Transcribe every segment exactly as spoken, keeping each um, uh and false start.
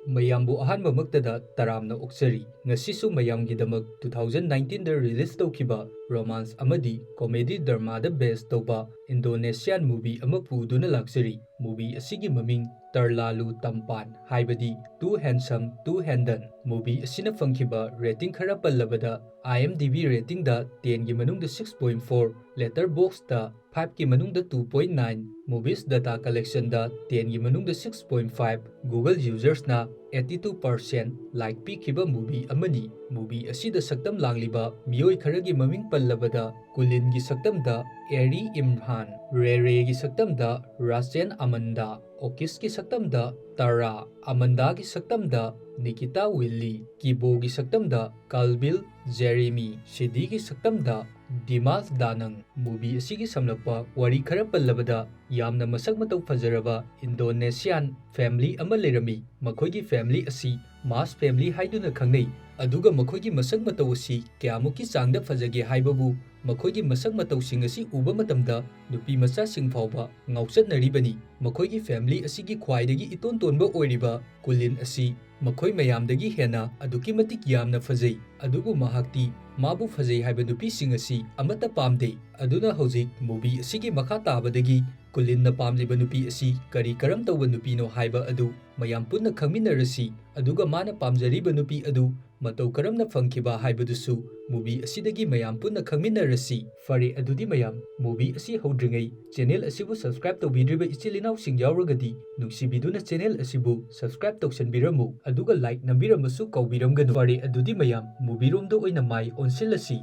ꯃꯌꯥꯝꯕꯨ ꯑꯍꯥꯟꯕꯃꯛꯇꯗ ꯇꯔꯥꯝꯅ ꯑꯣꯛꯆꯔꯤ꯫ ꯉꯁꯤꯁꯨ ꯃꯌꯥꯝꯒꯤꯗꯃꯛ two thousand nineteenꯗ release ꯇꯧꯈꯤꯕ romance ꯑꯃꯗꯤ comedy dramaꯗ base ꯇꯧꯕ Indonesian movie ꯑꯃ ꯄꯨꯗꯨꯅ ꯂꯥꯛꯆꯔꯤ꯫ Movie ꯑꯁꯤꯒꯤ ꯃꯃꯤꯡ Terlalu Tampan, ꯍꯥꯏꯕꯗꯤ Too Handsome, Too Handsome꯫ Movie ꯑꯁꯤꯅ ꯐꯪꯈꯤꯕ rating ꯈꯔ ꯄꯜꯂꯕꯗ, IMDb ratingꯗ tenꯒꯤ ꯃꯅꯨꯡꯗ six point four, Letterboxdꯇ fiveꯀꯤ ꯃꯅꯨꯡꯗ two point nine, Movies Data Collectionꯗ tenꯒꯤ ꯃꯅꯨꯡꯗ six point five, Google usersꯅ eighty two percent like ꯄꯤꯈꯤꯕ movie ꯑꯃꯅꯤ꯫ Movie ꯑꯁꯤꯗ ꯁꯛꯇꯝ ꯂꯥꯡꯂꯤꯕ ꯃꯤꯑꯣꯏ ꯈꯔꯒꯤ ꯃꯃꯤꯡ ꯄꯜꯂꯕꯗ, ꯀꯨꯂꯤꯟꯒꯤ ꯁꯛꯇꯝꯗ ꯑꯦꯔꯤ ꯏꯝꯐꯥꯟ, ꯔꯦꯔꯦꯒꯤ ꯁꯛꯇꯝꯗ ꯔꯥꯆꯦꯟ ꯑꯃꯟꯗꯥ, ꯑꯣꯀꯤꯁꯀꯤ ꯁꯛꯇꯝꯗ ꯇꯔꯥ, ꯑꯃꯟꯗꯥꯒꯤ ꯁꯛꯇꯝꯗ ꯅꯤꯀꯤꯇꯥ ꯋꯤꯜꯂꯤ, ꯀꯤꯕꯣꯒꯤ ꯁꯛꯇꯝꯗ ꯀꯥꯜꯕꯤꯜ ꯖꯦꯔꯤꯃꯤ, ꯁꯤꯗꯤꯒꯤ ꯁꯛꯇꯝꯗ ꯗꯤꯃꯥꯜ ꯗꯥꯅꯪ꯫ Movie ꯑꯁꯤꯒꯤ ꯁꯝꯂꯞꯄ ꯋꯥꯔꯤ ꯈꯔ ꯄꯜꯂꯕꯗ, ꯌꯥꯝꯅ ꯃꯁꯛ ꯃꯇꯧ ꯐꯖꯔꯕ Indonesian family ꯑꯃ ꯂꯩꯔꯝꯃꯤ꯫ ꯃꯈꯣꯏꯒꯤ family ꯑꯁꯤ mass family ꯍꯥꯏꯗꯨꯅ ꯈꯪꯅꯩ꯫ ꯑꯗꯨꯒ ꯃꯈꯣꯏꯒꯤ ꯃꯁꯛ ꯃꯇꯧ ꯑꯁꯤ ꯀꯌꯥꯃꯨꯛꯀꯤ ꯆꯥꯡꯗ ꯐꯖꯒꯦ ꯍꯥꯏꯕꯕꯨ, ꯃꯈꯣꯏꯒꯤ ꯃꯁꯛ ꯃꯇꯧꯁꯤꯡ ꯑꯁꯤ ꯎꯕ ꯃꯇꯝꯗ ꯅꯨꯄꯤ ꯃꯆꯥꯁꯤꯡ ꯐꯥꯎꯕ ꯉꯥꯎꯆꯠꯅꯔꯤꯕꯅꯤ꯫ ꯃꯈꯣꯏꯒꯤ family ꯑꯁꯤꯒꯤ ꯈ꯭ꯋꯥꯏꯗꯒꯤ ꯏꯇꯣꯟ ꯇꯣꯟꯕ ꯑꯣꯏꯔꯤꯕ ꯀꯨꯂꯤꯟ ꯑꯁꯤ ꯃꯈꯣꯏ ꯃꯌꯥꯝꯗꯒꯤ ꯍꯦꯟꯅ ꯑꯗꯨꯛꯀꯤ ꯃꯇꯤꯛ ꯌꯥꯝꯅ ꯐꯖꯩ꯫ ꯑꯗꯨꯕꯨ ꯃꯍꯥꯛꯇꯤ ꯃꯥꯕꯨ ꯐꯖꯩ ꯍꯥꯏꯕ ꯅꯨꯄꯤꯁꯤꯡ ꯑꯁꯤ ꯑꯃꯠꯇ ꯄꯥꯝꯗꯦ꯫ ꯑꯗꯨꯅ ꯍꯧꯖꯤꯛ movie ꯑꯁꯤꯒꯤ ꯃꯈꯥ ꯇꯥꯕꯗꯒꯤ ꯀꯨꯂꯤꯟꯅ ꯄꯥꯝꯂꯤꯕ ꯅꯨꯄꯤ ꯑꯁꯤ ꯀꯔꯤ ꯀꯔꯝ ꯇꯧꯕ ꯅꯨꯄꯤꯅꯣ ꯍꯥꯏꯕ ꯑꯗꯨ ꯃꯌꯥꯝ ꯄꯨꯟꯅ ꯈꯪꯃꯤꯟꯅꯔꯁꯤ꯫ ꯑꯗꯨꯒ ꯃꯥꯅ ꯄꯥꯝꯖꯔꯤꯕ ꯅꯨꯄꯤ ꯑꯗꯨ ꯃꯇꯧ ꯀꯔꯝꯅ ꯐꯪꯈꯤꯕ ꯍꯥꯏꯕꯗꯨꯁꯨ movie ꯑꯁꯤꯗꯒꯤ ꯃꯌꯥꯝ ꯄꯨꯟꯅ ꯈꯪꯃꯤꯟꯅꯔꯁꯤ꯫ ꯐꯔꯦ, ꯑꯗꯨꯗꯤ ꯃꯌꯥꯝ, movie ꯑꯁꯤ ꯍꯧꯗ꯭ꯔꯤꯉꯩ channel ꯑꯁꯤꯕꯨ subscribe ꯇꯧꯕꯤꯗ꯭ꯔꯤꯕ ꯏꯆꯤꯜ ꯏꯅꯥꯎꯁꯤꯡ ꯌꯥꯎꯔꯒꯗꯤ, ꯅꯨꯡꯁꯤꯕꯤꯗꯨꯅ channel ꯑꯁꯤꯕꯨ subscribe ꯇꯧꯁꯟꯕꯤꯔꯝꯃꯨ, ꯑꯗꯨꯒ like ꯅꯝꯕꯤꯔꯝꯕꯁꯨ ꯀꯥꯎꯕꯤꯔꯝꯒꯅꯨ꯫ ꯐꯔꯦ, ꯑꯗꯨꯗꯤ ꯃꯌꯥꯝ, movie ꯔꯣꯝꯗ ꯑꯣꯏꯅ ꯃꯥꯏ ꯑꯣꯟꯁꯤꯜꯂꯁꯤ꯫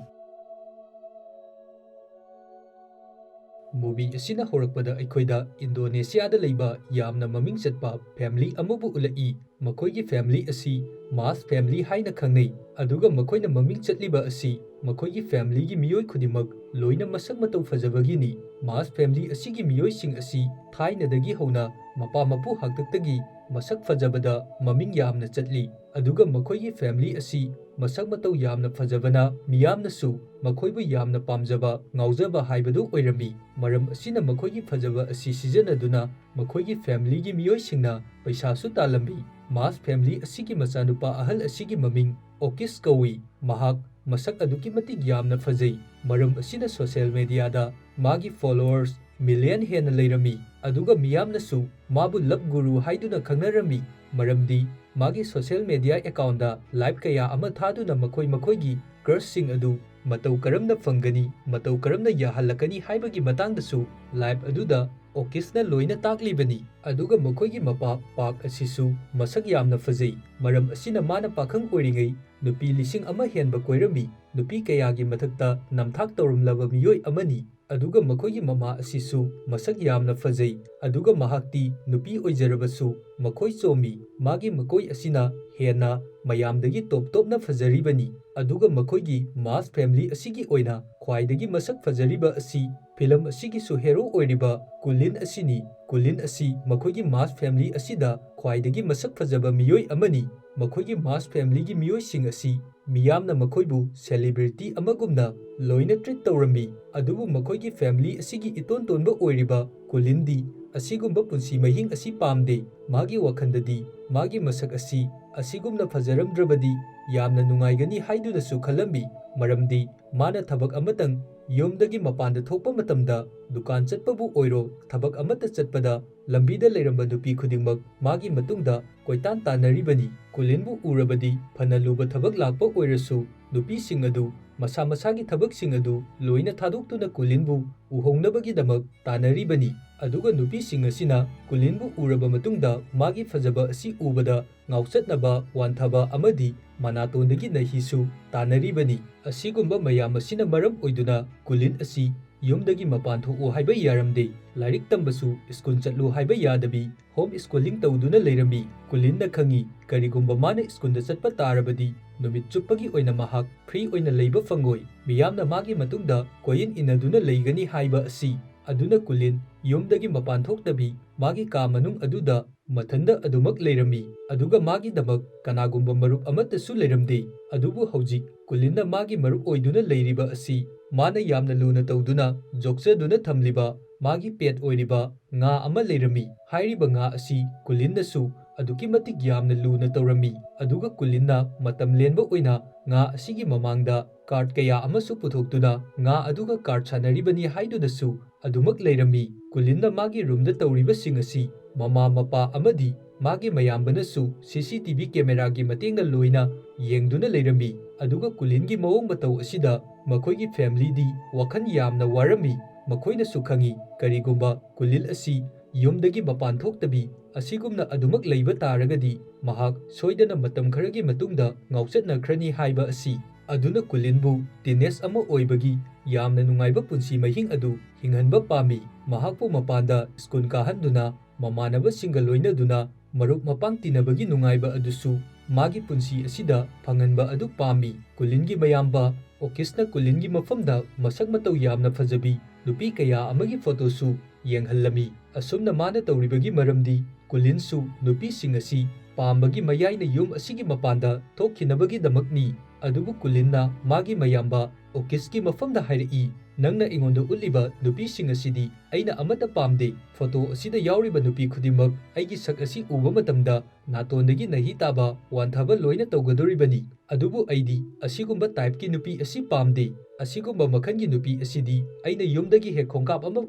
Movie ꯑꯁꯤꯅ ꯍꯧꯔꯛꯄꯗ ꯑꯩꯈꯣꯏꯗ ꯏꯟꯗꯣꯅꯦꯁꯤꯌꯥꯗ ꯂꯩꯕ ꯌꯥꯝꯅ ꯃꯃꯤꯡ ꯆꯠꯄ family ꯑꯃꯕꯨ ꯎꯠꯂꯛꯏ꯫ ꯃꯈꯣꯏꯒꯤ family ꯑꯁꯤ mass family ꯍꯥꯏꯅ ꯈꯪꯅꯩ, ꯑꯗꯨꯒ ꯃꯈꯣꯏꯅ ꯃꯃꯤꯡ ꯆꯠꯂꯤꯕ ꯑꯁꯤ ꯃꯈꯣꯏꯒꯤ family ꯒꯤ ꯃꯤꯑꯣꯏ ꯈꯨꯗꯤꯡꯃꯛ ꯂꯣꯏꯅ ꯃꯁꯛ ꯃꯇꯧ ꯐꯖꯕꯒꯤꯅꯤ꯫ Mass family ꯑꯁꯤꯒꯤ ꯃꯤꯑꯣꯏꯁꯤꯡ ꯑꯁꯤ ꯊꯥꯏꯅꯗꯒꯤ ꯍꯧꯅ ꯃꯄꯥ ꯃꯄꯨ ꯍꯥꯛꯇꯛꯇꯒꯤ ꯃꯁꯛ ꯐꯖꯕꯗ ꯃꯃꯤꯡ ꯌꯥꯝꯅ ꯆꯠꯂꯤ, ꯑꯗꯨꯒ ꯃꯈꯣꯏꯒꯤ family ꯑꯁꯤ ꯃꯁꯛ ꯃꯇꯧ ꯌꯥꯝꯅ ꯐꯖꯕꯅ ꯃꯤꯌꯥꯝꯅꯁꯨ ꯃꯈꯣꯏꯕꯨ ꯌꯥꯝꯅ ꯄꯥꯝꯖꯕ, ꯉꯥꯎꯖꯕ ꯍꯥꯏꯕꯗꯨ ꯑꯣꯏꯔꯝꯃꯤ꯫ ꯃꯔꯝ ꯑꯁꯤꯅ ꯃꯈꯣꯏꯒꯤ ꯐꯖꯕ ꯑꯁꯤ ꯁꯤꯖꯤꯟꯅꯗꯨꯅ ꯃꯈꯣꯏꯒꯤ ꯐꯦꯃꯤꯂꯤꯒꯤ ꯃꯤꯑꯣꯏꯁꯤꯡꯅ ꯄꯩꯁꯥꯁꯨ ꯇꯥꯜꯂꯝꯃꯤ꯫ ꯃꯥꯁ ꯐꯦꯃꯤꯂꯤ ꯑꯁꯤꯒꯤ ꯃꯆꯥꯅꯨꯄꯥ ꯑꯍꯜ ꯑꯁꯤꯒꯤ ꯃꯃꯤꯡ ꯑꯣꯀꯤꯁ ꯀꯧꯏ꯫ ꯃꯍꯥꯛ ꯃꯁꯛ ꯑꯗꯨꯛꯀꯤ ꯃꯇꯤꯛ ꯌꯥꯝꯅ ꯐꯖꯩ꯫ ꯃꯔꯝ ꯑꯁꯤꯅ ꯁꯣꯁꯤꯌꯦꯜ ꯃꯦꯗꯤꯌꯥꯗ ꯃꯥꯒꯤ ꯐꯣꯂꯣꯋꯔꯁ ꯃꯤꯂꯤꯌꯟ ꯍꯦꯟꯅ ꯂꯩꯔꯝꯃꯤ, ꯑꯗꯨꯒ ꯃꯤꯌꯥꯝꯅꯁꯨ ꯃꯥꯕꯨ ꯂꯚ ꯒꯨꯔꯨ ꯍꯥꯏꯗꯨꯅ ꯈꯪꯅꯔꯝꯃꯤ꯫ ꯃꯔꯝꯗꯤ ꯃꯥꯒꯤ ꯁꯣꯁꯤꯌꯦꯜ ꯃꯦꯗꯤꯌꯥ ꯑꯦꯀꯥꯎꯟꯗ ꯂꯥꯏꯚ ꯀꯌꯥ ꯑꯃ ꯊꯥꯗꯨꯅ ꯃꯈꯣꯏ ꯃꯈꯣꯏꯒꯤ ꯀ꯭ꯔꯁꯁꯤꯡ ꯑꯗꯨ ꯃꯇꯧ ꯀꯔꯝꯅ ꯐꯪꯒꯅꯤ, ꯃꯇꯧ ꯀꯔꯝꯅ ꯌꯥꯍꯜꯂꯛꯀꯅꯤ ꯍꯥꯏꯕꯒꯤ ꯃꯇꯥꯡꯗꯁꯨ ꯂꯥꯏꯚ ꯑꯗꯨꯗ ꯑꯣꯀꯤꯁꯅ ꯂꯣꯏꯅ ꯇꯥꯛꯂꯤꯕꯅꯤ꯫ ꯑꯗꯨꯒ ꯃꯈꯣꯏꯒꯤ ꯃꯄꯥ ꯄꯥꯛ ꯑꯁꯤꯁꯨ ꯃꯁꯛ ꯌꯥꯝꯅ ꯐꯖꯩ꯫ ꯃꯔꯝ ꯑꯁꯤꯅ ꯃꯥꯅ ꯄꯥꯈꯪ ꯑꯣꯏꯔꯤꯉꯩ ꯅꯨꯄꯤ ꯂꯤꯁꯤꯡ ꯑꯃ ꯍꯦꯟꯕ ꯀꯣꯏꯔꯝꯃꯤ꯫ ꯅꯨꯄꯤ ꯀꯌꯥꯒꯤ ꯃꯊꯛꯇ ꯅꯝꯊꯥꯛ ꯇꯧꯔꯝꯂꯕ ꯃꯤꯑꯣꯏ ꯑꯃꯅꯤ꯫ ꯑꯗꯨꯒ ꯃꯈꯣꯏꯒꯤ ꯃꯃꯥ ꯑꯁꯤꯁꯨ ꯃꯁꯛ ꯌꯥꯝꯅ ꯐꯖꯩ꯫ ꯑꯗꯨꯒ ꯃꯍꯥꯛꯇꯤ ꯅꯨꯄꯤ ꯑꯣꯏꯖꯔꯕꯁꯨ ꯃꯈꯣꯏ ꯆꯣꯝꯃꯤ꯫ ꯃꯥꯒꯤ ꯃꯀꯣꯏ ꯑꯁꯤꯅ ꯍꯦꯟꯅ ꯃꯌꯥꯝꯗꯒꯤ ꯇꯣꯞ ꯇꯣꯞꯅ ꯐꯖꯔꯤꯕꯅꯤ꯫ ꯑꯗꯨꯒ ꯃꯈꯣꯏꯒꯤ ꯃꯥꯁ ꯐꯦꯃꯤꯂꯤ ꯑꯁꯤꯒꯤ ꯑꯣꯏꯅ ꯈ꯭ꯋꯥꯏꯗꯒꯤ ꯃꯁꯛ ꯐꯖꯔꯤꯕ ꯑꯁꯤ ꯐꯤꯂꯝ ꯑꯁꯤꯒꯤꯁꯨ ꯍꯦꯔꯣ ꯑꯣꯏꯔꯤꯕ ꯀꯨꯂꯤꯟ ꯑꯁꯤꯅꯤ꯫ ꯀꯨꯂꯤꯟ ꯑꯁꯤ ꯃꯈꯣꯏꯒꯤ ꯃꯥꯁ ꯐꯦꯃꯤꯂꯤ ꯑꯁꯤꯗ ꯈ꯭ꯋꯥꯏꯗꯒꯤ ꯃꯁꯛ ꯐꯖꯕ ꯃꯤꯑꯣꯏ ꯑꯃꯅꯤ꯫ ꯃꯈꯣꯏꯒꯤ ꯃꯥꯁ ꯐꯦꯃꯤꯂꯤꯒꯤ ꯃꯤꯑꯣꯏꯁꯤꯡ ꯑꯁꯤ ꯃꯤꯌꯥꯝꯅ ꯃꯈꯣꯏꯕꯨ ꯁꯦꯂꯤꯕ꯭ꯔꯤꯇꯤ ꯑꯃꯒꯨꯝꯅ ꯂꯣꯏꯅ ꯇ꯭ꯔꯤꯠ ꯇꯧꯔꯝꯃꯤ꯫ ꯑꯗꯨꯕꯨ ꯃꯈꯣꯏꯒꯤ ꯐꯦꯃꯤꯂꯤ ꯑꯁꯤꯒꯤ ꯏꯇꯣꯟ ꯇꯣꯟꯕ ꯑꯣꯏꯔꯤꯕ ꯀꯨꯂꯤꯟꯗꯤ ꯑꯁꯤꯒꯨꯝꯕ ꯄꯨꯟꯁꯤ ꯃꯍꯤꯡ ꯑꯁꯤ ꯄꯥꯝꯗꯦ꯫ ꯃꯥꯒꯤ ꯋꯥꯈꯜꯗꯗꯤ ꯃꯥꯒꯤ ꯃꯁꯛ ꯑꯁꯤ ꯑꯁꯤꯒꯨꯝꯅ ꯐꯖꯔꯝꯗ꯭ꯔꯕꯗꯤ ꯌꯥꯝꯅ ꯅꯨꯡꯉꯥꯏꯒꯅꯤ ꯍꯥꯏꯗꯨꯅꯁꯨ ꯈꯜꯂꯝꯃꯤ꯫ ꯃꯔꯝꯗꯤ ꯃꯥꯅ ꯊꯕꯛ ꯑꯃꯇꯪ ꯌꯨꯝꯗꯒꯤ ꯃꯄꯥꯟꯗ ꯊꯣꯛꯄ ꯃꯇꯝꯗ, ꯗꯨꯀꯥꯟ ꯆꯠꯄꯕꯨ ꯑꯣꯏꯔꯣ, ꯊꯕꯛ ꯑꯃꯠꯇ ꯆꯠꯄꯗ, ꯂꯝꯕꯤꯗ ꯂꯩꯔꯝꯕ ꯅꯨꯄꯤ ꯈꯨꯗꯤꯡꯃꯛ ꯃꯥꯒꯤ ꯃꯇꯨꯡꯗ ꯀꯣꯏꯇꯥꯟ ꯇꯥꯟꯅꯔꯤꯕꯅꯤ꯫ ꯀꯨꯂꯤꯟꯕꯨ ꯎꯔꯕꯗꯤ ꯐꯅ ꯂꯨꯕ ꯊꯕꯛ ꯂꯥꯛꯄ ꯑꯣꯏꯔꯁꯨ ꯅꯨꯄꯤꯁꯤꯡ ꯑꯗꯨ ꯃꯁꯥ ꯃꯁꯥꯒꯤ ꯊꯕꯛꯁꯤꯡ ꯑꯗꯨ ꯂꯣꯏꯅ ꯊꯥꯗꯣꯛꯇꯨꯅ ꯀꯨꯂꯤꯟꯕꯨ ꯎꯍꯧꯅꯕꯒꯤꯗꯃꯛ ꯇꯥꯟꯅꯔꯤꯕꯅꯤ꯫ ꯑꯗꯨꯒ ꯅꯨꯄꯤꯁꯤꯡ ꯑꯁꯤꯅ ꯀꯨꯂꯤꯟꯕꯨ ꯎꯔꯕ ꯃꯇꯨꯡꯗ ꯃꯥꯒꯤ ꯐꯖꯕ ꯑꯁꯤ ꯎꯕꯗ ꯉꯥꯎꯆꯠꯅꯕ, ꯋꯥꯟꯊꯕ ꯑꯃꯗꯤ ꯃꯅꯥꯇꯣꯟꯗꯒꯤ ꯅꯍꯤꯁꯨ ꯇꯥꯟꯅꯔꯤꯕꯅꯤ꯫ ꯑꯁꯤꯒꯨꯝꯕ ꯃꯌꯥꯝ ꯑꯁꯤꯅ ꯃꯔꯝ ꯑꯣꯏꯗꯨꯅ ꯀꯨꯂꯤꯟ ꯑꯁꯤ ꯌꯨꯝꯗꯒꯤ ꯃꯄꯥꯟ ꯊꯣꯛꯎ ꯍꯥꯏꯕ ꯌꯥꯔꯝꯗꯦ, ꯂꯥꯏꯔꯤꯛ ꯇꯝꯕꯁꯨ ꯁ꯭ꯀꯨꯜ ꯆꯠꯂꯨ ꯍꯥꯏꯕ ꯌꯥꯗꯕꯤ ꯍꯣꯝ ꯁ꯭ꯀꯨꯂꯤꯡ ꯇꯧꯗꯨꯅ ꯂꯩꯔꯝꯃꯤ꯫ ꯀꯨꯂꯤꯟꯅ ꯈꯪꯏ, ꯀꯔꯤꯒꯨꯝꯕ ꯃꯥꯅ ꯁ꯭ꯀꯨꯜꯗ ꯆꯠꯄ ꯇꯥꯔꯕꯗꯤ ꯅꯨꯃꯤꯠ ꯆꯨꯞꯄꯒꯤ ꯑꯣꯏꯅ ꯃꯍꯥꯛ ꯐ꯭ꯔꯤ ꯑꯣꯏꯅ ꯂꯩꯕ ꯐꯪꯉꯣꯏ꯫ ꯃꯤꯌꯥꯝꯅ ꯃꯥꯒꯤ ꯃꯇꯨꯡꯗ ꯀꯣꯏꯏꯟ ꯏꯟꯅꯗꯨꯅ ꯂꯩꯒꯅꯤ ꯍꯥꯏꯕ ꯑꯁꯤ꯫ ꯑꯗꯨꯅ ꯀꯨꯂꯤꯟ ꯌꯨꯝꯗꯒꯤ ꯃꯄꯥꯟ ꯊꯣꯛꯇꯕꯤ ꯃꯥꯒꯤ ꯀꯥ ꯃꯅꯨꯡ ꯑꯗꯨꯗ ꯃꯊꯟꯗ ꯑꯗꯨꯃꯛ ꯂꯩꯔꯝꯃꯤ꯫ ꯑꯗꯨꯒ ꯃꯥꯒꯤꯗꯃꯛ ꯀꯅꯥꯒꯨꯝꯕ ꯃꯔꯨꯞ ꯑꯃꯠꯇꯁꯨ ꯂꯩꯔꯝꯗꯦ꯫ ꯑꯗꯨꯕꯨ ꯍꯧꯖꯤꯛ ꯀꯨꯂꯤꯟꯅ ꯃꯥꯒꯤ ꯃꯔꯨꯞ ꯑꯣꯏꯗꯨꯅ ꯂꯩꯔꯤꯕ ꯑꯁꯤ ꯃꯥꯅ ꯌꯥꯝꯅ ꯂꯨꯅ ꯇꯧꯗꯨꯅ ꯌꯣꯛꯆꯗꯨꯅ ꯊꯝꯂꯤꯕ ꯃꯥꯒꯤ pet ꯑꯣꯏꯔꯤꯕ ꯉꯥ ꯑꯃ ꯂꯩꯔꯝꯃꯤ꯫ ꯍꯥꯏꯔꯤꯕ ꯉꯥ ꯑꯁꯤ ꯀꯨꯂꯤꯟꯅꯁꯨ ꯑꯗꯨꯛꯀꯤ ꯃꯇꯤꯛ ꯌꯥꯝꯅ ꯂꯨꯅ ꯇꯧꯔꯝꯃꯤ꯫ ꯑꯗꯨꯒ ꯀꯨꯂꯤꯟꯅ ꯃꯇꯝ ꯂꯦꯟꯕ ꯑꯣꯏꯅ ꯉꯥ ꯑꯁꯤꯒꯤ ꯃꯃꯥꯡꯗ card ꯀꯌꯥ ꯑꯃꯁꯨ ꯄꯨꯊꯣꯛꯇꯨꯅ ꯉꯥ ꯑꯗꯨꯒ card ꯁꯥꯟꯅꯔꯤꯕꯅꯤ ꯍꯥꯏꯗꯨꯅꯁꯨ ꯑꯗꯨꯃꯛ ꯂꯩꯔꯝꯃꯤ꯫ ꯀꯨꯂꯤꯟꯅ ꯃꯥꯒꯤ roomꯗ ꯇꯧꯔꯤꯕꯁꯤꯡ ꯑꯁꯤ ꯃꯃꯥ ꯃꯄꯥ ꯑꯃꯗꯤ ꯃꯥꯒꯤ ꯃꯌꯥꯝꯕꯅꯁꯨ C C T V cameraꯒꯤ ꯃꯇꯦꯡꯅ ꯂꯣꯏꯅ ꯌꯦꯡꯗꯨꯅ ꯂꯩꯔꯝꯃꯤ꯫ ꯑꯗꯨꯒ ꯀꯨꯂꯤꯟꯒꯤ ꯃꯑꯣꯡ ꯃꯇꯧ ꯑꯁꯤꯗ ꯃꯈꯣꯏꯒꯤ familyꯗꯤ ꯋꯥꯈꯜ ꯌꯥꯝꯅ ꯋꯥꯔꯝꯃꯤ꯫ ꯃꯈꯣꯏꯅꯁꯨ ꯈꯪꯏ, ꯀꯔꯤꯒꯨꯝꯕ ꯀꯨꯂꯤꯟ ꯑꯁꯤ ꯌꯨꯝꯗꯒꯤ ꯃꯄꯥꯟ ꯊꯣꯛꯇꯕꯤ ꯑꯁꯤꯒꯨꯝꯅ ꯑꯗꯨꯃꯛ ꯂꯩꯕ ꯇꯥꯔꯒꯗꯤ ꯃꯍꯥꯛ ꯁꯣꯏꯗꯅ ꯃꯇꯝ ꯈꯔꯒꯤ ꯃꯇꯨꯡꯗ ꯉꯥꯎꯆꯠꯅꯈ꯭ꯔꯅꯤ ꯍꯥꯏꯕ ꯑꯁꯤ꯫ ꯑꯗꯨꯅ ꯀꯨꯂꯤꯟꯕꯨ teenage ꯑꯃ ꯑꯣꯏꯕꯒꯤ ꯌꯥꯝꯅ ꯅꯨꯡꯉꯥꯏꯕ ꯄꯨꯟꯁꯤ ꯃꯍꯤꯡ ꯑꯗꯨ ꯍꯤꯡꯍꯟꯕ ꯄꯥꯝꯃꯤ꯫ ꯃꯍꯥꯛꯄꯨ ꯃꯄꯥꯟꯗ ꯁ꯭ꯀꯨꯜ ꯀꯥꯍꯟꯗꯨꯅ, ꯃꯃꯥꯟꯅꯕꯁꯤꯡꯒ ꯂꯣꯏꯅꯗꯨꯅ, ꯃꯔꯨꯞ ꯃꯄꯥꯡ ꯇꯤꯟꯅꯕꯒꯤ ꯅꯨꯡꯉꯥꯏꯕ ꯑꯗꯨꯁꯨ ꯃꯥꯒꯤ ꯄꯨꯟꯁꯤ ꯑꯁꯤꯗ ꯐꯪꯍꯟꯕ ꯑꯗꯨ ꯄꯥꯝꯃꯤ꯫ ꯀꯨꯂꯤꯟꯒꯤ ꯃꯌꯥꯝꯕ ꯑꯣꯀꯤꯁꯅ ꯀꯨꯂꯤꯟꯒꯤ ꯃꯐꯝꯗ ꯃꯁꯛ ꯃꯇꯧ ꯌꯥꯝꯅ ꯐꯖꯕꯤ ꯅꯨꯄꯤ ꯀꯌꯥ ꯑꯃꯒꯤ photoꯁꯨ ꯌꯦꯡꯍꯜꯂꯝꯃꯤ꯫ ꯑꯁꯨꯝꯅ ꯃꯥꯅ ꯇꯧꯔꯤꯕꯒꯤ ꯃꯔꯝꯗꯤ ꯀꯨꯂꯤꯟꯁꯨ ꯅꯨꯄꯤꯁꯤꯡ ꯑꯁꯤ ꯄꯥꯝꯕꯒꯤ ꯃꯌꯥꯏꯅ ꯌꯨꯝ ꯑꯁꯤꯒꯤ ꯃꯄꯥꯟꯗ ꯊꯣꯛꯈꯤꯅꯕꯒꯤꯗꯃꯛꯅꯤ꯫ ꯑꯗꯨꯕꯨ ꯀꯨꯂꯤꯟꯅ ꯃꯥꯒꯤ ꯃꯌꯥꯝꯕ ꯑꯣꯀꯤꯁꯀꯤ ꯃꯐꯝꯗ ꯍꯥꯏꯔꯛꯏ, "ꯅꯪꯅ ꯑꯩꯉꯣꯟꯗ ꯎꯠꯂꯤꯕ ꯅꯨꯄꯤꯁꯤꯡ ꯑꯁꯤꯗꯤ ꯑꯩꯅ ꯑꯃꯠꯇ ꯄꯥꯝꯗꯦ꯫ Photo ꯑꯁꯤꯗ ꯌꯥꯎꯔꯤꯕ ꯅꯨꯄꯤ ꯈꯨꯗꯤꯡꯃꯛ ꯑꯩꯒꯤ ꯁꯛ ꯑꯁꯤ ꯎꯕ ꯃꯇꯝꯗ ꯅꯥꯇꯣꯟꯗꯒꯤ ꯅꯍꯤ ꯇꯥꯕ, ꯋꯥꯟꯊꯕ ꯂꯣꯏꯅ ꯇꯧꯒꯗꯧꯔꯤꯕꯅꯤ꯫ ꯑꯗꯨꯕꯨ ꯑꯩꯗꯤ ꯑꯁꯤꯒꯨꯝꯕ typeꯀꯤ ꯅꯨꯄꯤ ꯑꯁꯤ ꯄꯥꯝꯗꯦ꯫ ꯑꯁꯤꯒꯨꯝꯕ ꯃꯈꯜꯒꯤ ꯅꯨꯄꯤ ꯑꯁꯤꯗꯤ ꯑꯩꯅ ꯌꯨꯝꯗꯒꯤ ꯍꯦꯛ ꯈꯣꯡꯀꯥꯞ ꯑꯃ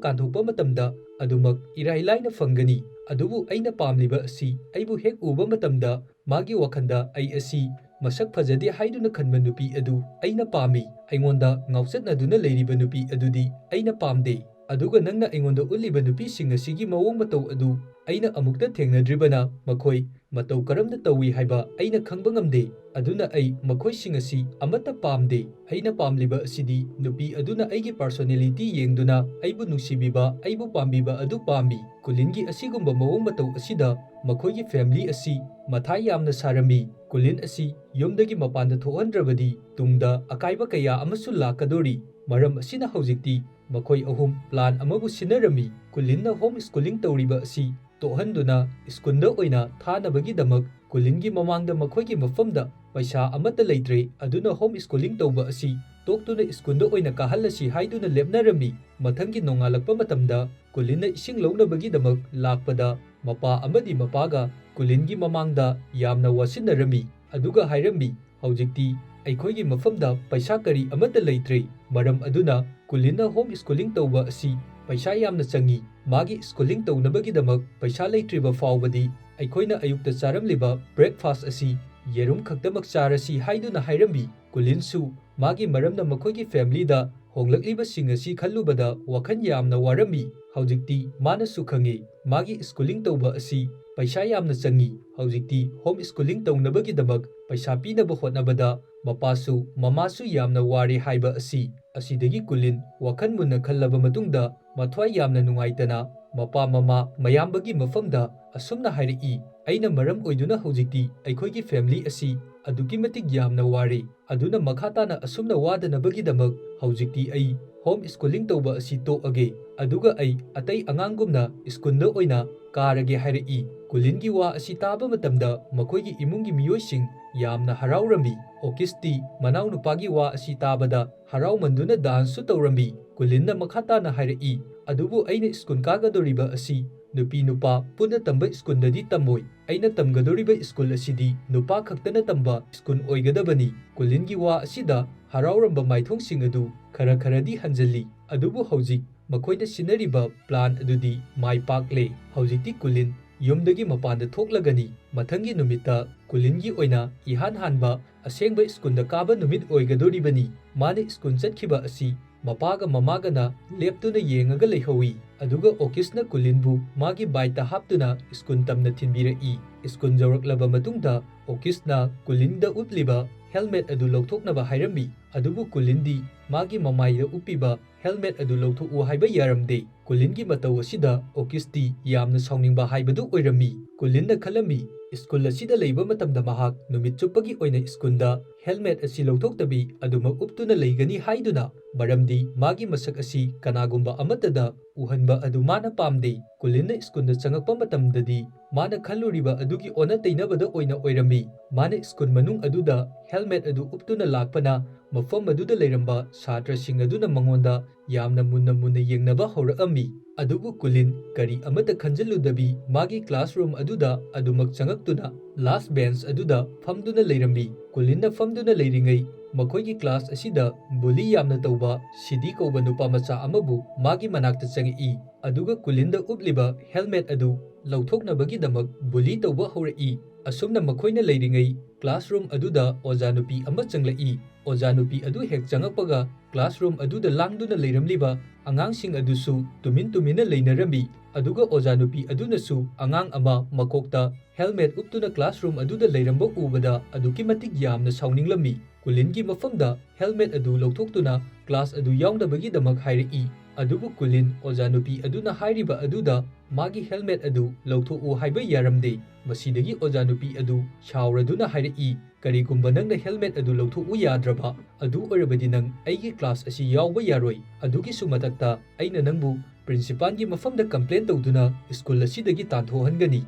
ꯀꯥꯟꯊꯣꯛꯄ ꯃꯇꯝꯗ ꯑꯗꯨꯃꯛ ꯏꯔꯥꯏ ꯂꯥꯏꯅ ꯐꯪꯒꯅꯤ꯫ ꯑꯗꯨꯕꯨ ꯑꯩꯅ ꯄꯥꯝꯂꯤꯕ ꯑꯁꯤ ꯑꯩꯕꯨ ꯍꯦꯛ ꯎꯕ ꯃꯇꯝꯗ ꯃꯥꯒꯤ ꯋꯥꯈꯜꯗ ꯑꯩ ꯑꯁꯤ ꯃꯁꯛ ꯐꯖꯗꯦ ꯍꯥꯏꯗꯨꯅ ꯈꯟꯕ ꯅꯨꯄꯤ ꯑꯗꯨ ꯑꯩꯅ ꯄꯥꯝꯃꯤ꯫ ꯑꯩꯉꯣꯟꯗ ꯉꯥꯎꯆꯠꯅꯗꯨꯅ ꯂꯩꯔꯤꯕ ꯅꯨꯄꯤ ꯑꯗꯨꯗꯤ ꯑꯩꯅ ꯄꯥꯝꯗꯦ꯫ ꯑꯗꯨꯒ ꯅꯪꯅ ꯑꯩꯉꯣꯟꯗ ꯎꯠꯂꯤꯕ ꯅꯨꯄꯤꯁꯤꯡ ꯑꯁꯤꯒꯤ ꯃꯑꯣꯡ ꯃꯇꯧ ꯑꯗꯨ ꯑꯩꯅ ꯑꯃꯨꯛꯇ ꯊꯦꯡꯅꯗ꯭ꯔꯤꯕꯅ ꯃꯈꯣꯏ ꯃꯇꯧ ꯀꯔꯝꯅ ꯇꯧꯏ ꯍꯥꯏꯕ ꯑꯩꯅ ꯈꯪꯕ ꯉꯝꯗꯦ꯫ ꯑꯗꯨꯅ ꯑꯩ ꯃꯈꯣꯏꯁꯤꯡ ꯑꯁꯤ ꯑꯃꯠꯇ ꯄꯥꯝꯗꯦ꯫ ꯑꯩꯅ ꯄꯥꯝꯂꯤꯕ ꯑꯁꯤꯗꯤ ꯅꯨꯄꯤ ꯑꯗꯨꯅ ꯑꯩꯒꯤ personality ꯌꯦꯡꯗꯨꯅ ꯑꯩꯕꯨ ꯅꯨꯡꯁꯤꯕꯤꯕ, ꯑꯩꯕꯨ ꯄꯥꯝꯕꯤꯕ ꯑꯗꯨ ꯄꯥꯝꯃꯤ꯫" ꯀꯨꯂꯤꯟꯒꯤ ꯑꯁꯤꯒꯨꯝꯕ ꯃꯑꯣꯡ ꯃꯇꯧ ꯑꯁꯤꯗ ꯃꯈꯣꯏꯒꯤ family ꯑꯁꯤ ꯃꯊꯥ ꯌꯥꯝꯅ ꯁꯥꯔꯝꯃꯤ꯫ ꯀꯨꯂꯤꯟ ꯑꯁꯤ ꯌꯨꯝꯗꯒꯤ ꯃꯄꯥꯟꯗ ꯊꯣꯛꯍꯟꯗ꯭ꯔꯕꯗꯤ ꯇꯨꯡꯗ ꯑꯀꯥꯏꯕ ꯀꯌꯥ ꯑꯃꯁꯨ ꯂꯥꯛꯀꯗꯧꯔꯤ꯫ ꯃꯔꯝ ꯑꯁꯤꯅ ꯍꯧꯖꯤꯛꯇꯤ ꯃꯈꯣꯏ ꯑꯍꯨꯝ plan ꯑꯃꯕꯨ ꯁꯤꯟꯅꯔꯝꯃꯤ꯫ ꯀꯨꯂꯤꯟꯅ home schooling ꯇꯧꯔꯤꯕ ꯑꯁꯤ ꯇꯣꯛꯍꯟꯗꯨꯅ ꯁ꯭ꯀꯨꯜꯗ ꯑꯣꯏꯅ ꯊꯥꯅꯕꯒꯤꯗꯃꯛ ꯀꯨꯂꯤꯟꯒꯤ ꯃꯃꯥꯡꯗ ꯃꯈꯣꯏꯒꯤ ꯃꯐꯝꯗ ꯄꯩꯁꯥ ꯑꯃꯠꯇ ꯂꯩꯇ꯭ꯔꯦ꯫ ꯑꯗꯨꯅ home schooling ꯇꯧꯕ ꯑꯁꯤ ꯇꯣꯛꯇꯨꯅ ꯁ꯭ꯀꯨꯜꯗ ꯑꯣꯏꯅ ꯀꯥꯍꯜꯂꯁꯤ ꯍꯥꯏꯗꯨꯅ ꯂꯦꯞꯅꯔꯝꯃꯤ꯫ ꯃꯊꯪꯒꯤ ꯅꯣꯡꯉꯥꯜꯂꯛꯄ ꯃꯇꯝꯗ ꯀꯨꯂꯤꯟꯅ ꯏꯁꯤꯡ ꯂꯧꯅꯕꯒꯤꯗꯃꯛ ꯂꯥꯛꯄꯗ ꯃꯄꯥ ꯑꯃꯗꯤ ꯃꯄꯥꯒ ꯀꯨꯂꯤꯟꯒꯤ ꯃꯃꯥꯡꯗ ꯌꯥꯝꯅ ꯋꯥꯁꯤꯟꯅꯔꯝꯃꯤ꯫ ꯑꯗꯨꯒ ꯍꯥꯏꯔꯝꯃꯤ, "ꯍꯧꯖꯤꯛꯇꯤ ꯑꯩꯈꯣꯏꯒꯤ ꯃꯐꯝꯗ ꯄꯩꯁꯥ ꯀꯔꯤ ꯑꯃꯠꯇ ꯂꯩꯇ꯭ꯔꯦ꯫ ꯃꯔꯝ ꯑꯗꯨꯅ ꯀꯨꯂꯤꯟꯅ ꯍꯣꯝ ꯁ꯭ꯀꯨꯂꯤꯡ ꯇꯧꯕ ꯑꯁꯤ ꯄꯩꯁꯥ ꯌꯥꯝꯅ ꯆꯪꯉꯤ꯫ ꯃꯥꯒꯤ ꯁ꯭ꯀꯨꯂꯤꯡ ꯇꯧꯅꯕꯒꯤꯗꯃꯛ ꯄꯩꯁꯥ ꯂꯩꯇ꯭ꯔꯤꯕ ꯐꯥꯎꯕꯗꯤ ꯑꯩꯈꯣꯏꯅ ꯑꯌꯨꯛꯇ ꯆꯥꯔꯝꯂꯤꯕ ꯕ꯭ꯔꯦꯛꯐꯥꯁ ꯑꯁꯤ ꯌꯦꯔꯨꯝ ꯈꯛꯇꯃꯛ ꯆꯥꯔꯁꯤ" ꯍꯥꯏꯗꯨꯅ ꯍꯥꯏꯔꯝꯃꯤ꯫ ꯀꯨꯂꯤꯟꯁꯨ ꯃꯥꯒꯤ ꯃꯔꯝꯅ ꯃꯈꯣꯏꯒꯤ ꯐꯦꯃꯤꯂꯤꯗ ꯍꯣꯡꯂꯛꯂꯤꯕꯁꯤꯡ ꯑꯁꯤ ꯈꯜꯂꯨꯕꯗ ꯋꯥꯈꯜ ꯌꯥꯝꯅ ꯋꯥꯔꯝꯃꯤ꯫ ꯍꯧꯖꯤꯛꯇꯤ ꯃꯥꯅꯁꯨ ꯈꯪꯉꯤ, ꯃꯥꯒꯤ ꯁ꯭ꯀꯨꯂꯤꯡ ꯇꯧꯕ ꯑꯁꯤ ꯄꯩꯁꯥ ꯌꯥꯝꯅ ꯆꯪꯉꯤ꯫ ꯍꯧꯖꯤꯛꯇꯤ ꯍꯣꯝ ꯁ꯭ꯀꯨꯂꯤꯡ ꯇꯧꯅꯕꯒꯤꯗꯃꯛ ꯄꯩꯁꯥ ꯄꯤꯅꯕ ꯍꯣꯠꯅꯕꯗ ꯃꯄꯥꯁꯨ ꯃꯃꯥꯁꯨ ꯌꯥꯝꯅ ꯋꯥꯔꯦ ꯍꯥꯏꯕ ꯑꯁꯤ꯫ ꯑꯁꯤꯗꯒꯤ ꯀꯨꯂꯤꯟ ꯋꯥꯈꯜ ꯃꯨꯟꯅ ꯈꯜꯂꯕ ꯃꯇꯨꯡꯗ ꯃꯊ꯭ꯋꯥꯏ ꯌꯥꯝꯅ ꯅꯨꯡꯉꯥꯏꯇꯅ ꯃꯄꯥ ꯃꯃꯥ ꯃꯌꯥꯝꯕꯒꯤ ꯃꯐꯝꯗ ꯑꯁꯨꯝꯅ ꯍꯥꯏꯔꯛꯏ, "ꯑꯩꯅ ꯃꯔꯝ ꯑꯣꯏꯗꯨꯅ ꯍꯧꯖꯤꯛꯇꯤ ꯑꯩꯈꯣꯏꯒꯤ ꯐꯦꯃꯤꯂꯤ ꯑꯁꯤ ꯑꯗꯨꯛꯀꯤ ꯃꯇꯤꯛ ꯌꯥꯝꯅ ꯋꯥꯔꯦ꯫ ꯑꯗꯨꯅ ꯃꯈꯥ ꯇꯥꯅ ꯑꯁꯨꯝꯅ ꯋꯥꯗꯅꯕꯒꯤꯗꯃꯛ ꯍꯧꯖꯤꯛꯇꯤ ꯑꯩ ꯍꯣꯝ ꯁ꯭ꯀꯨꯂꯤꯡ ꯇꯧꯕ ꯑꯁꯤ ꯇꯣꯛꯑꯒꯦ꯫ ꯑꯗꯨꯒ ꯑꯩ ꯑꯇꯩ ꯑꯉꯥꯡꯒꯨꯝꯅ ꯁ꯭ꯀꯨꯜꯗ ꯑꯣꯏꯅ ꯀꯥꯔꯒꯦ" ꯍꯥꯏꯔꯛꯏ꯫ ꯀꯨꯂꯤꯟꯒꯤ ꯋꯥ ꯑꯁꯤ ꯇꯥꯕ ꯃꯇꯝꯗ ꯃꯈꯣꯏꯒꯤ ꯏꯃꯨꯡꯒꯤ ꯃꯤꯑꯣꯏꯁꯤꯡ ꯌꯥꯝꯅ ꯍꯔꯥꯎꯔꯝꯃꯤ꯫ ꯑꯣꯀꯤꯁꯇꯤ ꯃꯅꯥꯎꯅꯨꯄꯥꯒꯤ ꯋꯥ ꯑꯁꯤ ꯇꯥꯕꯗ ꯍꯔꯥꯎꯃꯟꯗꯨꯅ ꯗꯥꯟꯁꯁꯨ ꯇꯧꯔꯝꯃꯤ꯫ ꯀꯨꯂꯤꯟꯅ ꯃꯈꯥ ꯇꯥꯅ ꯍꯥꯏꯔꯛꯏ, "ꯑꯗꯨꯕꯨ ꯑꯩꯅ ꯁ꯭ꯀꯨꯜ ꯀꯥꯒꯗꯧꯔꯤꯕ ꯑꯁꯤ ꯅꯨꯄꯤ ꯅꯨꯄꯥ ꯄꯨꯟꯅ ꯇꯝꯕ ꯁ꯭ꯀꯨꯜꯗꯗꯤ ꯇꯝꯃꯣꯏ꯫ ꯑꯩꯅ ꯇꯝꯒꯗꯧꯔꯤꯕ ꯁ꯭ꯀꯨꯜ ꯑꯁꯤꯗꯤ ꯅꯨꯄꯥ ꯈꯛꯇꯅ ꯇꯝꯕ ꯁ꯭ꯀꯨꯜ ꯑꯣꯏꯒꯗꯕꯅꯤ꯫" ꯀꯨꯂꯤꯟꯒꯤ ꯋꯥ ꯑꯁꯤꯗ ꯍꯔꯥꯎꯔꯝꯕ ꯃꯥꯏꯊꯣꯡꯁꯤꯡ ꯑꯗꯨ ꯈꯔ ꯈꯔꯗꯤ ꯍꯟꯖꯤꯜꯂꯤ꯫ ꯑꯗꯨꯕꯨ ꯍꯧꯖꯤꯛ ꯃꯈꯣꯏꯅ ꯁꯤꯟꯅꯔꯤꯕ ꯄ꯭ꯂꯥꯟ ꯑꯗꯨꯗꯤ ꯃꯥꯏ ꯄꯥꯛꯂꯦ꯫ ꯍꯧꯖꯤꯛꯇꯤ ꯀꯨꯂꯤꯟ ꯌꯨꯝꯗꯒꯤ ꯃꯄꯥꯟꯗ ꯊꯣꯛꯂꯒꯅꯤ꯫ ꯃꯊꯪꯒꯤ ꯅꯨꯃꯤꯠꯇ ꯀꯨꯂꯤꯟꯒꯤ ꯑꯣꯏꯅ ꯏꯍꯥꯟ ꯍꯥꯟꯕ ꯑꯁꯦꯡꯕ ꯁ꯭ꯀꯨꯜꯗ ꯀꯥꯕ ꯅꯨꯃꯤꯠ ꯑꯣꯏꯒꯗꯧꯔꯤꯕꯅꯤ꯫ ꯃꯥꯅ ꯁ꯭ꯀꯨꯜ ꯆꯠꯈꯤꯕ ꯑꯁꯤ ꯃꯄꯥꯒ ꯃꯃꯥꯒꯅ ꯂꯦꯞꯇꯨꯅ ꯌꯦꯡꯉꯒ ꯂꯩꯍꯧꯏ꯫ ꯑꯗꯨꯒ ꯑꯣꯀꯤꯁꯅ ꯀꯨꯂꯤꯟꯕꯨ ꯃꯥꯒꯤ ꯕꯥꯏꯛꯇ ꯍꯥꯞꯇꯨꯅ ꯁ꯭ꯀꯨꯜ ꯇꯝꯅ ꯊꯤꯟꯕꯤꯔꯛꯏ꯫ ꯁ꯭ꯀꯨꯜ ꯌꯧꯔꯛꯂꯕ ꯃꯇꯨꯡꯗ ꯑꯣꯀꯤꯁꯅ ꯀꯨꯂꯤꯟꯗ ꯎꯞꯂꯤꯕ ꯍꯦꯜꯃꯦꯠ ꯑꯗꯨ ꯂꯧꯊꯣꯛꯅꯕ ꯍꯥꯏꯔꯝꯃꯤ꯫ ꯑꯗꯨꯕꯨ ꯀꯨꯂꯤꯟꯗꯤ ꯃꯥꯒꯤ ꯃꯃꯥꯏꯗ ꯎꯞꯄꯤꯕ ꯍꯦꯜꯃꯦꯠ ꯑꯗꯨ ꯂꯧꯊꯣꯛꯎ ꯍꯥꯏꯕ ꯌꯥꯔꯝꯗꯦ꯫ ꯀꯨꯂꯤꯟꯒꯤ ꯃꯇꯧ ꯑꯁꯤꯗ ꯑꯣꯀꯤꯁꯇꯤ ꯌꯥꯝꯅ ꯁꯥꯎꯅꯤꯡꯕ ꯍꯥꯏꯕꯗꯨ ꯑꯣꯏꯔꯝꯃꯤ꯫ ꯀꯨꯂꯤꯟꯅ ꯈꯜꯂꯝꯃꯤ, "ꯁ꯭ꯀꯨꯜ ꯑꯁꯤꯗ ꯂꯩꯕ ꯃꯇꯝꯗ ꯃꯍꯥꯛ ꯅꯨꯃꯤꯠ ꯆꯨꯞꯄꯒꯤ ꯑꯣꯏꯅ ꯁ꯭ꯀꯨꯜꯗ ꯍꯦꯜꯃꯦꯠ ꯑꯁꯤ ꯂꯧꯊꯣꯛꯇꯕꯤ ꯑꯗꯨꯃꯛ ꯎꯞꯇꯨꯅ ꯂꯩꯒꯅꯤ ꯍꯥꯏꯗꯨꯅ, ꯃꯔꯝꯗꯤ ꯃꯥꯒꯤ ꯃꯁꯛ ꯑꯁꯤ ꯀꯅꯥꯒꯨꯝꯕ ꯑꯃꯠꯇꯗ ꯎꯍꯟꯕ ꯑꯗꯨ ꯃꯥꯅ ꯄꯥꯝꯗꯦ꯫ ꯀꯨꯂꯤꯟꯅ ꯁ꯭ꯀꯨꯜꯗ ꯆꯪꯉꯛꯄ ꯃꯇꯝꯗꯗꯤ ꯃꯥꯅ ꯈꯜꯂꯨꯔꯤꯕ ꯑꯗꯨꯒꯤ ꯑꯣꯟꯅ ꯇꯩꯅꯕꯗ ꯑꯣꯏꯅ ꯑꯣꯏꯔꯝꯃꯤ꯫ ꯃꯥꯅ ꯁ꯭ꯀꯨꯜ ꯃꯅꯨꯡ ꯑꯗꯨꯗ ꯍꯦꯜꯃꯦꯠ ꯑꯗꯨ ꯎꯞꯇꯨꯅ ꯂꯥꯛꯄꯅ ꯃꯐꯝ ꯑꯗꯨꯗ ꯂꯩꯔꯝꯕ ꯁꯥꯇ꯭ꯔꯁꯤꯡ ꯑꯗꯨꯅ ꯃꯉꯣꯟꯗ ꯌꯥꯝꯅ ꯃꯨꯟꯅ ꯃꯨꯟꯅ ꯌꯦꯡꯅꯕ ꯍꯧꯔꯛꯑꯝꯃꯤ꯫ ꯑꯗꯨꯕꯨ ꯀꯨꯂꯤꯟ ꯀꯔꯤ ꯑꯃꯠꯇ ꯈꯟꯖꯤꯜꯂꯨꯗꯕꯤ ꯃꯥꯒꯤ ꯀ꯭ꯂꯥꯁꯔꯨꯝ ꯑꯗꯨꯗ ꯑꯗꯨꯃꯛ ꯆꯪꯉꯛꯇꯨꯅ ꯂꯥꯁ ꯕꯦꯟꯁ ꯑꯗꯨꯗ ꯐꯝꯗꯨꯅ ꯂꯩꯔꯝꯃꯤ꯫ ꯀꯨꯂꯤꯟꯅ ꯐꯝꯗꯨꯅ ꯂꯩꯔꯤꯉꯩ ꯃꯈꯣꯏꯒꯤ ꯀ꯭ꯂꯥꯁ ꯑꯁꯤꯗ ꯕꯨꯂꯤ ꯌꯥꯝꯅ ꯇꯧꯕ ꯁꯤꯗꯤ ꯀꯧꯕ ꯅꯨꯄꯥ ꯃꯆꯥ ꯑꯃꯕꯨ ꯃꯥꯒꯤ ꯃꯅꯥꯛꯇ ꯆꯪꯉꯛꯏ꯫ ꯑꯗꯨꯒ ꯀꯨꯂꯤꯟꯗ ꯎꯞꯂꯤꯕ ꯍꯦꯜꯃꯦꯠ ꯑꯗꯨ ꯂꯧꯊꯣꯛꯅꯕꯒꯤꯗꯃꯛ ꯕꯨꯂꯤ ꯇꯧꯕ ꯍꯧꯔꯛꯏ꯫ ꯑꯁꯨꯝꯅ ꯃꯈꯣꯏꯅ ꯂꯩꯔꯤꯉꯩ ꯀ꯭ꯂꯥꯁꯔꯨꯝ ꯑꯗꯨꯗ ꯑꯣꯖꯥ ꯅꯨꯄꯤ ꯑꯃ ꯆꯪꯂꯛꯏ꯫ ꯑꯣꯖꯥ ꯅꯨꯄꯤ ꯑꯗꯨ ꯍꯦꯛ ꯆꯪꯉꯛꯄꯒ ꯀ꯭ꯂꯥꯁꯔꯨꯝ ꯑꯗꯨꯗ ꯂꯥꯡꯗꯨꯅ ꯂꯩꯔꯝꯂꯤꯕ ꯑꯉꯥꯡꯁꯤꯡ ꯑꯗꯨꯁꯨ ꯇꯨꯃꯤꯟ ꯇꯨꯃꯤꯟꯅ ꯂꯩꯅꯔꯝꯃꯤ꯫ ꯑꯗꯨꯒ ꯑꯣꯖꯥ ꯅꯨꯄꯤ ꯑꯗꯨꯅꯁꯨ ꯑꯉꯥꯡ ꯑꯃ ꯃꯀꯣꯛꯇ ꯍꯦꯜꯃꯦꯠ ꯎꯞꯇꯨꯅ ꯀ꯭ꯂꯥꯁꯔꯨꯝ ꯑꯗꯨꯗ ꯂꯩꯔꯝꯕ ꯎꯕꯗ ꯑꯗꯨꯛꯀꯤ ꯃꯇꯤꯛ ꯌꯥꯝꯅ ꯁꯥꯎꯅꯤꯡꯂꯝꯃꯤ꯫ ꯀꯨꯂꯤꯟꯒꯤ ꯃꯐꯝꯗ ꯍꯦꯜꯃꯦꯠ ꯑꯗꯨ ꯂꯧꯊꯣꯛꯇꯨꯅ ꯀ꯭ꯂꯥꯁ ꯑꯗꯨ ꯌꯥꯎꯅꯕꯒꯤꯗꯃꯛ ꯍꯥꯏꯔꯛꯏ꯫ ꯑꯗꯨꯕꯨ ꯀꯨꯂꯤꯟ ꯑꯣꯖꯥ ꯅꯨꯄꯤ ꯑꯗꯨꯅ ꯍꯥꯏꯔꯤꯕ ꯑꯗꯨꯗ ꯃꯥꯒꯤ ꯍꯦꯜꯃꯦꯠ ꯑꯗꯨ ꯂꯧꯊꯣꯛꯎ ꯍꯥꯏꯕ ꯌꯥꯔꯝꯗꯦ꯫ ꯃꯁꯤꯗꯒꯤ ꯑꯣꯖꯥ ꯅꯨꯄꯤ ꯑꯗꯨ ꯁꯥꯎꯔꯗꯨꯅ ꯍꯥꯏꯔꯛꯏ, "ꯀꯔꯤꯒꯨꯝꯕ ꯅꯪꯅ ꯍꯦꯜꯃꯦꯠ ꯑꯗꯨ ꯂꯧꯊꯣꯛꯎ ꯌꯥꯗ꯭ꯔꯕ ꯑꯗꯨ ꯑꯣꯏꯔꯕꯗꯤ ꯅꯪ ꯑꯩꯒꯤ ꯀ꯭ꯂꯥꯁ ꯑꯁꯤ ꯌꯥꯎꯕ ꯌꯥꯔꯣꯏ꯫ ꯑꯗꯨꯒꯤꯁꯨ ꯃꯊꯛꯇ ꯑꯩꯅ ꯅꯪꯕꯨ ꯄ꯭ꯔꯤꯟꯁꯤꯄꯥꯜꯒꯤ ꯃꯐꯝꯗ ꯀꯝꯄ꯭ꯂꯦꯟ ꯇꯧꯗꯨꯅ ꯁ꯭ꯀꯨꯜ ꯑꯁꯤꯗꯒꯤ ꯇꯥꯟꯊꯣꯛꯍꯟꯒꯅꯤ"꯫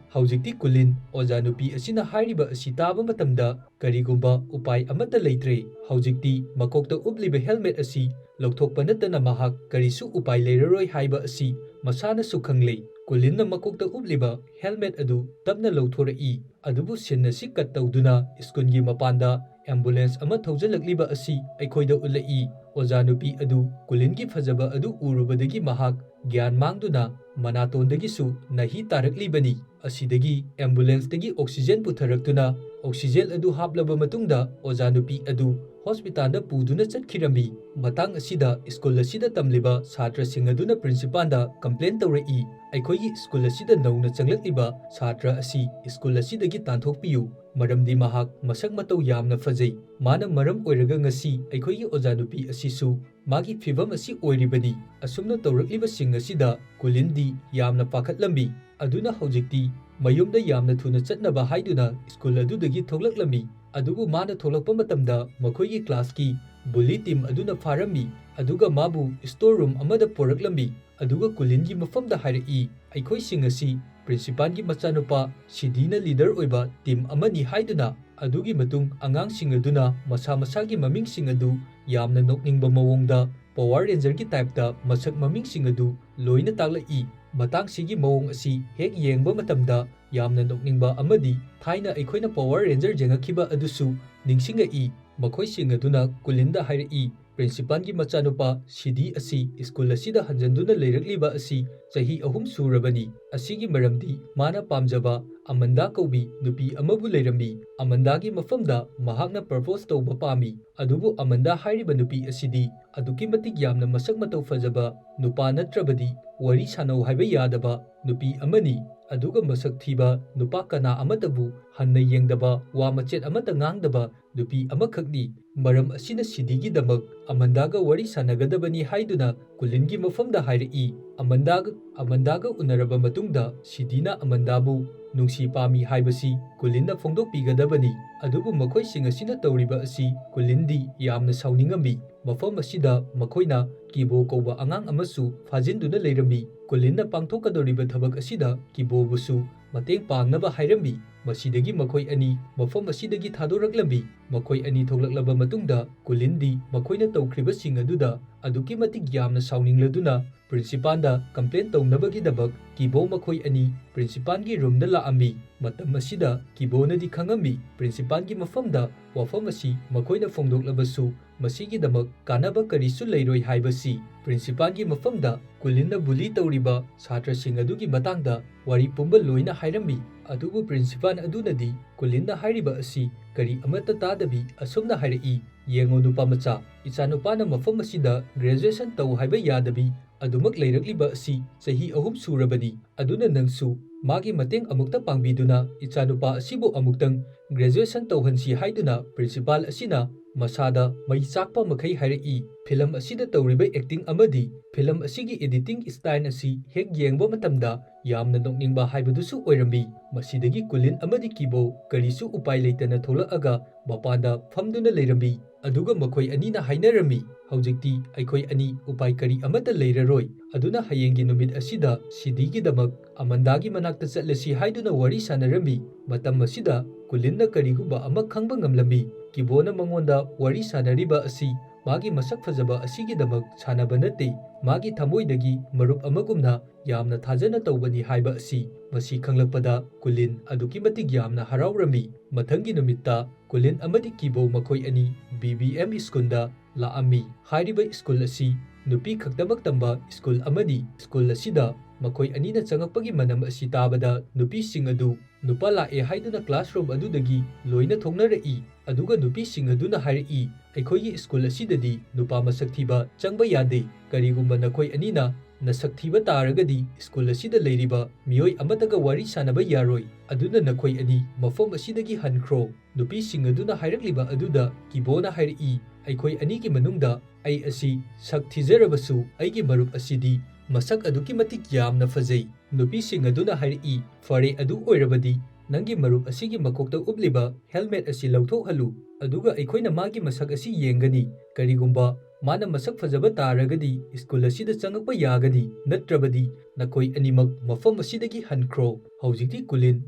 ꯍꯧꯖꯤꯛꯇꯤ ꯀꯨꯂꯤꯟ ꯑꯣꯖꯥ ꯅꯨꯄꯤ ꯑꯁꯤꯅ ꯍꯥꯏꯔꯤꯕ ꯑꯁꯤ ꯇꯥꯕ ꯃꯇꯝꯗ ꯀꯔꯤꯒꯨꯝꯕ ꯎꯄꯥꯏ ꯑꯃꯠꯇ ꯂꯩꯇ꯭ꯔꯦ꯫ ꯍꯧꯖꯤꯛꯇꯤ ꯃꯀꯣꯛꯇ ꯎꯞꯂꯤꯕ ꯍꯦꯜꯃꯦꯠ ꯑꯁꯤ ꯂꯧꯊꯣꯛꯄ ꯅꯠꯇꯅ ꯃꯍꯥꯛ ꯀꯔꯤꯁꯨ ꯎꯄꯥꯏ ꯂꯩꯔꯔꯣꯏ ꯍꯥꯏꯕ ꯑꯁꯤ ꯃꯁꯥꯅꯁꯨ ꯈꯪꯂꯦ꯫ ꯀꯨꯂꯤꯟꯅ ꯃꯀꯣꯛꯇ ꯎꯞꯂꯤꯕ ꯍꯦꯜꯃꯦꯠ ꯑꯗꯨ ꯇꯞꯅ ꯂꯧꯊꯣꯔꯛꯏ꯫ ꯑꯗꯨꯕꯨ ꯁꯤꯟ ꯑꯁꯤ ꯀꯠ ꯇꯧꯗꯨꯅ ꯁ꯭ꯀꯨꯜꯒꯤ ꯃꯄꯥꯟꯗ ꯑꯦꯝꯕꯨꯂꯦꯟꯁ ꯑꯃ ꯊꯧꯖꯤꯜꯂꯛꯂꯤꯕ ꯑꯁꯤ ꯑꯩꯈꯣꯏꯗ ꯎꯠꯂꯛꯏ꯫ ꯑꯣꯖꯥ ꯅꯨꯄꯤ ꯑꯗꯨ ꯀꯨꯂꯤꯟꯒꯤ ꯐꯖꯕ ꯑꯗꯨ ꯎꯔꯨꯕꯗꯒꯤ ꯃꯍꯥꯛ ꯒ꯭ꯌꯥꯟ ꯃꯥꯡꯗꯨꯅ ꯃꯅꯥꯇꯣꯟꯗꯒꯤꯁꯨ ꯅꯥꯍꯤ ꯇꯥꯔꯛꯂꯤꯕꯅꯤ꯫ ꯑꯁꯤꯗꯒꯤ ꯑꯦꯝꯕꯨꯂꯦꯟꯁꯇꯒꯤ ꯑꯣꯛꯁꯤꯖꯦꯟ ꯄꯨꯊꯔꯛꯇꯨꯅ ꯑꯣꯛꯁꯤꯖꯦꯟ ꯑꯗꯨ ꯍꯥꯞꯂꯕ ꯃꯇꯨꯡꯗ ꯑꯣꯖꯥ ꯅꯨꯄꯤ ꯑꯗꯨ ꯍꯣꯁꯄꯤꯇꯥꯜꯗ ꯄꯨꯗꯨꯅ ꯆꯠꯈꯤꯔꯝꯃꯤ꯫ ꯃꯇꯥꯡ ꯑꯁꯤꯗ ꯁ꯭ꯀꯨꯜ ꯑꯁꯤꯗ ꯇꯝꯂꯤꯕ ꯁꯥꯇ꯭ꯔꯁꯤꯡ ꯑꯗꯨꯅ ꯄ꯭ꯔꯤꯟꯁꯤꯄꯥꯜꯗ ꯀꯝꯄ꯭ꯂꯦꯟ ꯇꯧꯔꯛꯏ, "ꯑꯩꯈꯣꯏꯒꯤ ꯁ꯭ꯀꯨꯜ ꯑꯁꯤꯗ ꯅꯧꯅ ꯆꯪꯂꯛꯂꯤꯕ ꯁꯥꯇ꯭ꯔ ꯑꯁꯤ ꯁ꯭ꯀꯨꯜ ꯑꯁꯤꯗꯒꯤ ꯇꯥꯟꯊꯣꯛꯄꯤꯌꯨ, ꯃꯔꯝꯗꯤ ꯃꯍꯥꯛ ꯃꯁꯛ ꯃꯇꯧ ꯌꯥꯝꯅ ꯐꯖꯩ꯫ ꯃꯥꯅ ꯃꯔꯝ ꯑꯣꯏꯔꯒ ꯉꯁꯤ ꯑꯩꯈꯣꯏꯒꯤ ꯑꯣꯖꯥ ꯅꯨꯄꯤ ꯑꯁꯤꯁꯨ ꯃꯥꯒꯤ ꯐꯤꯚꯝ ꯑꯁꯤ ꯑꯣꯏꯔꯤꯕꯅꯤ"꯫ ꯑꯁꯨꯝꯅ ꯇꯧꯔꯛꯂꯤꯕꯁꯤꯡ ꯑꯁꯤꯗ ꯀꯨꯂꯤꯟꯗꯤ ꯌꯥꯝꯅ ꯄꯥꯈꯠꯂꯝꯃꯤ꯫ ꯑꯗꯨꯅ ꯍꯧꯖꯤꯛꯇꯤ ꯃꯌꯨꯝꯗ ꯌꯥꯝꯅ ꯊꯨꯅ ꯆꯠꯅꯕ ꯍꯥꯏꯗꯨꯅ ꯁ꯭ꯀꯨꯜ ꯑꯗꯨꯗꯒꯤ ꯊꯣꯛꯂꯛꯂꯝꯃꯤ꯫ ꯑꯗꯨꯕꯨ ꯃꯥꯅ ꯊꯣꯛꯂꯛꯄ ꯃꯇꯝꯗ ꯃꯈꯣꯏꯒꯤ ꯀ꯭ꯂꯥꯁꯀꯤ ꯕꯨꯂꯤ ꯇꯤꯝ ꯑꯗꯨꯅ ꯐꯥꯔꯝꯃꯤ, ꯑꯗꯨꯒ ꯃꯥꯕꯨ ꯁ꯭ꯇꯣꯔ ꯔꯨꯝ ꯑꯃꯗ ꯄꯣꯔꯛꯂꯝꯃꯤ꯫ ꯑꯗꯨꯒ ꯀꯨꯂꯤꯟꯒꯤ ꯃꯐꯝꯗ ꯍꯥꯏꯔꯛꯏ, "ꯑꯩꯈꯣꯏꯁꯤꯡ ꯑꯁꯤ ꯄ꯭ꯔꯤꯟꯁꯤꯄꯥꯜꯒꯤ ꯃꯆꯥꯅꯨꯄꯥ ꯁꯤꯗꯤꯅ ꯂꯤꯗꯔ ꯑꯣꯏꯕ ꯇꯤꯝ ꯑꯃꯅꯤ" ꯍꯥꯏꯗꯨꯅ, ꯑꯗꯨꯒꯤ ꯃꯇꯨꯡ ꯑꯉꯥꯡꯁꯤꯡ ꯑꯗꯨꯅ ꯃꯁꯥ ꯃꯁꯥꯒꯤ ꯃꯃꯤꯡꯁꯤꯡ ꯑꯗꯨ ꯌꯥꯝꯅ ꯅꯣꯛꯅꯤꯡꯕ ꯃꯑꯣꯡꯗ ꯄꯋꯥꯔ ꯔꯦꯟꯖꯔꯒꯤ ꯇꯥꯏꯞꯇ ꯃꯁꯛ ꯃꯃꯤꯡꯁꯤꯡ ꯑꯗꯨ ꯂꯣꯏꯅ ꯇꯥꯛꯂꯛꯏ꯫ ꯃꯇꯥꯡꯁꯤꯒꯤ ꯃꯑꯣꯡ ꯑꯁꯤ ꯍꯦꯛ ꯌꯦꯡꯕ ꯃꯇꯝꯗ ꯌꯥꯝꯅ ꯅꯣꯛꯅꯤꯡꯕ ꯑꯃꯗꯤ ꯊꯥꯏꯅ ꯑꯩꯈꯣꯏꯅ ꯄꯋꯥꯔ ꯔꯦꯟꯖꯔ ꯌꯦꯡꯉꯛꯈꯤꯕ ꯑꯗꯨꯁꯨ ꯅꯤꯡꯁꯤꯡꯉꯛꯏ꯫ ꯃꯈꯣꯏꯁꯤꯡ ꯑꯗꯨꯅ ꯀꯨꯂꯤꯟꯗ ꯍꯥꯏꯔꯛꯏ, "ꯄ꯭ꯔꯤꯟꯁꯤꯄꯥꯜꯒꯤ ꯃꯆꯥꯅꯨꯄꯥ ꯁꯤꯗꯤ ꯑꯁꯤ ꯁ꯭ꯀꯨꯜ ꯑꯁꯤꯗ ꯍꯟꯖꯟꯗꯨꯅ ꯂꯩꯔꯛꯂꯤꯕ ꯑꯁꯤ ꯆꯍꯤ ꯑꯍꯨꯝ ꯁꯨꯔꯕꯅꯤ꯫ ꯑꯁꯤꯒꯤ ꯃꯔꯝꯗꯤ ꯃꯥꯅ ꯄꯥꯝꯖꯕ ꯑꯃꯟꯗꯥ ꯀꯧꯕꯤ ꯅꯨꯄꯤ ꯑꯃꯕꯨ ꯂꯩꯔꯝꯃꯤ꯫ ꯑꯃꯟꯗꯥꯒꯤ ꯃꯐꯝꯗ ꯃꯍꯥꯛꯅ ꯄ꯭ꯔꯄꯣꯖ ꯇꯧꯕ ꯄꯥꯝꯃꯤ꯫ ꯑꯗꯨꯕꯨ ꯑꯃꯟꯗꯥ ꯍꯥꯏꯔꯤꯕ ꯅꯨꯄꯤ ꯑꯁꯤꯗꯤ ꯑꯗꯨꯛꯀꯤ ꯃꯇꯤꯛ ꯌꯥꯝꯅ ꯃꯁꯛ ꯃꯇꯧ ꯐꯖꯕ ꯅꯨꯄꯥ ꯅꯠꯇ꯭ꯔꯕꯗꯤ ꯋꯥꯔꯤ ꯁꯥꯟꯅꯧ ꯍꯥꯏꯕ ꯌꯥꯗꯕ ꯅꯨꯄꯤ ꯑꯃꯅꯤ꯫ ꯑꯗꯨꯒ ꯃꯁꯛ ꯊꯤꯕ ꯅꯨꯄꯥ ꯀꯅꯥ ꯑꯃꯠꯇꯕꯨ ꯍꯟꯅ ꯌꯦꯡꯗꯕ, ꯋꯥ ꯃꯆꯦꯠ ꯑꯃꯠꯇ ꯉꯥꯡꯗꯕ ꯅꯨꯄꯤ ꯑꯃꯈꯛꯅꯤ꯫ ꯃꯔꯝ ꯑꯁꯤꯅ ꯁꯤꯗꯤꯒꯤꯗꯃꯛ ꯑꯃꯟꯗꯥꯒ ꯋꯥꯔꯤ ꯁꯥꯟꯅꯒꯗꯕꯅꯤ" ꯍꯥꯏꯗꯨꯅ ꯀꯨꯂꯤꯟꯒꯤ ꯃꯐꯝꯗ ꯍꯥꯏꯔꯛꯏ꯫ ꯑꯃꯟꯗꯥꯒ, ꯑꯃꯟꯗꯥꯒ ꯎꯅꯔꯕ ꯃꯇꯨꯡꯗ ꯁꯤꯗꯤꯅ ꯑꯃꯟꯗꯥꯕꯨ ꯅꯨꯡꯁꯤ ꯄꯥꯝꯃꯤ ꯍꯥꯏꯕꯁꯤ ꯀꯨꯂꯤꯟꯅ ꯐꯣꯡꯗꯣꯛꯄꯤꯒꯗꯕꯅꯤ꯫ ꯑꯗꯨꯕꯨ ꯃꯈꯣꯏꯁꯤꯡ ꯑꯁꯤꯅ ꯇꯧꯔꯤꯕ ꯑꯁꯤ ꯀꯨꯂꯤꯟꯗꯤ ꯌꯥꯝꯅ ꯁꯥꯎꯅꯤꯡꯉꯝꯃꯤ꯫ ꯃꯐꯝ ꯑꯁꯤꯗ ꯃꯈꯣꯏꯅ ꯀꯤꯕꯣ ꯀꯧꯕ ꯑꯉꯥꯡ ꯑꯃꯁꯨ ꯐꯥꯖꯤꯟꯗꯨꯅ ꯂꯩꯔꯝꯃꯤ꯫ ꯀꯨꯂꯤꯟꯅ ꯄꯥꯡꯊꯣꯛꯀꯗꯧꯔꯤꯕ ꯊꯕꯛ ꯑꯁꯤꯗ ꯀꯤꯕꯣꯕꯨꯁꯨ ꯃꯇꯦꯡ ꯄꯥꯡꯅꯕ ꯍꯥꯏꯔꯝꯃꯤ꯫ ꯃꯁꯤꯗꯒꯤ ꯃꯈꯣꯏ ꯑꯅꯤ ꯃꯐꯝ ꯑꯁꯤꯗꯒꯤ ꯊꯥꯗꯣꯔꯛꯂꯝꯃꯤ꯫ ꯃꯈꯣꯏ ꯑꯅꯤ ꯊꯣꯛꯂꯛꯂꯕ ꯃꯇꯨꯡꯗ ꯀꯨꯂꯤꯟꯗꯤ ꯃꯈꯣꯏꯅ ꯇꯧꯈ꯭ꯔꯤꯕꯁꯤꯡ ꯑꯗꯨꯗ ꯑꯗꯨꯛꯀꯤ ꯃꯇꯤꯛ ꯌꯥꯝꯅ ꯁꯥꯎꯅꯤꯡꯂꯗꯨꯅ ꯄ꯭ꯔꯤꯟꯁꯤꯄꯥꯜꯗ ꯀꯝꯄ꯭ꯂꯦꯟ ꯇꯧꯅꯕꯒꯤꯗꯃꯛ ꯀꯤꯕꯣ ꯃꯈꯣꯏ ꯑꯅꯤ ꯄ꯭ꯔꯤꯟꯁꯤꯄꯥꯜꯒꯤ ꯔꯨꯝꯗ ꯂꯥꯛꯑꯝꯃꯤ꯫ ꯃꯇꯝ ꯑꯁꯤꯗ ꯀꯤꯕꯣꯅꯗꯤ ꯈꯪꯉꯝꯃꯤ ꯄ꯭ꯔꯤꯟꯁꯤꯄꯥꯜꯒꯤ ꯃꯐꯝꯗ ꯋꯥꯐꯝ ꯑꯁꯤ ꯃꯈꯣꯏꯅ ꯐꯣꯡꯗꯣꯛꯂꯕꯁꯨ ꯃꯁꯤꯒꯤꯗꯃꯛ ꯀꯥꯟꯅꯕ ꯀꯔꯤꯁꯨ ꯂꯩꯔꯣꯏ ꯍꯥꯏꯕꯁꯤ꯫ ꯄ꯭ꯔꯤꯟꯁꯤꯄꯥꯜꯒꯤ ꯃꯐꯝꯗ ꯀꯨꯂꯤꯟꯅ ꯕꯨꯂꯤ ꯇꯧꯔꯤꯕ ꯁꯥꯇ꯭ꯔꯁꯤꯡ ꯑꯗꯨꯒꯤ ꯃꯇꯥꯡꯗ ꯋꯥꯔꯤ ꯄꯨꯝꯕ ꯂꯣꯏꯅ ꯍꯥꯏꯔꯝꯃꯤ꯫ ꯑꯗꯨꯕꯨ ꯄ꯭ꯔꯤꯟꯁꯤꯄꯥꯜ ꯑꯗꯨꯅꯗꯤ ꯀꯨꯂꯤꯟꯅ ꯍꯥꯏꯔꯤꯕ ꯑꯁꯤ ꯀꯔꯤ ꯑꯃꯠꯇ ꯇꯥꯗꯕꯤ ꯑꯁꯨꯝꯅ ꯍꯥꯏꯔꯛꯏ, "ꯌꯦꯡꯉꯣ ꯅꯨꯄꯥ ꯃꯆꯥ, ꯏꯆꯥꯅꯨꯄꯥꯅ ꯃꯐꯝ ꯑꯁꯤꯗ ꯒ꯭ꯔꯦꯖꯨꯑꯦꯁꯟ ꯇꯧ ꯍꯥꯏꯕ ꯌꯥꯗꯕꯤ ꯑꯗꯨꯃꯛ ꯂꯩꯔꯛꯂꯤꯕ ꯑꯁꯤ ꯆꯍꯤ ꯑꯍꯨꯝ ꯁꯨꯔꯕꯅꯤ꯫ ꯑꯗꯨꯅ ꯅꯪꯁꯨ ꯃꯥꯒꯤ ꯃꯇꯦꯡ ꯑꯃꯨꯛꯇ ꯄꯥꯡꯕꯤꯗꯨꯅ ꯏꯆꯥꯅꯨꯄꯥ ꯑꯁꯤꯕꯨ ꯑꯃꯨꯛꯇꯪ ꯒ꯭ꯔꯦꯖꯨꯑꯦꯁꯟ ꯇꯧꯍꯟꯁꯤ" ꯍꯥꯏꯗꯨꯅ ꯄ꯭ꯔꯤꯟꯁꯤꯄꯥꯜ ꯑꯁꯤꯅ ꯃꯁꯥꯗ ꯃꯩ ꯆꯥꯛꯄ ꯃꯈꯩ ꯍꯥꯏꯔꯛꯏ꯫ ꯐꯤꯂꯝ ꯑꯁꯤꯗ ꯇꯧꯔꯤꯕ ꯑꯦꯛꯇꯤꯡ ꯑꯃꯗꯤ ꯐꯤꯂꯝ ꯑꯁꯤꯒꯤ ꯑꯦꯗꯤꯇꯤꯡ ꯁ꯭ꯇꯥꯏꯜ ꯑꯁꯤ ꯍꯦꯛ ꯌꯦꯡꯕ ꯃꯇꯝꯗ ꯌꯥꯝꯅ ꯅꯣꯛꯅꯤꯡꯕ ꯍꯥꯏꯕꯗꯨꯁꯨ ꯑꯣꯏꯔꯝꯃꯤ꯫ ꯃꯁꯤꯗꯒꯤ ꯀꯨꯂꯤꯟ ꯑꯃꯗꯤ ꯀꯤꯕꯣ ꯀꯔꯤꯁꯨ ꯎꯄꯥꯏ ꯂꯩꯇꯅ ꯊꯣꯛꯂꯛꯑꯒ ꯃꯄꯥꯟꯗ ꯐꯝꯗꯨꯅ ꯂꯩꯔꯝꯃꯤ꯫ ꯑꯗꯨꯒ ꯃꯈꯣꯏ ꯑꯅꯤꯅ ꯍꯥꯏꯅꯔꯝꯃꯤ, "ꯍꯧꯖꯤꯛꯇꯤ ꯑꯩꯈꯣꯏ ꯑꯅꯤ ꯎꯄꯥꯏ ꯀꯔꯤ ꯑꯃꯠꯇ ꯂꯩꯔꯔꯣꯏ꯫ ꯑꯗꯨꯅ ꯍꯌꯦꯡꯒꯤ ꯅꯨꯃꯤꯠ ꯑꯁꯤꯗ ꯁꯤꯗꯤꯒꯤꯗꯃꯛ ꯑꯃꯟꯗꯥꯒꯤ ꯃꯅꯥꯛꯇ ꯆꯠꯂꯁꯤ" ꯍꯥꯏꯗꯨꯅ ꯋꯥꯔꯤ ꯁꯥꯟꯅꯔꯝꯃꯤ꯫ ꯃꯇꯝ ꯑꯁꯤꯗ ꯀꯨꯂꯤꯟꯅ ꯀꯔꯤꯒꯨꯝꯕ ꯑꯃ ꯈꯪꯕ ꯉꯝꯂꯝꯃꯤ꯫ ꯀꯤꯕꯣꯅ ꯃꯉꯣꯟꯗ ꯋꯥꯔꯤ ꯁꯥꯟꯅꯔꯤꯕ ꯑꯁꯤ ꯃꯥꯒꯤ ꯃꯁꯛ ꯐꯖꯕ ꯑꯁꯤꯒꯤꯗꯃꯛ ꯁꯥꯟꯅꯕ ꯅꯠꯇꯦ, ꯃꯥꯒꯤ ꯊꯃꯣꯏꯗꯒꯤ ꯃꯔꯨꯞ ꯑꯃꯒꯨꯝꯅ ꯌꯥꯝꯅ ꯊꯥꯖꯅ ꯇꯧꯕꯅꯤ ꯍꯥꯏꯕ ꯑꯁꯤ꯫ ꯃꯁꯤ ꯈꯪꯂꯛꯄꯗ ꯀꯨꯂꯤꯟ ꯑꯗꯨꯛꯀꯤ ꯃꯇꯤꯛ ꯌꯥꯝꯅ ꯍꯔꯥꯎꯔꯝꯃꯤ꯫ ꯃꯊꯪꯒꯤ ꯅꯨꯃꯤꯠꯇ ꯀꯨꯂꯤꯟ ꯑꯃꯗꯤ ꯀꯤꯕꯣ ꯃꯈꯣꯏ ꯑꯅꯤ ꯕꯤ ꯕꯤ ꯑꯦꯝ ꯁ꯭ꯀꯨꯜꯗ ꯂꯥꯛꯑꯝꯃꯤ꯫ ꯍꯥꯏꯔꯤꯕ ꯁ꯭ꯀꯨꯜ ꯑꯁꯤ ꯅꯨꯄꯤ ꯈꯛꯇꯃꯛ ꯇꯝꯕ ꯁ꯭ꯀꯨꯜ ꯑꯃꯅꯤ꯫ ꯁ꯭ꯀꯨꯜ ꯑꯁꯤꯗ ꯃꯈꯣꯏ ꯑꯅꯤꯅ ꯆꯪꯉꯛꯄꯒꯤ ꯃꯅꯝ ꯑꯁꯤ ꯇꯥꯕꯗ ꯅꯨꯄꯤꯁꯤꯡ ꯑꯗꯨ ꯅꯨꯄꯥ ꯂꯥꯛꯑꯦ ꯍꯥꯏꯗꯨꯅ ꯀ꯭ꯂꯥꯁꯔꯨꯝ ꯑꯗꯨꯗꯒꯤ ꯂꯣꯏꯅ ꯊꯣꯛꯅꯔꯛꯏ꯫ ꯑꯗꯨꯒ ꯅꯨꯄꯤꯁꯤꯡ ꯑꯗꯨꯅ ꯍꯥꯏꯔꯛꯏ, "ꯑꯩꯈꯣꯏꯒꯤ ꯁ꯭ꯀꯨꯜ ꯑꯁꯤꯗꯗꯤ ꯅꯨꯄꯥ ꯃꯁꯛ ꯊꯤꯕ ꯆꯪꯕ ꯌꯥꯗꯦ꯫ ꯀꯔꯤꯒꯨꯝꯕ ꯅꯈꯣꯏ ꯑꯅꯤꯅ ꯅꯁꯛ ꯊꯤꯕ ꯇꯥꯔꯒꯗꯤ ꯁ꯭ꯀꯨꯜ ꯑꯁꯤꯗ ꯂꯩꯔꯤꯕ ꯃꯤꯑꯣꯏ ꯑꯃꯠꯇꯒ ꯋꯥꯔꯤ ꯁꯥꯟꯅꯕ ꯌꯥꯔꯣꯏ꯫ ꯑꯗꯨꯅ ꯅꯈꯣꯏ ꯑꯅꯤ ꯃꯐꯝ ꯑꯁꯤꯗꯒꯤ ꯍꯟꯈ꯭ꯔꯣ"꯫ ꯅꯨꯄꯤꯁꯤꯡ ꯑꯗꯨꯅ ꯍꯥꯏꯔꯛꯂꯤꯕ ꯑꯗꯨꯗ ꯀꯤꯕꯣꯅ ꯍꯥꯏꯔꯛꯏ, "ꯑꯩꯈꯣꯏ ꯑꯅꯤꯒꯤ ꯃꯅꯨꯡꯗ ꯑꯩ ꯑꯁꯤ ꯁꯛ ꯊꯤꯖꯔꯕꯁꯨ ꯑꯩꯒꯤ ꯃꯔꯨꯞ ꯑꯁꯤꯗꯤ ꯃꯁꯛ ꯑꯗꯨꯛꯀꯤ ꯃꯇꯤꯛ ꯌꯥꯝꯅ ꯐꯖꯩ"꯫ ꯅꯨꯄꯤꯁꯤꯡ ꯑꯗꯨꯅ ꯍꯥꯏꯔꯛꯏ, "ꯐꯔꯦ, ꯑꯗꯨ ꯑꯣꯏꯔꯕꯗꯤ ꯅꯪꯒꯤ ꯃꯔꯨꯞ ꯑꯁꯤꯒꯤ ꯃꯀꯣꯛꯇ ꯎꯞꯂꯤꯕ ꯍꯦꯜꯃꯦꯠ ꯑꯁꯤ ꯂꯧꯊꯣꯛꯍꯜꯂꯨ, ꯑꯗꯨꯒ ꯑꯩꯈꯣꯏꯅ ꯃꯥꯒꯤ ꯃꯁꯛ ꯑꯁꯤ ꯌꯦꯡꯒꯅꯤ꯫ ꯀꯔꯤꯒꯨꯝꯕ ꯃꯥꯅ ꯃꯁꯛ ꯐꯖꯕ ꯇꯥꯔꯒꯗꯤ ꯁ꯭ꯀꯨꯜ ꯑꯁꯤꯗ ꯆꯪꯉꯛꯄ ꯌꯥꯒꯅꯤ, ꯅꯠꯇ꯭ꯔꯕꯗꯤ ꯅꯈꯣꯏ ꯑꯅꯤꯃꯛ ꯃꯐꯝ ꯑꯁꯤꯗꯒꯤ ꯍꯟꯈ꯭ꯔꯣ"꯫ ꯍꯧꯖꯤꯛꯇꯤ ꯀꯨꯂꯤꯟ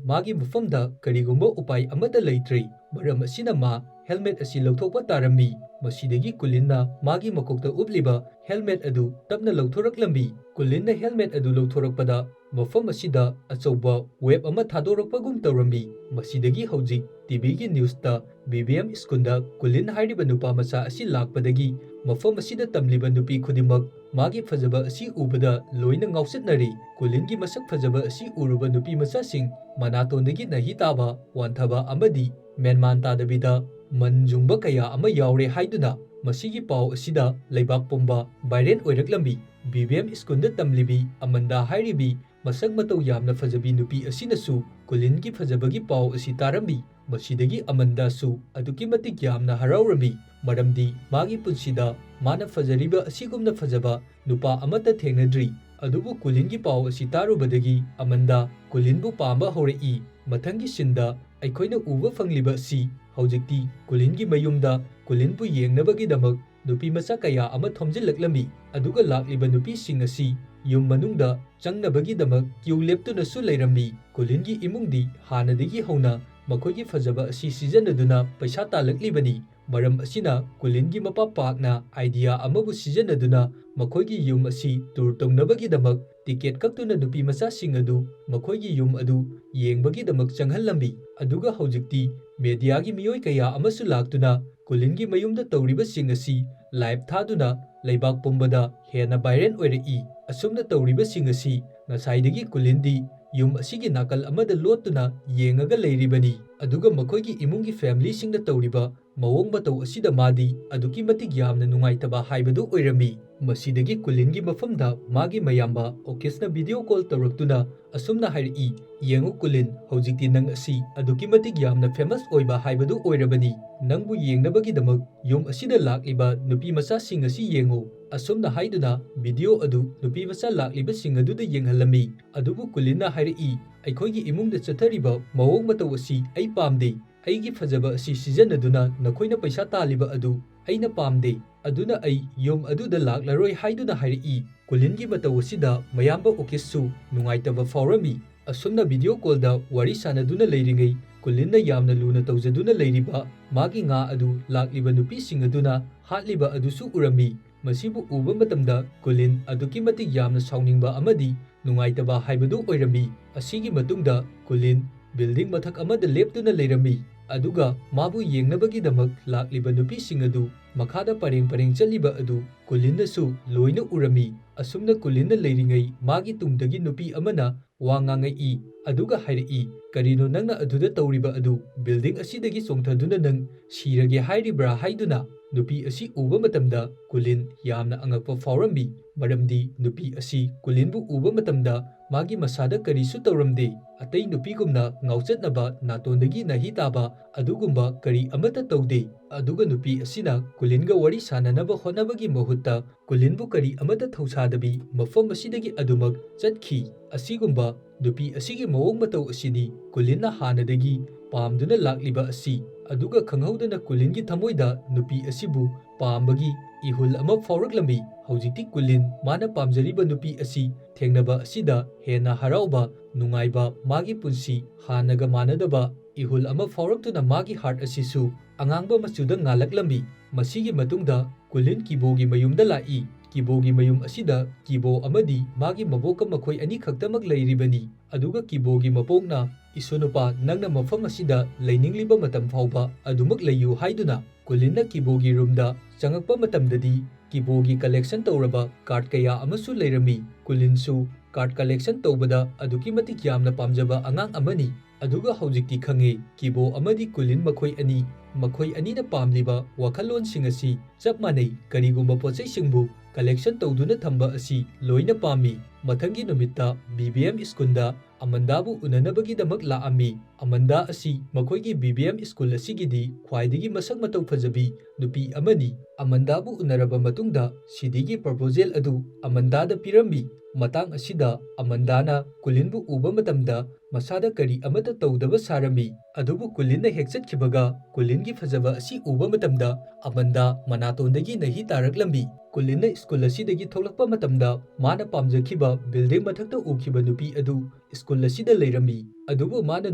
ꯃꯥꯒꯤ ꯃꯐꯝꯗ ꯀꯔꯤꯒꯨꯝꯕ ꯎꯄꯥꯏ ꯑꯃꯠꯇ ꯂꯩꯇ꯭ꯔꯦ꯫ ꯃꯔꯝ ꯑꯁꯤꯅ ꯃꯥ ꯍꯦꯜꯃꯦꯠ ꯑꯁꯤ ꯂꯧꯊꯣꯛꯄ ꯇꯥꯔꯝꯃꯤ꯫ ꯃꯁꯤꯗꯒꯤ ꯀꯨꯂꯤꯟꯅ ꯃꯥꯒꯤ ꯃꯀꯣꯛꯇ ꯎꯞꯂꯤꯕ ꯍꯦꯜꯃꯦꯠ ꯑꯗꯨ ꯇꯞꯅ ꯂꯧꯊꯣꯔꯛꯂꯝꯃꯤ꯫ ꯀꯨꯂꯤꯟꯅ ꯍꯦꯜꯃꯦꯠ ꯑꯗꯨ ꯂꯧꯊꯣꯔꯛꯄꯗ ꯃꯐꯝ ꯑꯁꯤꯗ ꯑꯆꯧꯕ ꯋꯦꯕ ꯑꯃ ꯊꯥꯗꯣꯔꯛꯄꯒꯨꯝ ꯇꯧꯔꯝꯃꯤ꯫ ꯃꯁꯤꯗꯒꯤ ꯍꯧꯖꯤꯛ ꯇꯤ ꯚꯤꯒꯤ ꯅ꯭ꯌꯨꯁꯇ ꯕꯤ ꯕꯤ ꯑꯦꯝ ꯁ꯭ꯀꯨꯜꯗ ꯀꯨꯂꯤꯟ ꯍꯥꯏꯔꯤꯕ ꯅꯨꯄꯥ ꯃꯆꯥ ꯑꯁꯤ ꯂꯥꯛꯄꯗꯒꯤ ꯃꯐꯝ ꯑꯁꯤꯗ ꯇꯝꯂꯤꯕ ꯅꯨꯄꯤ ꯈꯨꯗꯤꯡꯃꯛ ꯃꯥꯒꯤ ꯐꯖꯕ ꯑꯁꯤ ꯎꯕꯗ ꯂꯣꯏꯅ ꯉꯥꯎꯆꯠꯅꯔꯦ꯫ ꯀꯨꯂꯤꯟꯒꯤ ꯃꯁꯛ ꯐꯖꯕ ꯑꯁꯤ ꯎꯔꯨꯕ ꯅꯨꯄꯤ ꯃꯆꯥꯁꯤꯡ ꯃꯅꯥꯇꯣꯟꯗꯒꯤ ꯅꯥꯍꯤ ꯇꯥꯕ, ꯋꯥꯟꯊꯕ ꯑꯃꯗꯤ ꯃꯦꯟꯃꯥꯟ ꯇꯥꯗꯕꯤꯗ ꯃꯟ ꯌꯨꯡꯕ ꯀꯌꯥ ꯑꯃ ꯌꯥꯎꯔꯦ ꯍꯥꯏꯗꯨꯅ ꯃꯁꯤꯒꯤ ꯄꯥꯎ ꯑꯁꯤꯗ ꯂꯩꯕꯥꯛ ꯄꯨꯝꯕ ꯚꯥꯏꯔꯦꯜ ꯑꯣꯏꯔꯛꯂꯝꯃꯤ꯫ ꯕꯤ ꯕꯤ ꯑꯦꯝ ꯁ꯭ꯀꯨꯜꯗ ꯇꯝꯂꯤꯕꯤ ꯑꯃꯟꯗꯥ ꯍꯥꯏꯔꯤꯕꯤ ꯃꯁꯛ ꯃꯇꯧ ꯌꯥꯝꯅ ꯐꯖꯕꯤ ꯅꯨꯄꯤ ꯑꯁꯤꯅꯁꯨ ꯀꯨꯂꯤꯟꯒꯤ ꯐꯖꯕꯒꯤ ꯄꯥꯎ ꯑꯁꯤ ꯇꯥꯔꯝꯃꯤ꯫ ꯃꯁꯤꯗꯒꯤ ꯑꯃꯟꯗꯥꯁꯨ ꯑꯗꯨꯛꯀꯤ ꯃꯇꯤꯛ ꯌꯥꯝꯅ ꯍꯔꯥꯎꯔꯝꯃꯤ, ꯃꯔꯝꯗꯤ ꯃꯥꯒꯤ ꯄꯨꯟꯁꯤꯗ ꯃꯥꯅ ꯐꯖꯔꯤꯕ ꯑꯁꯤꯒꯨꯝꯅ ꯐꯖꯕ ꯅꯨꯄꯥ ꯑꯃꯠꯇ ꯊꯦꯡꯅꯗ꯭ꯔꯤ꯫ ꯑꯗꯨꯕꯨ ꯀꯨꯂꯤꯟꯒꯤ ꯄꯥꯎ ꯑꯁꯤ ꯇꯥꯔꯨꯕꯗꯒꯤ ꯑꯃꯟꯗ ꯀꯨꯂꯤꯟꯕꯨ ꯄꯥꯝꯕ ꯍꯧꯔꯛꯏ꯫ ꯃꯊꯪꯒꯤ ꯁꯤꯟꯗ ꯑꯩꯈꯣꯏꯅ ꯎꯕ ꯐꯪꯂꯤꯕ ꯑꯁꯤ ꯍꯧꯖꯤꯛꯇꯤ ꯀꯨꯂꯤꯟꯒꯤ ꯃꯌꯨꯝꯗ ꯀꯨꯂꯤꯟꯕꯨ ꯌꯦꯡꯅꯕꯒꯤꯗꯃꯛ ꯅꯨꯄꯤ ꯃꯆꯥ ꯀꯌꯥ ꯑꯃ ꯊꯣꯝꯖꯤꯜꯂꯛꯂꯝꯃꯤ꯫ ꯑꯗꯨꯒ ꯂꯥꯛꯂꯤꯕ ꯅꯨꯄꯤꯁꯤꯡ ꯑꯁꯤ ꯌꯨꯝ ꯃꯅꯨꯡꯗ ꯆꯪꯅꯕꯒꯤꯗꯃꯛ ꯀ꯭ꯌꯨ ꯂꯦꯞꯇꯨꯅꯁꯨ ꯂꯩꯔꯝꯃꯤ꯫ ꯀꯨꯂꯤꯟꯒꯤ ꯏꯃꯨꯡꯗꯤ ꯍꯥꯟꯅꯗꯒꯤ ꯍꯧꯅ ꯃꯈꯣꯏꯒꯤ ꯐꯖꯕ ꯑꯁꯤ ꯁꯤꯖꯤꯟꯅꯗꯨꯅ ꯄꯩꯁꯥ ꯇꯥꯜꯂꯛꯂꯤꯕꯅꯤ꯫ ꯃꯔꯝ ꯑꯁꯤꯅ ꯀꯨꯂꯤꯟꯒꯤ ꯃꯄꯥ ꯄꯥꯛꯅ ꯑꯥꯏꯗꯤꯌꯥ ꯑꯃꯕꯨ ꯁꯤꯖꯤꯟꯅꯗꯨꯅ ꯃꯈꯣꯏꯒꯤ ꯌꯨꯝ ꯑꯁꯤ ꯇꯨꯔ ꯇꯧꯅꯕꯒꯤꯗꯃꯛ ꯇꯤꯀꯦꯠ ꯀꯛꯇꯨꯅ ꯅꯨꯄꯤ ꯃꯆꯥꯁꯤꯡ ꯑꯗꯨ ꯃꯈꯣꯏꯒꯤ ꯌꯨꯝ ꯑꯗꯨ ꯌꯦꯡꯕꯒꯤꯗꯃꯛ ꯆꯪꯍꯜꯂꯝꯃꯤ꯫ ꯑꯗꯨꯒ ꯍꯧꯖꯤꯛꯇꯤ ꯃꯦꯗꯤꯌꯥꯒꯤ ꯃꯤꯑꯣꯏ ꯀꯌꯥ ꯑꯃꯁꯨ ꯂꯥꯛꯇꯨꯅ ꯀꯨꯂꯤꯟꯒꯤ ꯃꯌꯨꯝꯗ ꯇꯧꯔꯤꯕꯁꯤꯡ ꯑꯁꯤ ꯂꯥꯏꯚ ꯊꯥꯗꯨꯅ ꯂꯩꯕꯥꯛ ꯄꯨꯝꯕꯗ ꯍꯦꯟꯅ ꯚꯥꯏꯔꯦꯜ ꯑꯣꯏꯔꯛꯏ꯫ ꯑꯁꯨꯝꯅ ꯇꯧꯔꯤꯕꯁꯤꯡ ꯑꯁꯤ ꯉꯁꯥꯏꯗꯒꯤ ꯀꯨꯂꯤꯟꯗꯤ ꯌꯨꯝ ꯑꯁꯤꯒꯤ ꯅꯥꯀꯜ ꯑꯃꯗ ꯂꯣꯠꯇꯨꯅ ꯌꯦꯡꯉꯒ ꯂꯩꯔꯤꯕꯅꯤ꯫ ꯑꯗꯨꯒ ꯃꯈꯣꯏꯒꯤ ꯏꯃꯨꯡꯒꯤ ꯐꯦꯃꯤꯂꯤꯁꯤꯡꯅ ꯇꯧꯔꯤꯕ ꯃꯑꯣꯡ ꯃꯇꯧ ꯑꯁꯤꯗ ꯃꯥꯗꯤ ꯑꯗꯨꯛꯀꯤ ꯃꯇꯤꯛ ꯌꯥꯝꯅ ꯅꯨꯡꯉꯥꯏꯇꯕ ꯍꯥꯏꯕꯗꯨ ꯑꯣꯏꯔꯝꯃꯤ꯫ ꯃꯁꯤꯗꯒꯤ ꯀꯨꯂꯤꯟꯒꯤ ꯃꯐꯝꯗ ꯃꯥꯒꯤ ꯃꯌꯥꯝꯕ ꯑꯣꯀꯤꯁꯅ ꯚꯤꯗꯤꯑꯣ ꯀꯣꯜ ꯇꯧꯔꯛꯇꯨꯅ ꯑꯁꯨꯝꯅ ꯍꯥꯏꯔꯛꯏ, "ꯌꯦꯡꯉꯨ ꯀꯨꯂꯤꯟ, ꯍꯧꯖꯤꯛꯇꯤ ꯅꯪ ꯑꯁꯤ ꯑꯗꯨꯛꯀꯤ ꯃꯇꯤꯛ ꯌꯥꯝꯅ ꯐꯦꯃꯁ ꯑꯣꯏꯕ ꯍꯥꯏꯕꯗꯨ ꯑꯣꯏꯔꯕꯅꯤ꯫ ꯅꯪꯕꯨ ꯌꯦꯡꯅꯕꯒꯤꯗꯃꯛ ꯌꯨꯝ ꯑꯁꯤꯗ ꯂꯥꯛꯂꯤꯕ ꯅꯨꯄꯤ ꯃꯆꯥꯁꯤꯡ ꯑꯁꯤ ꯌꯦꯡꯉꯨ"꯫ ꯑꯁꯨꯝꯅ ꯍꯥꯏꯗꯨꯅ ꯚꯤꯗꯤꯑꯣ ꯑꯗꯨ ꯅꯨꯄꯤ ꯃꯆꯥ ꯂꯥꯛꯂꯤꯕꯁꯤꯡ ꯑꯗꯨꯗ ꯌꯦꯡꯍꯜꯂꯝꯃꯤ꯫ ꯑꯗꯨꯕꯨ ꯀꯨꯂꯤꯟꯅ ꯍꯥꯏꯔꯛꯏ, "ꯑꯩꯈꯣꯏꯒꯤ ꯏꯃꯨꯡꯗ ꯆꯠꯊꯔꯤꯕ ꯃꯑꯣꯡ ꯃꯇꯧ ꯑꯁꯤ ꯑꯩ ꯄꯥꯝꯗꯦ꯫ ꯑꯩꯒꯤ ꯐꯖꯕ ꯑꯁꯤ ꯁꯤꯖꯤꯟꯅꯗꯨꯅ ꯅꯈꯣꯏꯅ ꯄꯩꯁꯥ ꯇꯥꯜꯂꯤꯕ ꯑꯗꯨ ꯑꯩꯅ ꯄꯥꯝꯗꯦ꯫ ꯑꯗꯨꯅ ꯑꯩ ꯌꯨꯝ ꯑꯗꯨꯗ ꯂꯥꯛꯂꯔꯣꯏ" ꯍꯥꯏꯗꯨꯅ ꯍꯥꯏꯔꯛꯏ꯫ ꯀꯨꯂꯤꯟꯒꯤ ꯃꯇꯧ ꯑꯁꯤꯗ ꯃꯌꯥꯝꯕ ꯑꯣꯀꯤꯁꯁꯨ ꯅꯨꯡꯉꯥꯏꯇꯕ ꯐꯥꯎꯔꯝꯃꯤ꯫ ꯑꯁꯨꯝꯅ ꯚꯤꯗꯤꯑꯣ ꯀꯣꯜꯗ ꯋꯥꯔꯤ ꯁꯥꯟꯅꯗꯨꯅ ꯂꯩꯔꯤꯉꯩ ꯀꯨꯂꯤꯟꯅ ꯌꯥꯝꯅ ꯂꯨꯅ ꯇꯧꯖꯗꯨꯅ ꯂꯩꯔꯤꯕ ꯃꯥꯒꯤ ꯉꯥ ꯑꯗꯨ ꯂꯥꯛꯂꯤꯕ ꯅꯨꯄꯤꯁꯤꯡ ꯑꯗꯨꯅ ꯍꯥꯠꯂꯤꯕ ꯑꯗꯨꯁꯨ ꯎꯔꯝꯃꯤ꯫ ꯃꯁꯤꯕꯨ ꯎꯕ ꯃꯇꯝꯗ ꯀꯨꯂꯤꯟ ꯑꯗꯨꯛꯀꯤ ꯃꯇꯤꯛ ꯌꯥꯝꯅ ꯁꯥꯎꯅꯤꯡꯕ ꯑꯃꯗꯤ ꯅꯨꯡꯉꯥꯏꯇꯕ ꯍꯥꯏꯕꯗꯨ ꯑꯣꯏꯔꯝꯃꯤ꯫ ꯑꯁꯤꯒꯤ ꯃꯇꯨꯡꯗ ꯀꯨꯂꯤꯟ ꯕꯤꯜꯗꯤꯡ ꯃꯊꯛ ꯑꯃꯗ ꯂꯦꯞꯇꯨꯅ ꯂꯩꯔꯝꯃꯤ꯫ ꯑꯗꯨꯒ ꯃꯥꯕꯨ ꯌꯦꯡꯅꯕꯒꯤꯗꯃꯛ ꯂꯥꯛꯂꯤꯕ ꯅꯨꯄꯤꯁꯤꯡ ꯑꯗꯨ ꯃꯈꯥꯗ ꯄꯔꯦꯡ ꯄꯔꯦꯡ ꯆꯠꯂꯤꯕ ꯑꯗꯨ ꯀꯨꯂꯤꯟꯅꯁꯨ ꯂꯣꯏꯅ ꯎꯔꯝꯃꯤ꯫ ꯑꯁꯨꯝꯅ ꯀꯨꯂꯤꯟꯅ ꯂꯩꯔꯤꯉꯩ ꯃꯥꯒꯤ ꯇꯨꯡꯗꯒꯤ ꯅꯨꯄꯤ ꯑꯃꯅ ꯋꯥ ꯉꯥꯡꯉꯛꯏ꯫ ꯑꯗꯨꯒ ꯍꯥꯏꯔꯛꯏ, "ꯀꯔꯤꯅꯣ ꯅꯪꯅ ꯑꯗꯨꯗ ꯇꯧꯔꯤꯕ ꯑꯗꯨ? ꯕꯤꯜꯗꯤꯡ ꯑꯁꯤꯗꯒꯤ ꯆꯣꯡꯊꯗꯨꯅ ꯅꯪ ꯁꯤꯔꯒꯦ ꯍꯥꯏꯔꯤꯕ꯭ꯔꯥ?" ꯍꯥꯏꯗꯨꯅ꯫ ꯅꯨꯄꯤ ꯑꯁꯤ ꯎꯕ ꯃꯇꯝꯗ ꯀꯨꯂꯤꯟ ꯌꯥꯝꯅ ꯑꯉꯛꯄ ꯐꯥꯎꯔꯝꯃꯤ, ꯃꯔꯝꯗꯤ ꯅꯨꯄꯤ ꯑꯁꯤ ꯀꯨꯂꯤꯟꯕꯨ ꯎꯕ ꯃꯇꯝꯗ ꯃꯥꯒꯤ ꯃꯁꯥꯗ ꯀꯔꯤꯁꯨ ꯇꯧꯔꯝꯗꯦ꯫ ꯑꯇꯩ ꯅꯨꯄꯤꯒꯨꯝꯅ ꯉꯥꯎꯆꯠꯅꯕ, ꯅꯥꯇꯣꯟꯗꯒꯤ ꯅꯥꯍꯤ ꯇꯥꯕ ꯑꯗꯨꯒꯨꯝꯕ ꯀꯔꯤ ꯑꯃꯠꯇ ꯇꯧꯗꯦ꯫ ꯑꯗꯨꯒ ꯅꯨꯄꯤ ꯑꯁꯤꯅ ꯀꯨꯂꯤꯟꯒ ꯋꯥꯔꯤ ꯁꯥꯅꯅꯕ ꯍꯣꯠꯅꯕꯒꯤ ꯃꯍꯨꯠꯇ ꯀꯨꯂꯤꯟꯕꯨ ꯀꯔꯤ ꯑꯃꯠꯇ ꯊꯧꯁꯥꯗꯕꯤ ꯃꯐꯝ ꯑꯁꯤꯗꯒꯤ ꯑꯗꯨꯃꯛ ꯆꯠꯈꯤ꯫ ꯑꯁꯤꯒꯨꯝꯕ ꯅꯨꯄꯤ ꯑꯁꯤꯒꯤ ꯃꯑꯣꯡ ꯃꯇꯧ ꯑꯁꯤꯅꯤ ꯀꯨꯂꯤꯟꯅ ꯍꯥꯟꯅꯗꯒꯤ ꯄꯥꯝꯗꯨꯅ ꯂꯥꯛꯂꯤꯕ ꯑꯁꯤ꯫ ꯑꯗꯨꯒ ꯈꯪꯍꯧꯗꯅ ꯀꯨꯂꯤꯟꯒꯤ ꯊꯃꯣꯏꯗ ꯅꯨꯄꯤ ꯑꯁꯤꯕꯨ ꯄꯥꯝꯕꯒꯤ ꯏꯍꯨꯜ ꯑꯃ ꯐꯥꯎꯔꯛꯂꯝꯃꯤ꯫ ꯍꯧꯖꯤꯛꯇꯤ ꯀꯨꯂꯤꯟ ꯃꯥꯅ ꯄꯥꯝꯖꯔꯤꯕ ꯅꯨꯄꯤ ꯑꯁꯤ ꯊꯦꯡꯅꯕ ꯑꯁꯤꯗ ꯍꯦꯟꯅ ꯍꯔꯥꯎꯕ, ꯅꯨꯡꯉꯥꯏꯕ, ꯃꯥꯒꯤ ꯄꯨꯟꯁꯤ ꯍꯥꯟꯅꯒ ꯃꯥꯟꯅꯗꯕ ꯏꯍꯨꯜ ꯑꯃ ꯐꯥꯎꯔꯛꯇꯨꯅ ꯃꯥꯒꯤ ꯍꯥꯔꯠ ꯑꯁꯤꯁꯨ ꯑꯉꯥꯡꯕ ꯃꯆꯨꯗ ꯉꯥꯜꯂꯛꯂꯝꯃꯤ꯫ ꯃꯁꯤꯒꯤ ꯃꯇꯨꯡꯗ ꯀꯨꯂꯤꯟ ꯀꯤꯕꯣꯒꯤ ꯃꯌꯨꯝꯗ ꯂꯥꯛꯏ꯫ ꯀꯤꯕꯣꯒꯤ ꯃꯌꯨꯝ ꯑꯁꯤꯗ ꯀꯤꯕꯣ ꯑꯃꯗꯤ ꯃꯥꯒꯤ ꯃꯕꯣꯛꯀ ꯃꯈꯣꯏ ꯑꯅꯤ ꯈꯛꯇꯃꯛ ꯂꯩꯔꯤꯕꯅꯤ꯫ ꯑꯗꯨꯒ ꯀꯤꯕꯣꯒꯤ ꯃꯕꯣꯛꯅ, "ꯏꯁꯨꯅꯨꯄꯥ, ꯅꯪꯅ ꯃꯐꯝ ꯑꯁꯤꯗ ꯂꯩꯅꯤꯡꯂꯤꯕ ꯃꯇꯝ ꯐꯥꯎꯕ ꯑꯗꯨꯃꯛ ꯂꯩꯌꯨ" ꯍꯥꯏꯗꯨꯅ ꯀꯨꯂꯤꯟꯅ ꯀꯤꯕꯣꯒꯤ ꯔꯨꯝꯗ ꯆꯪꯉꯛꯄ ꯃꯇꯝꯗꯗꯤ ꯀꯤꯕꯣꯒꯤ ꯀꯂꯦꯛꯁꯟ ꯇꯧꯔꯕ ꯀꯥꯔꯗ ꯀꯌꯥ ꯑꯃꯁꯨ ꯂꯩꯔꯝꯃꯤ꯫ ꯀꯨꯂꯤꯟꯁꯨ ꯀꯥꯔꯗ ꯀꯂꯦꯛꯁꯟ ꯇꯧꯕꯗ ꯑꯗꯨꯛꯀꯤ ꯃꯇꯤꯛ ꯌꯥꯝꯅ ꯄꯥꯝꯖꯕ ꯑꯉꯥꯡ ꯑꯃꯅꯤ꯫ ꯑꯗꯨꯒ ꯍꯧꯖꯤꯛꯇꯤ ꯈꯪꯉꯦ, ꯀꯤꯕꯣ ꯑꯃꯗꯤ ꯀꯨꯂꯤꯟ ꯃꯈꯣꯏ ꯑꯅꯤ, ꯃꯈꯣꯏ ꯑꯅꯤꯅ ꯄꯥꯝꯂꯤꯕ ꯋꯥꯈꯜꯂꯣꯟꯁꯤꯡ ꯑꯁꯤ ꯆꯞ ꯃꯥꯟꯅꯩ꯫ ꯀꯔꯤꯒꯨꯝꯕ ꯄꯣꯠꯆꯩꯁꯤꯡꯕꯨ ꯀꯂꯦꯛꯁꯟ ꯇꯧꯗꯨꯅ ꯊꯝꯕ ꯑꯁꯤ ꯂꯣꯏꯅ ꯄꯥꯝꯃꯤ꯫ ꯃꯊꯪꯒꯤ ꯅꯨꯃꯤꯠꯇ ꯕꯤ ꯕꯤ ꯑꯦꯝ ꯁ꯭ꯀꯨꯜꯗ ꯑꯃꯟꯗꯥꯕꯨ ꯎꯅꯅꯕꯒꯤꯗꯃꯛ ꯂꯥꯛꯑꯝꯃꯤ꯫ ꯑꯃꯟꯗꯥ ꯑꯁꯤ ꯃꯈꯣꯏꯒꯤ ꯕꯤ ꯕꯤ ꯑꯦꯝ ꯁ꯭ꯀꯨꯜ ꯑꯁꯤꯒꯤꯗꯤ ꯈ꯭ꯋꯥꯏꯗꯒꯤ ꯃꯁꯛ ꯃꯇꯧ ꯐꯖꯕꯤ ꯅꯨꯄꯤ ꯑꯃꯅꯤ꯫ ꯑꯃꯟꯗꯥꯕꯨ ꯎꯅꯔꯕ ꯃꯇꯨꯡꯗ ꯁꯤꯗꯤꯒꯤ ꯄ꯭ꯔꯄꯣꯖꯦꯜ ꯑꯗꯨ ꯑꯃꯟꯗꯥꯗ ꯄꯤꯔꯝꯃꯤ꯫ ꯃꯇꯥꯡ ꯑꯁꯤꯗ ꯑꯃꯟꯗꯥꯅ ꯀꯨꯂꯤꯟꯕꯨ ꯎꯕ ꯃꯇꯝꯗ ꯃꯁꯥꯗ ꯀꯔꯤ ꯑꯃꯠꯇ ꯇꯧꯗꯕ ꯁꯥꯔꯝꯃꯤ꯫ ꯑꯗꯨꯕꯨ ꯀꯨꯂꯤꯟꯅ ꯍꯦꯛ ꯆꯠꯈꯤꯕꯒ ꯀꯨꯂꯤꯟꯒꯤ ꯐꯖꯕ ꯑꯁꯤ ꯎꯕ ꯃꯇꯝꯗ ꯑꯃꯟꯗꯥ ꯃꯅꯥꯇꯣꯟꯗꯒꯤ ꯅꯍꯤ ꯇꯥꯔꯛꯂꯝꯃꯤ꯫ ꯀꯨꯂꯤꯟꯅ ꯁ꯭ꯀꯨꯜ ꯑꯁꯤꯗꯒꯤ ꯊꯣꯛꯂꯛꯄ ꯃꯇꯝꯗ ꯃꯥꯅ ꯄꯥꯝꯖꯈꯤꯕ ꯕꯤꯜꯗꯤꯡ ꯃꯊꯛꯇ ꯎꯈꯤꯕ ꯅꯨꯄꯤ ꯑꯗꯨ ꯁ꯭ꯀꯨꯜ ꯑꯁꯤꯗ ꯂꯩꯔꯝꯃꯤ꯫ ꯑꯗꯨꯕꯨ ꯃꯥꯅ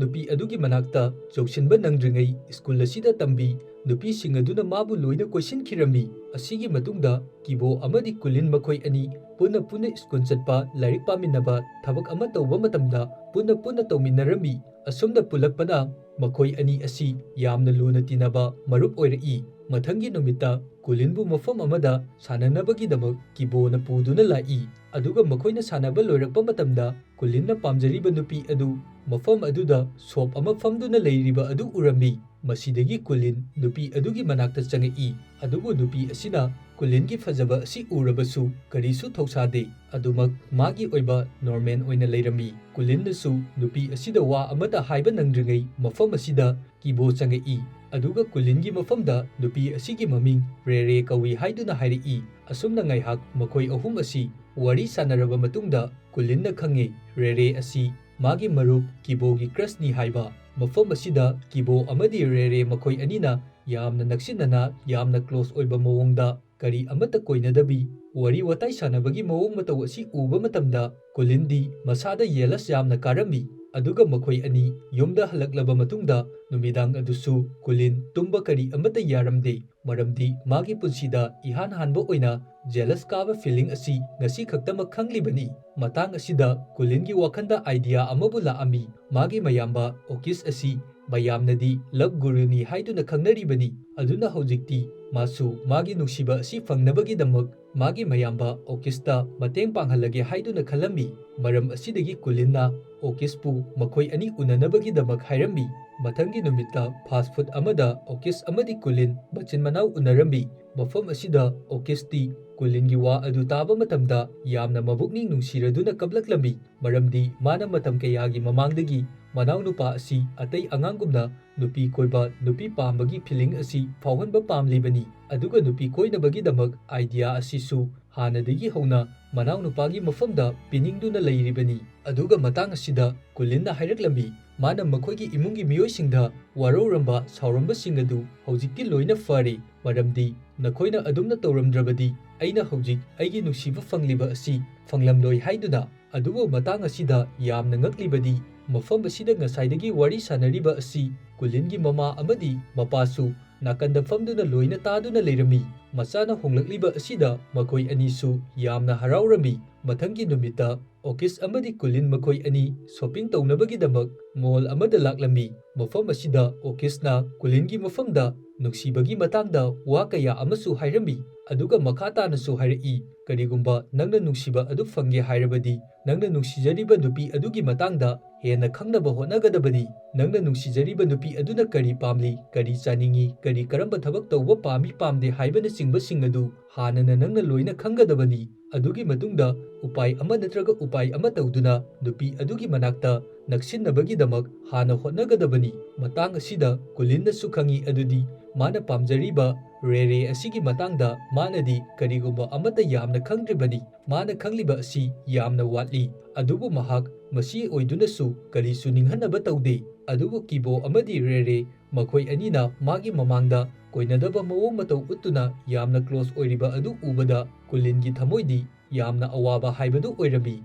ꯅꯨꯄꯤ ꯑꯗꯨꯒꯤ ꯃꯅꯥꯛꯇ ꯆꯧꯁꯤꯟꯕ ꯅꯪꯗ꯭ꯔꯤꯉꯩ ꯁ꯭ꯀꯨꯜ ꯑꯁꯤꯗ ꯇꯝꯕꯤ ꯅꯨꯄꯤꯁꯤꯡ ꯑꯗꯨꯅ ꯃꯥꯕꯨ ꯂꯣꯏꯅ ꯀꯣꯏꯁꯤꯟꯈꯤꯔꯝꯃꯤ꯫ ꯑꯁꯤꯒꯤ ꯃꯇꯨꯡꯗ ꯀꯤꯕꯣ ꯑꯃꯗꯤ ꯀꯨꯂꯤꯟ ꯃꯈꯣꯏ ꯑꯅꯤ ꯄꯨꯟꯅ ꯄꯨꯟꯅ ꯁ꯭ꯀꯨꯜ ꯆꯠꯄ, ꯂꯥꯏꯔꯤꯛ ꯄꯥꯃꯤꯟꯅꯕ, ꯊꯕꯛ ꯑꯃ ꯇꯧꯕ ꯃꯇꯝꯗ ꯄꯨꯟꯅ ꯄꯨꯟꯅ ꯇꯧꯃꯤꯟꯅꯔꯝꯃꯤ꯫ ꯑꯁꯨꯝꯅ ꯄꯨꯜꯂꯛꯄꯅ ꯃꯈꯣꯏ ꯑꯅꯤ ꯑꯁꯤ ꯌꯥꯝꯅ ꯂꯨꯅ ꯇꯤꯟꯅꯕ ꯃꯔꯨꯞ ꯑꯣꯏꯔꯛꯏ꯫ ꯃꯊꯪꯒꯤ ꯅꯨꯃꯤꯠꯇ ꯀꯨꯂꯤꯟꯕꯨ ꯃꯐꯝ ꯑꯃꯗ ꯁꯥꯟꯅꯅꯕꯒꯤꯗꯃꯛ ꯀꯤꯕꯣꯅ ꯄꯨꯗꯨꯅ ꯂꯥꯛꯏ꯫ ꯑꯗꯨꯒ ꯃꯈꯣꯏꯅ ꯁꯥꯟꯅꯕ ꯂꯣꯏꯔꯛꯄ ꯃꯇꯝꯗ ꯀꯨꯂꯤꯟꯅ ꯄꯥꯝꯖꯔꯤꯕ ꯅꯨꯄꯤ ꯑꯗꯨ ꯃꯐꯝ ꯑꯗꯨꯗ ꯁꯣꯞ ꯑꯃ ꯐꯝꯗꯨꯅ ꯂꯩꯔꯤꯕ ꯑꯗꯨ ꯎꯔꯝꯃꯤ꯫ ꯃꯁꯤꯗꯒꯤ ꯀꯨꯂꯤꯟ ꯅꯨꯄꯤ ꯑꯗꯨꯒꯤ ꯃꯅꯥꯛꯇ ꯆꯪꯉꯛꯏ, ꯑꯗꯨꯕꯨ ꯅꯨꯄꯤ ꯑꯁꯤꯅ ꯀꯨꯂꯤꯟꯒꯤ ꯐꯖꯕ ꯑꯁꯤ ꯎꯔꯕꯁꯨ ꯀꯔꯤꯁꯨ ꯊꯧꯁꯥꯗꯦ꯫ ꯑꯗꯨꯃꯛ ꯃꯥꯒꯤ ꯑꯣꯏꯕ ꯅꯣꯔꯃꯦꯜ ꯑꯣꯏꯅ ꯂꯩꯔꯝꯃꯤ꯫ ꯀꯨꯂꯤꯟꯅꯁꯨ ꯅꯨꯄꯤ ꯑꯁꯤꯗ ꯋꯥ ꯑꯃꯠꯇ ꯍꯥꯏꯕ ꯅꯪꯗ꯭ꯔꯤꯉꯩ ꯃꯐꯝ ꯑꯁꯤꯗ ꯀꯤꯕꯣ ꯆꯪꯉꯛꯏ, ꯑꯗꯨꯒ ꯀꯨꯂꯤꯟꯒꯤ ꯃꯐꯝꯗ ꯅꯨꯄꯤ ꯑꯁꯤꯒꯤ ꯃꯃꯤꯡ ꯔꯦꯔꯦ ꯀꯧꯏ ꯍꯥꯏꯗꯨꯅ ꯍꯥꯏꯔꯛꯏ꯫ ꯑꯁꯨꯝꯅ ꯉꯥꯏꯍꯥꯛ ꯃꯈꯣꯏ ꯑꯍꯨꯝ ꯑꯁꯤ ꯋꯥꯔꯤ ꯁꯥꯟꯅꯔꯕ ꯃꯇꯨꯡꯗ ꯀꯨꯂꯤꯟꯅ ꯈꯪꯉꯦ, ꯔꯦꯔꯦ ꯑꯁꯤ ꯃꯥꯒꯤ ꯃꯔꯨꯞ ꯀꯤꯕꯣꯒꯤ ꯀ꯭ꯔꯁꯅꯤ ꯍꯥꯏꯕ꯫ ꯃꯐꯝ ꯑꯁꯤꯗ ꯀꯤꯕꯣ ꯑꯃꯗꯤ ꯔꯦꯔꯦ ꯃꯈꯣꯏ ꯑꯅꯤꯅ ꯌꯥꯝꯅ ꯅꯛꯁꯤꯟꯅꯅ, ꯌꯥꯝꯅ ꯀ꯭ꯂꯣꯁ ꯑꯣꯏꯕ ꯃꯑꯣꯡꯗ ꯀꯔꯤ ꯑꯃꯠꯇ ꯀꯣꯏꯅꯗꯕꯤ ꯋꯥꯔꯤ ꯋꯥꯇꯥꯏ ꯁꯥꯟꯅꯕꯒꯤ ꯃꯑꯣꯡ ꯃꯇꯧ ꯑꯁꯤ ꯎꯕ ꯃꯇꯝꯗ ꯀꯨꯂꯤꯟꯗꯤ ꯃꯁꯥꯗ ꯌꯦꯂꯁ ꯌꯥꯝꯅ ꯀꯥꯔꯝꯃꯤ꯫ ꯑꯗꯨꯒ ꯃꯈꯣꯏ ꯑꯅꯤ ꯌꯨꯝꯗ ꯍꯜꯂꯛꯂꯕ ꯃꯇꯨꯡꯗ ꯅꯨꯃꯤꯗꯥꯡ ꯑꯗꯨꯁꯨ ꯀꯨꯂꯤꯟ ꯇꯨꯝꯕ ꯀꯔꯤ ꯑꯃꯠꯇ ꯌꯥꯔꯝꯗꯦ, ꯃꯔꯝꯗꯤ ꯃꯥꯒꯤ ꯄꯨꯟꯁꯤꯗ ꯏꯍꯥꯟ ꯍꯥꯟꯕ ꯑꯣꯏꯅ ꯖꯦꯂꯁ ꯀꯥꯕ ꯐꯤꯂꯤꯡ ꯑꯁꯤ ꯉꯁꯤ ꯈꯛꯇꯃꯛ ꯈꯪꯂꯤꯕꯅꯤ꯫ ꯃꯇꯥꯡ ꯑꯁꯤꯗ ꯀꯨꯂꯤꯟꯒꯤ ꯋꯥꯈꯜꯗ ꯑꯥꯏꯗꯤꯌꯥ ꯑꯃꯕꯨ ꯂꯥꯛꯑꯝꯃꯤ꯫ ꯃꯥꯒꯤ ꯃꯌꯥꯝꯕ ꯑꯣꯀꯤꯁ ꯑꯁꯤ ꯃꯌꯥꯝꯅꯗꯤ ꯂꯚ ꯒꯨꯔꯨꯅꯤ ꯍꯥꯏꯗꯨꯅ ꯈꯪꯅꯔꯤꯕꯅꯤ꯫ ꯑꯗꯨꯅ ꯍꯧꯖꯤꯛꯇꯤ ꯃꯥꯁꯨ ꯃꯥꯒꯤ ꯅꯨꯡꯁꯤꯕ ꯑꯁꯤ ꯐꯪꯅꯕꯒꯤꯗꯃꯛ ꯃꯥꯒꯤ ꯃꯌꯥꯝꯕ ꯑꯣꯀꯤꯁꯇ ꯃꯇꯦꯡ ꯄꯥꯡꯍꯜꯂꯒꯦ ꯍꯥꯏꯗꯨꯅ ꯈꯜꯂꯝꯃꯤ꯫ ꯃꯔꯝ ꯑꯁꯤꯗꯒꯤ ꯀꯨꯂꯤꯟꯅ ꯑꯣꯀꯤꯁꯄꯨ ꯃꯈꯣꯏ ꯑꯅꯤ ꯎꯅꯅꯕꯒꯤꯗꯃꯛ ꯍꯥꯏꯔꯝꯃꯤ꯫ ꯃꯊꯪꯒꯤ ꯅꯨꯃꯤꯠꯇ ꯐꯥꯁ ꯐꯨꯗ ꯑꯃꯗ ꯑꯣꯀꯤꯁ ꯑꯃꯗꯤ ꯀꯨꯂꯤꯟ ꯃꯆꯤꯟ ꯃꯅꯥꯎ ꯎꯅꯔꯝꯃꯤ꯫ ꯃꯐꯝ ꯑꯁꯤꯗ ꯑꯣꯀꯤꯁꯇꯤ ꯀꯨꯂꯤꯟꯒꯤ ꯋꯥ ꯑꯗꯨ ꯇꯥꯕ ꯃꯇꯝꯗ ꯌꯥꯝꯅ ꯃꯕꯨꯛꯅꯤꯡ ꯅꯨꯡꯁꯤꯔꯗꯨꯅ ꯀꯞꯂꯛꯂꯝꯃꯤ, ꯃꯔꯝꯗꯤ ꯃꯥꯅ ꯃꯇꯝ ꯀꯌꯥꯒꯤ ꯃꯃꯥꯡꯗꯒꯤ ꯃꯅꯥꯎꯅꯨꯄꯥ ꯑꯁꯤ ꯑꯇꯩ ꯑꯉꯥꯡꯒꯨꯝꯅ ꯅꯨꯄꯤ ꯀꯣꯏꯕ, ꯅꯨꯄꯤ ꯄꯥꯝꯕꯒꯤ ꯐꯤꯂꯤꯡ ꯑꯁꯤ ꯐꯥꯎꯍꯟꯕ ꯄꯥꯝꯂꯤꯕꯅꯤ꯫ ꯑꯗꯨꯒ ꯅꯨꯄꯤ ꯀꯣꯏꯅꯕꯒꯤꯗꯃꯛ ꯑꯥꯏꯗꯤꯌꯥ ꯑꯁꯤꯁꯨ ꯍꯥꯟꯅꯗꯒꯤ ꯍꯧꯅ ꯃꯅꯥꯎꯅꯨꯄꯥꯒꯤ ꯃꯐꯝꯗ ꯄꯤꯅꯤꯡꯗꯨꯅ ꯂꯩꯔꯤꯕꯅꯤ꯫ ꯑꯗꯨꯒ ꯃꯇꯥꯡ ꯑꯁꯤꯗ ꯀꯨꯂꯤꯟꯅ ꯍꯥꯏꯔꯛꯂꯝꯃꯤ, ꯃꯥꯅ ꯃꯈꯣꯏꯒꯤ ꯏꯃꯨꯡꯒꯤ ꯃꯤꯑꯣꯏꯁꯤꯡꯗ ꯋꯥꯔꯧꯔꯝꯕ, ꯁꯥꯎꯔꯝꯕꯁꯤꯡ ꯑꯗꯨ ꯍꯧꯖꯤꯛꯇꯤ ꯂꯣꯏꯅ ꯐꯔꯦ, ꯃꯔꯝꯗꯤ ꯅꯈꯣꯏꯅ ꯑꯗꯨꯝꯅ ꯇꯧꯔꯝꯗ꯭ꯔꯕꯗꯤ ꯑꯩꯅ ꯍꯧꯖꯤꯛ ꯑꯩꯒꯤ ꯅꯨꯡꯁꯤꯕ ꯐꯪꯂꯤꯕ ꯑꯁꯤ ꯐꯪꯂꯝꯂꯣꯏ ꯍꯥꯏꯗꯨꯅ꯫ ꯑꯗꯨꯕꯨ ꯃꯇꯥꯡ ꯑꯁꯤꯗ ꯌꯥꯝꯅ ꯉꯛꯂꯤꯕꯗꯤ, ꯃꯐꯝ ꯑꯁꯤꯗ ꯉꯁꯥꯏꯗꯒꯤ ꯋꯥꯔꯤ ꯁꯥꯟꯅꯔꯤꯕ ꯑꯁꯤ ꯀꯨꯂꯤꯟꯒꯤ ꯃꯃꯥ ꯑꯃꯗꯤ ꯃꯄꯥꯁꯨ ꯅꯥꯀꯟꯗ ꯐꯝꯗꯨꯅ ꯂꯣꯏꯅ ꯇꯥꯗꯨꯅ ꯂꯩꯔꯝꯃꯤ꯫ ꯃꯆꯥꯅ ꯍꯣꯡꯂꯛꯂꯤꯕ ꯑꯁꯤꯗ ꯃꯈꯣꯏ ꯑꯅꯤꯁꯨ ꯌꯥꯝꯅ ꯍꯔꯥꯎꯔꯝꯃꯤ꯫ ꯃꯊꯪꯒꯤ ꯅꯨꯃꯤꯠꯇ ꯑꯣꯀꯤꯁ ꯑꯃꯗꯤ ꯀꯨꯂꯤꯟ ꯃꯈꯣꯏ ꯑꯅꯤ ꯁꯣꯄꯤꯡ ꯇꯧꯅꯕꯒꯤꯗꯃꯛ ꯃꯣꯜ ꯑꯃꯗ ꯂꯥꯛꯂꯝꯃꯤ꯫ ꯃꯐꯝ ꯑꯁꯤꯗ ꯑꯣꯀꯤꯁꯅ ꯀꯨꯂꯤꯟꯒꯤ ꯃꯐꯝꯗ ꯅꯨꯡꯁꯤꯕꯒꯤ ꯃꯇꯥꯡꯗ ꯋꯥ ꯀꯌꯥ ꯑꯃꯁꯨ ꯍꯥꯏꯔꯝꯃꯤ, ꯑꯗꯨꯒ ꯃꯈꯥ ꯇꯥꯅꯁꯨ ꯍꯥꯏꯔꯛꯏ, ꯀꯔꯤꯒꯨꯝꯕ ꯅꯪꯅ ꯅꯨꯡꯁꯤꯕ ꯑꯗꯨ ꯐꯪꯒꯦ ꯍꯥꯏꯔꯕꯗꯤ, ꯅꯪꯅ ꯅꯨꯡꯁꯤꯖꯔꯤꯕ ꯅꯨꯄꯤ ꯑꯗꯨꯒꯤ ꯃꯇꯥꯡꯗ ꯍꯦꯟꯅ ꯈꯪꯅꯕ ꯍꯣꯠꯅꯒꯗꯕꯅꯤ꯫ ꯅꯪꯅ ꯅꯨꯡꯁꯤꯖꯔꯤꯕ ꯅꯨꯄꯤ ꯑꯗꯨꯅ ꯀꯔꯤ ꯄꯥꯝꯂꯤ, ꯀꯔꯤ ꯆꯥꯅꯤꯡꯏ, ꯀꯔꯤ ꯀꯔꯝꯕ ꯊꯕꯛ ꯇꯧꯕ ꯄꯥꯝꯃꯤ ꯄꯥꯝꯗꯦ ꯍꯥꯏꯕꯅꯆꯤꯡꯕꯁꯤꯡ ꯑꯗꯨ ꯍꯥꯟꯅꯅ ꯅꯪꯅ ꯂꯣꯏꯅ ꯈꯪꯒꯗꯕꯅꯤ꯫ ꯑꯗꯨꯒꯤ ꯃꯇꯨꯡꯗ ꯎꯄꯥꯏ ꯑꯃ ꯅꯠꯇ꯭ꯔꯒ ꯎꯄꯥꯏ ꯑꯃ ꯇꯧꯗꯨꯅ ꯅꯨꯄꯤ ꯑꯗꯨꯒꯤ ꯃꯅꯥꯛꯇ ꯅꯛꯁꯤꯟꯅꯕꯒꯤꯗꯃꯛ ꯍꯥꯟꯅ ꯍꯣꯠꯅꯒꯗꯕꯅꯤ꯫ ꯃꯇꯥꯡ ꯑꯁꯤꯗ ꯀꯨꯂꯤꯟꯅꯁꯨ ꯈꯪꯏ ꯑꯗꯨꯗꯤ ꯃꯥꯅ ꯄꯥꯝꯖꯔꯤꯕ ꯔꯦꯔꯦ ꯑꯁꯤꯒꯤ ꯃꯇꯥꯡꯗ ꯃꯥꯅꯗꯤ ꯀꯔꯤꯒꯨꯝꯕ ꯑꯃꯠꯇ ꯌꯥꯝꯅ ꯈꯪꯗ꯭ꯔꯤꯕꯅꯤ꯫ ꯃꯥꯅ ꯈꯪꯂꯤꯕ ꯑꯁꯤ ꯌꯥꯝꯅ ꯋꯥꯠꯂꯤ꯫ ꯑꯗꯨꯕꯨ ꯃꯍꯥꯛ ꯃꯁꯤ ꯑꯣꯏꯗꯨꯅꯁꯨ ꯀꯔꯤꯁꯨ ꯅꯤꯡꯍꯟꯅꯕ ꯇꯧꯗꯦ꯫ ꯑꯗꯨꯕꯨ ꯀꯤꯕꯣ ꯑꯃꯗꯤ ꯔꯦꯔꯦ ꯃꯈꯣꯏ ꯑꯅꯤꯅ ꯃꯥꯒꯤ ꯃꯃꯥꯡꯗ ꯀꯣꯏꯅꯗꯕ ꯃꯑꯣꯡ ꯃꯇꯧ ꯎꯠꯇꯨꯅ ꯌꯥꯝꯅ ꯀ꯭ꯂꯣꯁ ꯑꯣꯏꯔꯤꯕ ꯑꯗꯨ ꯎꯕꯗ ꯀꯨꯂꯤꯟꯒꯤ ꯊꯃꯣꯏꯗꯤ ꯌꯥꯝꯅ ꯑꯋꯥꯕ ꯍꯥꯏꯕꯗꯨ ꯑꯣꯏꯔꯝꯃꯤ꯫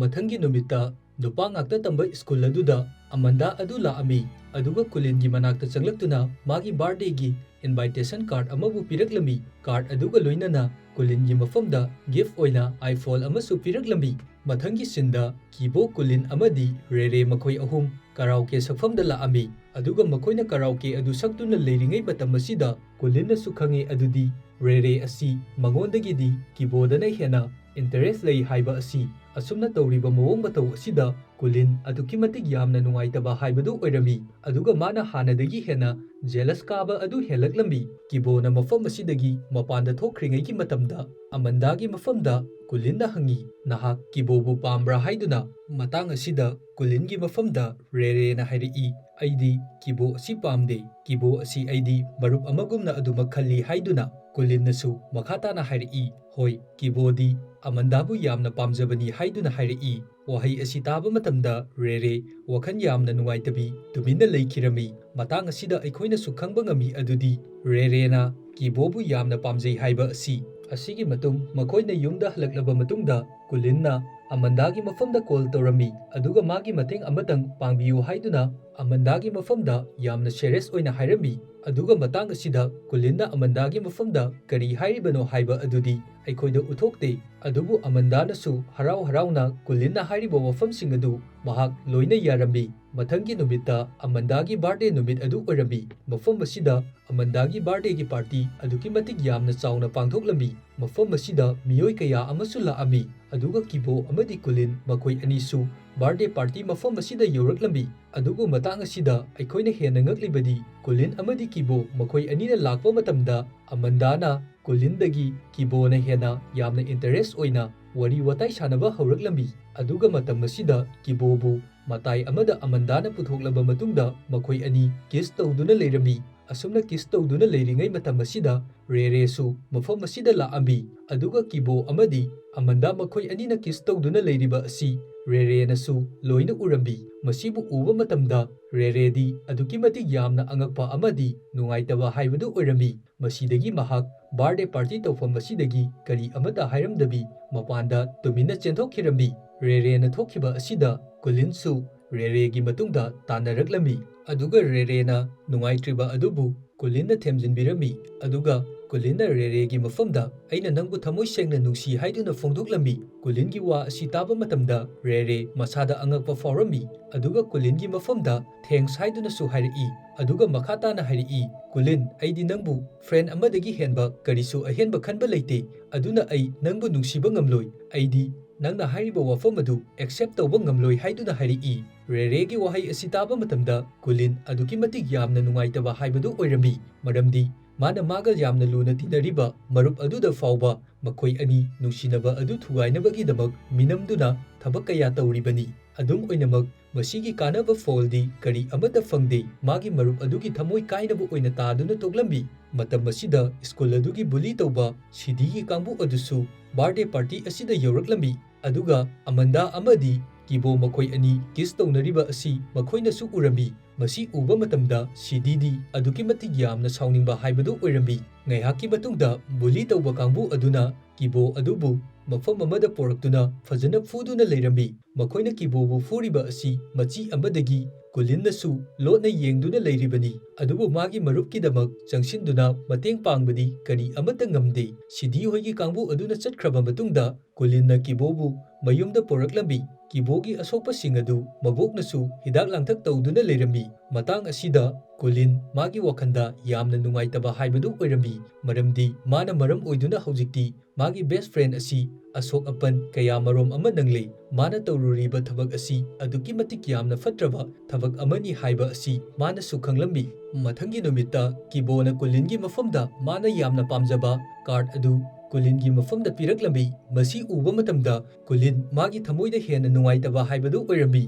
ꯃꯊꯪꯒꯤ ꯅꯨꯃꯤꯠꯇ ꯅꯨꯄꯥ ꯉꯥꯛꯇ ꯇꯝꯕ ꯁ꯭ꯀꯨꯜ ꯑꯗꯨꯗ ꯑꯃꯟꯗꯥ ꯑꯗꯨ ꯂꯥꯛꯑꯝꯃꯤ, ꯑꯗꯨꯒ ꯀꯨꯂꯤꯟꯒꯤ ꯃꯅꯥꯛꯇ ꯆꯪꯂꯛꯇꯨꯅ ꯃꯥꯒꯤ ꯕꯥꯔꯗꯦꯒꯤ ꯏꯟꯚꯥꯏꯇꯦꯁꯟ ꯀꯥꯔꯗ ꯑꯃꯕꯨ ꯄꯤꯔꯛꯂꯝꯃꯤ꯫ ꯀꯥꯔꯗ ꯑꯗꯨꯒ ꯂꯣꯏꯅꯅ ꯀꯨꯂꯤꯟꯒꯤ ꯃꯐꯝꯗ ꯒꯤꯐ ꯑꯣꯏꯅ ꯑꯥꯏꯐꯣꯟ ꯑꯃꯁꯨ ꯄꯤꯔꯛꯂꯝꯃꯤ꯫ ꯃꯊꯪꯒꯤ ꯁꯤꯟꯗ ꯀꯤꯕꯣ, ꯀꯨꯂꯤꯟ ꯑꯃꯗꯤ ꯔꯦꯔꯦ ꯃꯈꯣꯏ ꯑꯍꯨꯝ ꯀꯔꯥꯎꯀꯦ ꯁꯛꯐꯝꯗ ꯂꯥꯛꯑꯝꯃꯤ, ꯑꯗꯨꯒ ꯃꯈꯣꯏꯅ ꯀꯔꯥꯎꯀꯦ ꯑꯗꯨ ꯁꯛꯇꯨꯅ ꯂꯩꯔꯤꯉꯩ ꯃꯇꯝ ꯑꯁꯤꯗ ꯀꯨꯂꯤꯟꯅꯁꯨ ꯈꯪꯉꯦ ꯑꯗꯨꯗꯤ ꯔꯦꯔꯦ ꯑꯁꯤ ꯃꯉꯣꯟꯗꯒꯤꯗꯤ ꯀꯤꯕꯣꯗꯅ ꯍꯦꯟꯅ ꯏꯟꯇꯔꯦꯁ ꯂꯩ ꯍꯥꯏꯕ ꯑꯁꯤ꯫ ꯑꯁꯨꯝꯅ ꯇꯧꯔꯤꯕ ꯃꯑꯣꯡ ꯃꯇꯧ ꯑꯁꯤꯗ ꯀꯨꯂꯤꯟ ꯑꯗꯨꯛꯀꯤ ꯃꯇꯤꯛ ꯌꯥꯝꯅ ꯅꯨꯡꯉꯥꯏꯇꯕ ꯍꯥꯏꯕꯗꯨ ꯑꯣꯏꯔꯝꯃꯤ, ꯑꯗꯨꯒ ꯃꯥꯅ ꯍꯥꯟꯅꯗꯒꯤ ꯍꯦꯟꯅ ꯖꯦꯂꯁ ꯀꯥꯕ ꯑꯗꯨ ꯍꯦꯜꯂꯛꯂꯝꯃꯤ꯫ ꯀꯤꯕꯣꯅ ꯃꯐꯝ ꯑꯁꯤꯗꯒꯤ ꯃꯄꯥꯟꯗ ꯊꯣꯛꯈ꯭ꯔꯤꯉꯩꯒꯤ ꯃꯇꯝꯗ ꯑꯃꯟꯗꯥꯒꯤ ꯃꯐꯝꯗ ꯀꯨꯂꯤꯟꯅ ꯍꯪꯉꯤ, "ꯅꯍꯥꯛ ꯀꯤꯕꯣꯕꯨ ꯄꯥꯝꯕ꯭ꯔꯥ?" ꯍꯥꯏꯗꯨꯅ꯫ ꯃꯇꯥꯡ ꯑꯁꯤꯗ ꯀꯨꯂꯤꯟꯒꯤ ꯃꯐꯝꯗ ꯔꯦꯔꯦꯅ ꯍꯥꯏꯔꯛꯏ, "ꯑꯩꯗꯤ ꯀꯤꯕꯣ ꯑꯁꯤ ꯄꯥꯝꯗꯦ꯫ ꯀꯤꯕꯣ ꯑꯁꯤ ꯑꯩꯗꯤ ꯃꯔꯨꯞ ꯑꯃꯒꯨꯝꯅ ꯑꯗꯨꯃꯛ ꯈꯜꯂꯤ" ꯍꯥꯏꯗꯨꯅ꯫ ꯀꯨꯂꯤꯟꯅꯁꯨ ꯃꯈꯥ ꯇꯥꯅ ꯍꯥꯏꯔꯛꯏ, "ꯍꯣꯏ, ꯀꯤꯕꯣꯗꯤ ꯑꯃꯟꯗꯥꯕꯨ ꯌꯥꯝꯅ ꯄꯥꯝꯖꯕꯅꯤ" ꯍꯥꯏꯗꯨꯅ ꯍꯥꯏꯔꯛꯏ꯫ ꯋꯥꯍꯩ ꯑꯁꯤ ꯇꯥꯕ ꯃꯇꯝꯗ ꯔꯦꯔꯦ ꯋꯥꯈꯜ ꯌꯥꯝꯅ ꯅꯨꯡꯉꯥꯏꯇꯕꯤ ꯇꯨꯃꯤꯟꯅ ꯂꯩꯈꯤꯔꯝꯃꯤ꯫ ꯃꯇꯥꯡ ꯑꯁꯤꯗ ꯑꯩꯈꯣꯏꯅꯁꯨ ꯈꯪꯕ ꯉꯝꯃꯤ ꯑꯗꯨꯗꯤ ꯔꯦꯔꯦꯅ ꯀꯤꯕꯣꯕꯨ ꯌꯥꯝꯅ ꯄꯥꯝꯖꯩ ꯍꯥꯏꯕ ꯑꯁꯤ꯫ ꯑꯁꯤꯒꯤ ꯃꯇꯨꯡ ꯃꯈꯣꯏꯅ ꯌꯨꯝꯗ ꯍꯜꯂꯛꯂꯕ ꯃꯇꯨꯡꯗ ꯀꯨꯂꯤꯟꯅ ꯑꯃꯟꯗꯥꯒꯤ ꯃꯐꯝꯗ ꯀꯣꯜ ꯇꯧꯔꯝꯃꯤ, ꯑꯗꯨꯒ ꯃꯥꯒꯤ ꯃꯇꯦꯡ ꯑꯃꯇꯪ ꯄꯥꯡꯕꯤꯌꯨ ꯍꯥꯏꯗꯨꯅ ꯑꯃꯟꯗꯥꯒꯤ ꯃꯐꯝꯗ ꯌꯥꯝꯅ ꯁꯦꯔꯤꯌꯁ ꯑꯣꯏꯅ ꯍꯥꯏꯔꯝꯃꯤ꯫ ꯑꯗꯨꯒ ꯃꯇꯥꯡ ꯑꯁꯤꯗ ꯀꯨꯂꯤꯟꯅ ꯑꯃꯟꯗꯥꯒꯤ ꯃꯐꯝꯗ ꯀꯔꯤ ꯍꯥꯏꯔꯤꯕꯅꯣ ꯍꯥꯏꯕ ꯑꯗꯨꯗꯤ ꯑꯩꯈꯣꯏꯗ ꯎꯠꯊꯣꯛꯇꯦ꯫ ꯑꯗꯨꯕꯨ ꯑꯃꯟꯗꯥꯅꯁꯨ ꯍꯔꯥꯎ ꯍꯔꯥꯎꯅ ꯀꯨꯂꯤꯟꯅ ꯍꯥꯏꯔꯤꯕ ꯋꯥꯐꯝꯁꯤꯡ ꯑꯗꯨ ꯃꯍꯥꯛ ꯂꯣꯏꯅ ꯌꯥꯔꯝꯃꯤ꯫ ꯃꯊꯪꯒꯤ ꯅꯨꯃꯤꯠꯇ ꯑꯃꯟꯗꯥꯒꯤ ꯕꯥꯔꯗꯦ ꯅꯨꯃꯤꯠ ꯑꯗꯨ ꯑꯣꯏꯔꯝꯃꯤ꯫ ꯃꯐꯝ ꯑꯁꯤꯗ ꯑꯃꯟꯗꯥꯒꯤ ꯕꯥꯔꯗꯦꯒꯤ ꯄꯥꯔꯇꯤ ꯑꯗꯨꯛꯀꯤ ꯃꯇꯤꯛ ꯌꯥꯝꯅ ꯆꯥꯎꯅ ꯄꯥꯡꯊꯣꯛꯂꯝꯃꯤ꯫ ꯃꯐꯝ ꯑꯁꯤꯗ ꯃꯤꯑꯣꯏ ꯀꯌꯥ ꯑꯃꯁꯨ ꯂꯥꯛꯑꯝꯃꯤ, ꯑꯗꯨꯒ ꯀꯤꯕꯣ ꯑꯃꯗꯤ ꯀꯨꯂꯤꯟ ꯃꯈꯣꯏ ꯑꯅꯤꯁꯨ ꯕꯥꯔꯗꯦ ꯄꯥꯔꯇꯤ ꯃꯐꯝ ꯑꯁꯤꯗ ꯌꯧꯔꯛꯂꯝꯃꯤ꯫ ꯑꯗꯨꯕꯨ ꯃꯇꯥꯡ ꯑꯁꯤꯗ ꯑꯩꯈꯣꯏꯅ ꯍꯦꯟꯅ ꯉꯛꯂꯤꯕꯗꯤ ꯀꯨꯂꯤꯟ ꯑꯃꯗꯤ ꯀꯤꯕꯣ ꯃꯈꯣꯏ ꯑꯅꯤꯅ ꯂꯥꯛꯄ ꯃꯇꯝꯗ ꯑꯃꯟꯗꯥꯅ ꯀꯨꯂꯤꯟꯗꯒꯤ ꯀꯤꯕꯣꯅ ꯍꯦꯟꯅ ꯌꯥꯝꯅ ꯏꯟꯇꯔꯦꯁ ꯑꯣꯏꯅ ꯋꯥꯔꯤ ꯋꯥꯇꯥꯏ ꯁꯥꯟꯅꯕ ꯍꯧꯔꯛꯂꯝꯃꯤ꯫ ꯑꯗꯨꯒ ꯃꯇꯝ ꯑꯁꯤꯗ ꯀꯤꯕꯣꯕꯨ ꯃꯇꯥꯏ ꯑꯃꯗ ꯑꯃꯟꯗꯥꯅ ꯄꯨꯊꯣꯛꯂꯕ ꯃꯇꯨꯡꯗ ꯃꯈꯣꯏ ꯑꯅꯤ ꯀꯤꯁ ꯇꯧꯗꯨꯅ ꯂꯩꯔꯝꯃꯤ꯫ ꯑꯁꯨꯝꯅ ꯀꯤꯁ ꯇꯧꯗꯨꯅ ꯂꯩꯔꯤꯉꯩ ꯃꯇꯝ ꯑꯁꯤꯗ ꯔꯦꯔꯦꯁꯨ ꯃꯐꯝ ꯑꯁꯤꯗ ꯂꯥꯛꯑꯝꯃꯤ꯫ ꯑꯗꯨꯒ ꯀꯤꯕꯣ ꯑꯃꯗꯤ ꯑꯃꯟꯗꯥ ꯃꯈꯣꯏ ꯑꯅꯤꯅ ꯀꯤꯁ ꯇꯧꯗꯨꯅ ꯂꯩꯔꯤꯕ ꯑꯁꯤ ꯔꯦꯔꯦꯅꯁꯨ ꯂꯣꯏꯅ ꯎꯔꯝꯃꯤ꯫ ꯃꯁꯤꯕꯨ ꯎꯕ ꯃꯇꯝꯗ ꯔꯦꯔꯦꯗꯤ ꯑꯗꯨꯛꯀꯤ ꯃꯇꯤꯛ ꯌꯥꯝꯅ ꯑꯉꯛꯄ ꯑꯃꯗꯤ ꯅꯨꯡꯉꯥꯏꯇꯕ ꯍꯥꯏꯕꯗꯨ ꯑꯣꯏꯔꯝꯃꯤ꯫ ꯃꯁꯤꯗꯒꯤ ꯃꯍꯥꯛ ꯕꯥꯔꯗꯦ ꯄꯥꯔꯇꯤ ꯇꯧꯐꯝ ꯑꯁꯤꯗꯒꯤ ꯀꯔꯤ ꯑꯃꯠꯇ ꯍꯥꯏꯔꯝꯗꯕꯤ ꯃꯄꯥꯟꯗ ꯇꯨꯃꯤꯟꯅ ꯆꯦꯟꯊꯣꯛꯈꯤꯔꯝꯃꯤ꯫ ꯔꯦꯔꯦꯅ ꯊꯣꯛꯈꯤꯕ ꯑꯁꯤꯗ ꯀꯨꯂꯤꯟꯁꯨ ꯔꯦꯔꯦꯒꯤ ꯃꯇꯨꯡꯗ ꯇꯥꯟꯅꯔꯛꯂꯝꯃꯤ꯫ ꯑꯗꯨꯒ ꯔꯦꯔꯦꯅ ꯅꯨꯡꯉꯥꯏꯇ꯭ꯔꯤꯕ ꯑꯗꯨꯕꯨ ꯀꯨꯂꯤꯟꯅ ꯊꯦꯝꯖꯤꯟꯕꯤꯔꯝꯃꯤ꯫ ꯑꯗꯨꯒ ꯀꯨꯂꯤꯟꯅ ꯔꯦꯔꯦꯒꯤ ꯃꯐꯝꯗ "ꯑꯩꯅ ꯅꯪꯕꯨ ꯊꯃꯣꯏ ꯁꯦꯡꯅ ꯅꯨꯡꯁꯤ" ꯍꯥꯏꯗꯨꯅ ꯐꯣꯡꯗꯣꯛꯂꯝꯃꯤ꯫ ꯀꯨꯂꯤꯟꯒꯤ ꯋꯥ ꯑꯁꯤ ꯇꯥꯕ ꯃꯇꯝꯗ ꯔꯦꯔꯦ ꯃꯁꯥꯗ ꯑꯉꯛꯄ ꯐꯥꯎꯔꯝꯃꯤ꯫ ꯑꯗꯨꯒ ꯀꯨꯂꯤꯟꯒꯤ ꯃꯐꯝꯗ "ꯊꯦꯡꯁ" ꯍꯥꯏꯗꯨꯅꯁꯨ ꯍꯥꯏꯔꯛꯏ꯫ ꯑꯗꯨꯒ ꯃꯈꯥ ꯇꯥꯅ ꯍꯥꯏꯔꯛꯏ, "ꯀꯨꯂꯤꯟ, ꯑꯩꯗꯤ ꯅꯪꯕꯨ ꯐ꯭ꯔꯦꯟ ꯑꯃꯗꯒꯤ ꯍꯦꯟꯕ ꯀꯔꯤꯁꯨ ꯑꯍꯦꯟꯕ ꯈꯟꯕ ꯂꯩꯇꯦ꯫ ꯑꯗꯨꯅ ꯑꯩ ꯅꯪꯕꯨ ꯅꯨꯡꯁꯤꯕ ꯉꯝꯂꯣꯏ꯫ ꯑꯩꯗꯤ ꯅꯪꯅ ꯍꯥꯏꯔꯤꯕ ꯋꯥꯐꯝ ꯑꯗꯨ ꯑꯦꯛꯁꯦꯞ ꯇꯧꯕ ꯉꯝꯂꯣꯏ" ꯍꯥꯏꯗꯨꯅ ꯍꯥꯏꯔꯛꯏ꯫ ꯔꯦꯔꯦꯒꯤ ꯋꯥꯍꯩ ꯑꯁꯤ ꯇꯥꯕ ꯃꯇꯝꯗ ꯀꯨꯂꯤꯟ ꯑꯗꯨꯛꯀꯤ ꯃꯇꯤꯛ ꯌꯥꯝꯅ ꯅꯨꯡꯉꯥꯏꯇꯕ ꯍꯥꯏꯕꯗꯨ ꯑꯣꯏꯔꯝꯃꯤ, ꯃꯔꯝꯗꯤ ꯃꯥꯅ ꯃꯥꯒ ꯌꯥꯝꯅ ꯂꯨꯅ ꯇꯤꯟꯅꯔꯤꯕ ꯃꯔꯨꯞ ꯑꯗꯨꯗ ꯐꯥꯎꯕ ꯃꯈꯣꯏ ꯑꯅꯤ ꯅꯨꯡꯁꯤꯅꯕ ꯑꯗꯨ ꯊꯨꯒꯥꯏꯅꯕꯒꯤꯗꯃꯛ ꯃꯤꯅꯝꯗꯨꯅ ꯊꯕꯛ ꯀꯌꯥ ꯇꯧꯔꯤꯕꯅꯤ꯫ ꯑꯗꯨꯝ ꯑꯣꯏꯅꯃꯛ, ꯃꯁꯤꯒꯤ ꯀꯥꯟꯅꯕ ꯐꯣꯜꯗꯤ ꯀꯔꯤ ꯑꯃꯠꯇ ꯐꯪꯗꯦ꯫ ꯃꯥꯒꯤ ꯃꯔꯨꯞ ꯑꯗꯨꯒꯤ ꯊꯃꯣꯏ ꯀꯥꯏꯅꯕ ꯑꯣꯏꯅ ꯇꯥꯗꯨꯅ ꯇꯣꯛꯂꯝꯃꯤ꯫ ꯃꯇꯝ ꯑꯁꯤꯗ ꯁ꯭ꯀꯨꯜ ꯑꯗꯨꯒꯤ ꯕꯨꯂꯤ ꯇꯧꯕ ꯁꯤꯗꯤꯒꯤ ꯀꯥꯡꯕꯨ ꯑꯗꯨꯁꯨ ꯕꯥꯔꯗꯦ ꯄꯥꯔꯇꯤ ꯑꯁꯤꯗ ꯌꯧꯔꯛꯂꯝꯃꯤ꯫ ꯑꯗꯨꯒ ꯑꯃꯟꯗꯥ ꯑꯃꯗꯤ ꯀꯤꯕꯣ ꯃꯈꯣꯏ ꯑꯅꯤ ꯀꯤꯁ ꯇꯧꯅꯔꯤꯕ ꯑꯁꯤ ꯃꯈꯣꯏꯅꯁꯨ ꯎꯔꯝꯃꯤ꯫ ꯃꯁꯤ ꯎꯕ ꯃꯇꯝꯗ ꯁꯤꯗꯤꯗꯤ ꯑꯗꯨꯛꯀꯤ ꯃꯇꯤꯛ ꯌꯥꯝꯅ ꯁꯥꯎꯅꯤꯡꯕ ꯍꯥꯏꯕꯗꯨ ꯑꯣꯏꯔꯝꯃꯤ꯫ ꯉꯥꯏꯍꯥꯛꯀꯤ ꯃꯇꯨꯡꯗ ꯕꯨꯂꯤ ꯇꯧꯕ ꯀꯥꯡꯕꯨ ꯑꯗꯨꯅ ꯀꯤꯕꯣ ꯑꯗꯨꯕꯨ ꯃꯐꯝ ꯑꯃꯗ ꯄꯣꯔꯛꯇꯨꯅ ꯐꯖꯅ ꯐꯨꯗꯨꯅ ꯂꯩꯔꯝꯃꯤ꯫ ꯃꯈꯣꯏꯅ ꯀꯤꯕꯣꯕꯨ ꯐꯨꯔꯤꯕ ꯑꯁꯤ ꯃꯆꯤ ꯑꯃꯗꯒꯤ ꯀꯨꯂꯤꯟꯅꯁꯨ ꯂꯣꯠꯅ ꯌꯦꯡꯗꯨꯅ ꯂꯩꯔꯤꯕꯅꯤ꯫ ꯑꯗꯨꯕꯨ ꯃꯥꯒꯤ ꯃꯔꯨꯞꯀꯤꯗꯃꯛ ꯆꯪꯁꯤꯟꯗꯨꯅ ꯃꯇꯦꯡ ꯄꯥꯡꯕꯗꯤ ꯀꯔꯤ ꯑꯃꯠꯇ ꯉꯝꯗꯦ꯫ ꯁꯤꯗꯤ ꯍꯣꯏꯒꯤ ꯀꯥꯡꯕꯨ ꯑꯗꯨꯅ ꯆꯠꯈ꯭ꯔꯕ ꯃꯇꯨꯡꯗ ꯀꯨꯂꯤꯟꯅ ꯀꯤꯕꯣꯕꯨ ꯃꯌꯨꯝꯗ ꯄꯣꯔꯛꯂꯝꯃꯤ꯫ ꯀꯤꯕꯣꯒꯤ ꯑꯁꯣꯛꯄꯁꯤꯡ ꯑꯗꯨ ꯃꯕꯣꯛꯅꯁꯨ ꯍꯤꯗꯥꯛ ꯂꯥꯡꯊꯛ ꯇꯧꯗꯨꯅ ꯂꯩꯔꯝꯃꯤ꯫ ꯃꯇꯥꯡ ꯑꯁꯤꯗ ꯀꯨꯂꯤꯟ ꯃꯥꯒꯤ ꯋꯥꯈꯜꯗ ꯌꯥꯝꯅ ꯅꯨꯡꯉꯥꯏꯇꯕ ꯍꯥꯏꯕꯗꯨ ꯑꯣꯏꯔꯝꯃꯤ, ꯃꯔꯝꯗꯤ ꯃꯥꯅ ꯃꯔꯝ ꯑꯣꯏꯗꯨꯅ ꯍꯧꯖꯤꯛꯇꯤ ꯃꯥꯒꯤ best friend ꯑꯁꯤ ꯑꯁꯣꯛ ꯑꯄꯟ ꯀꯌꯥ ꯃꯔꯨꯝ ꯑꯃ ꯅꯪꯂꯦ꯫ ꯃꯥꯅ ꯇꯧꯔꯨꯔꯤꯕ ꯊꯕꯛ ꯑꯁꯤ ꯑꯗꯨꯛꯀꯤ ꯃꯇꯤꯛ ꯌꯥꯝꯅ ꯐꯠꯇ꯭ꯔꯕ ꯊꯕꯛ ꯑꯃꯅꯤ ꯍꯥꯏꯕ ꯑꯁꯤ ꯃꯥꯅꯁꯨ ꯈꯪꯂꯝꯃꯤ꯫ ꯃꯊꯪꯒꯤ ꯅꯨꯃꯤꯠꯇ ꯀꯤꯕꯣꯅ ꯀꯨꯂꯤꯟꯒꯤ ꯃꯐꯝꯗ ꯃꯥꯅ ꯌꯥꯝꯅ ꯄꯥꯝꯖꯕ card ꯑꯗꯨ ꯀꯨꯂꯤꯟꯒꯤ ꯃꯐꯝꯗ ꯄꯤꯔꯛꯂꯝꯃꯤ꯫ ꯃꯁꯤ ꯎꯕ ꯃꯇꯝꯗ ꯀꯨꯂꯤꯟ ꯃꯥꯒꯤ ꯊꯃꯣꯏꯗ ꯍꯦꯟꯅ ꯅꯨꯡꯉꯥꯏꯇꯕ ꯍꯥꯏꯕꯗꯨ ꯑꯣꯏꯔꯝꯃꯤ,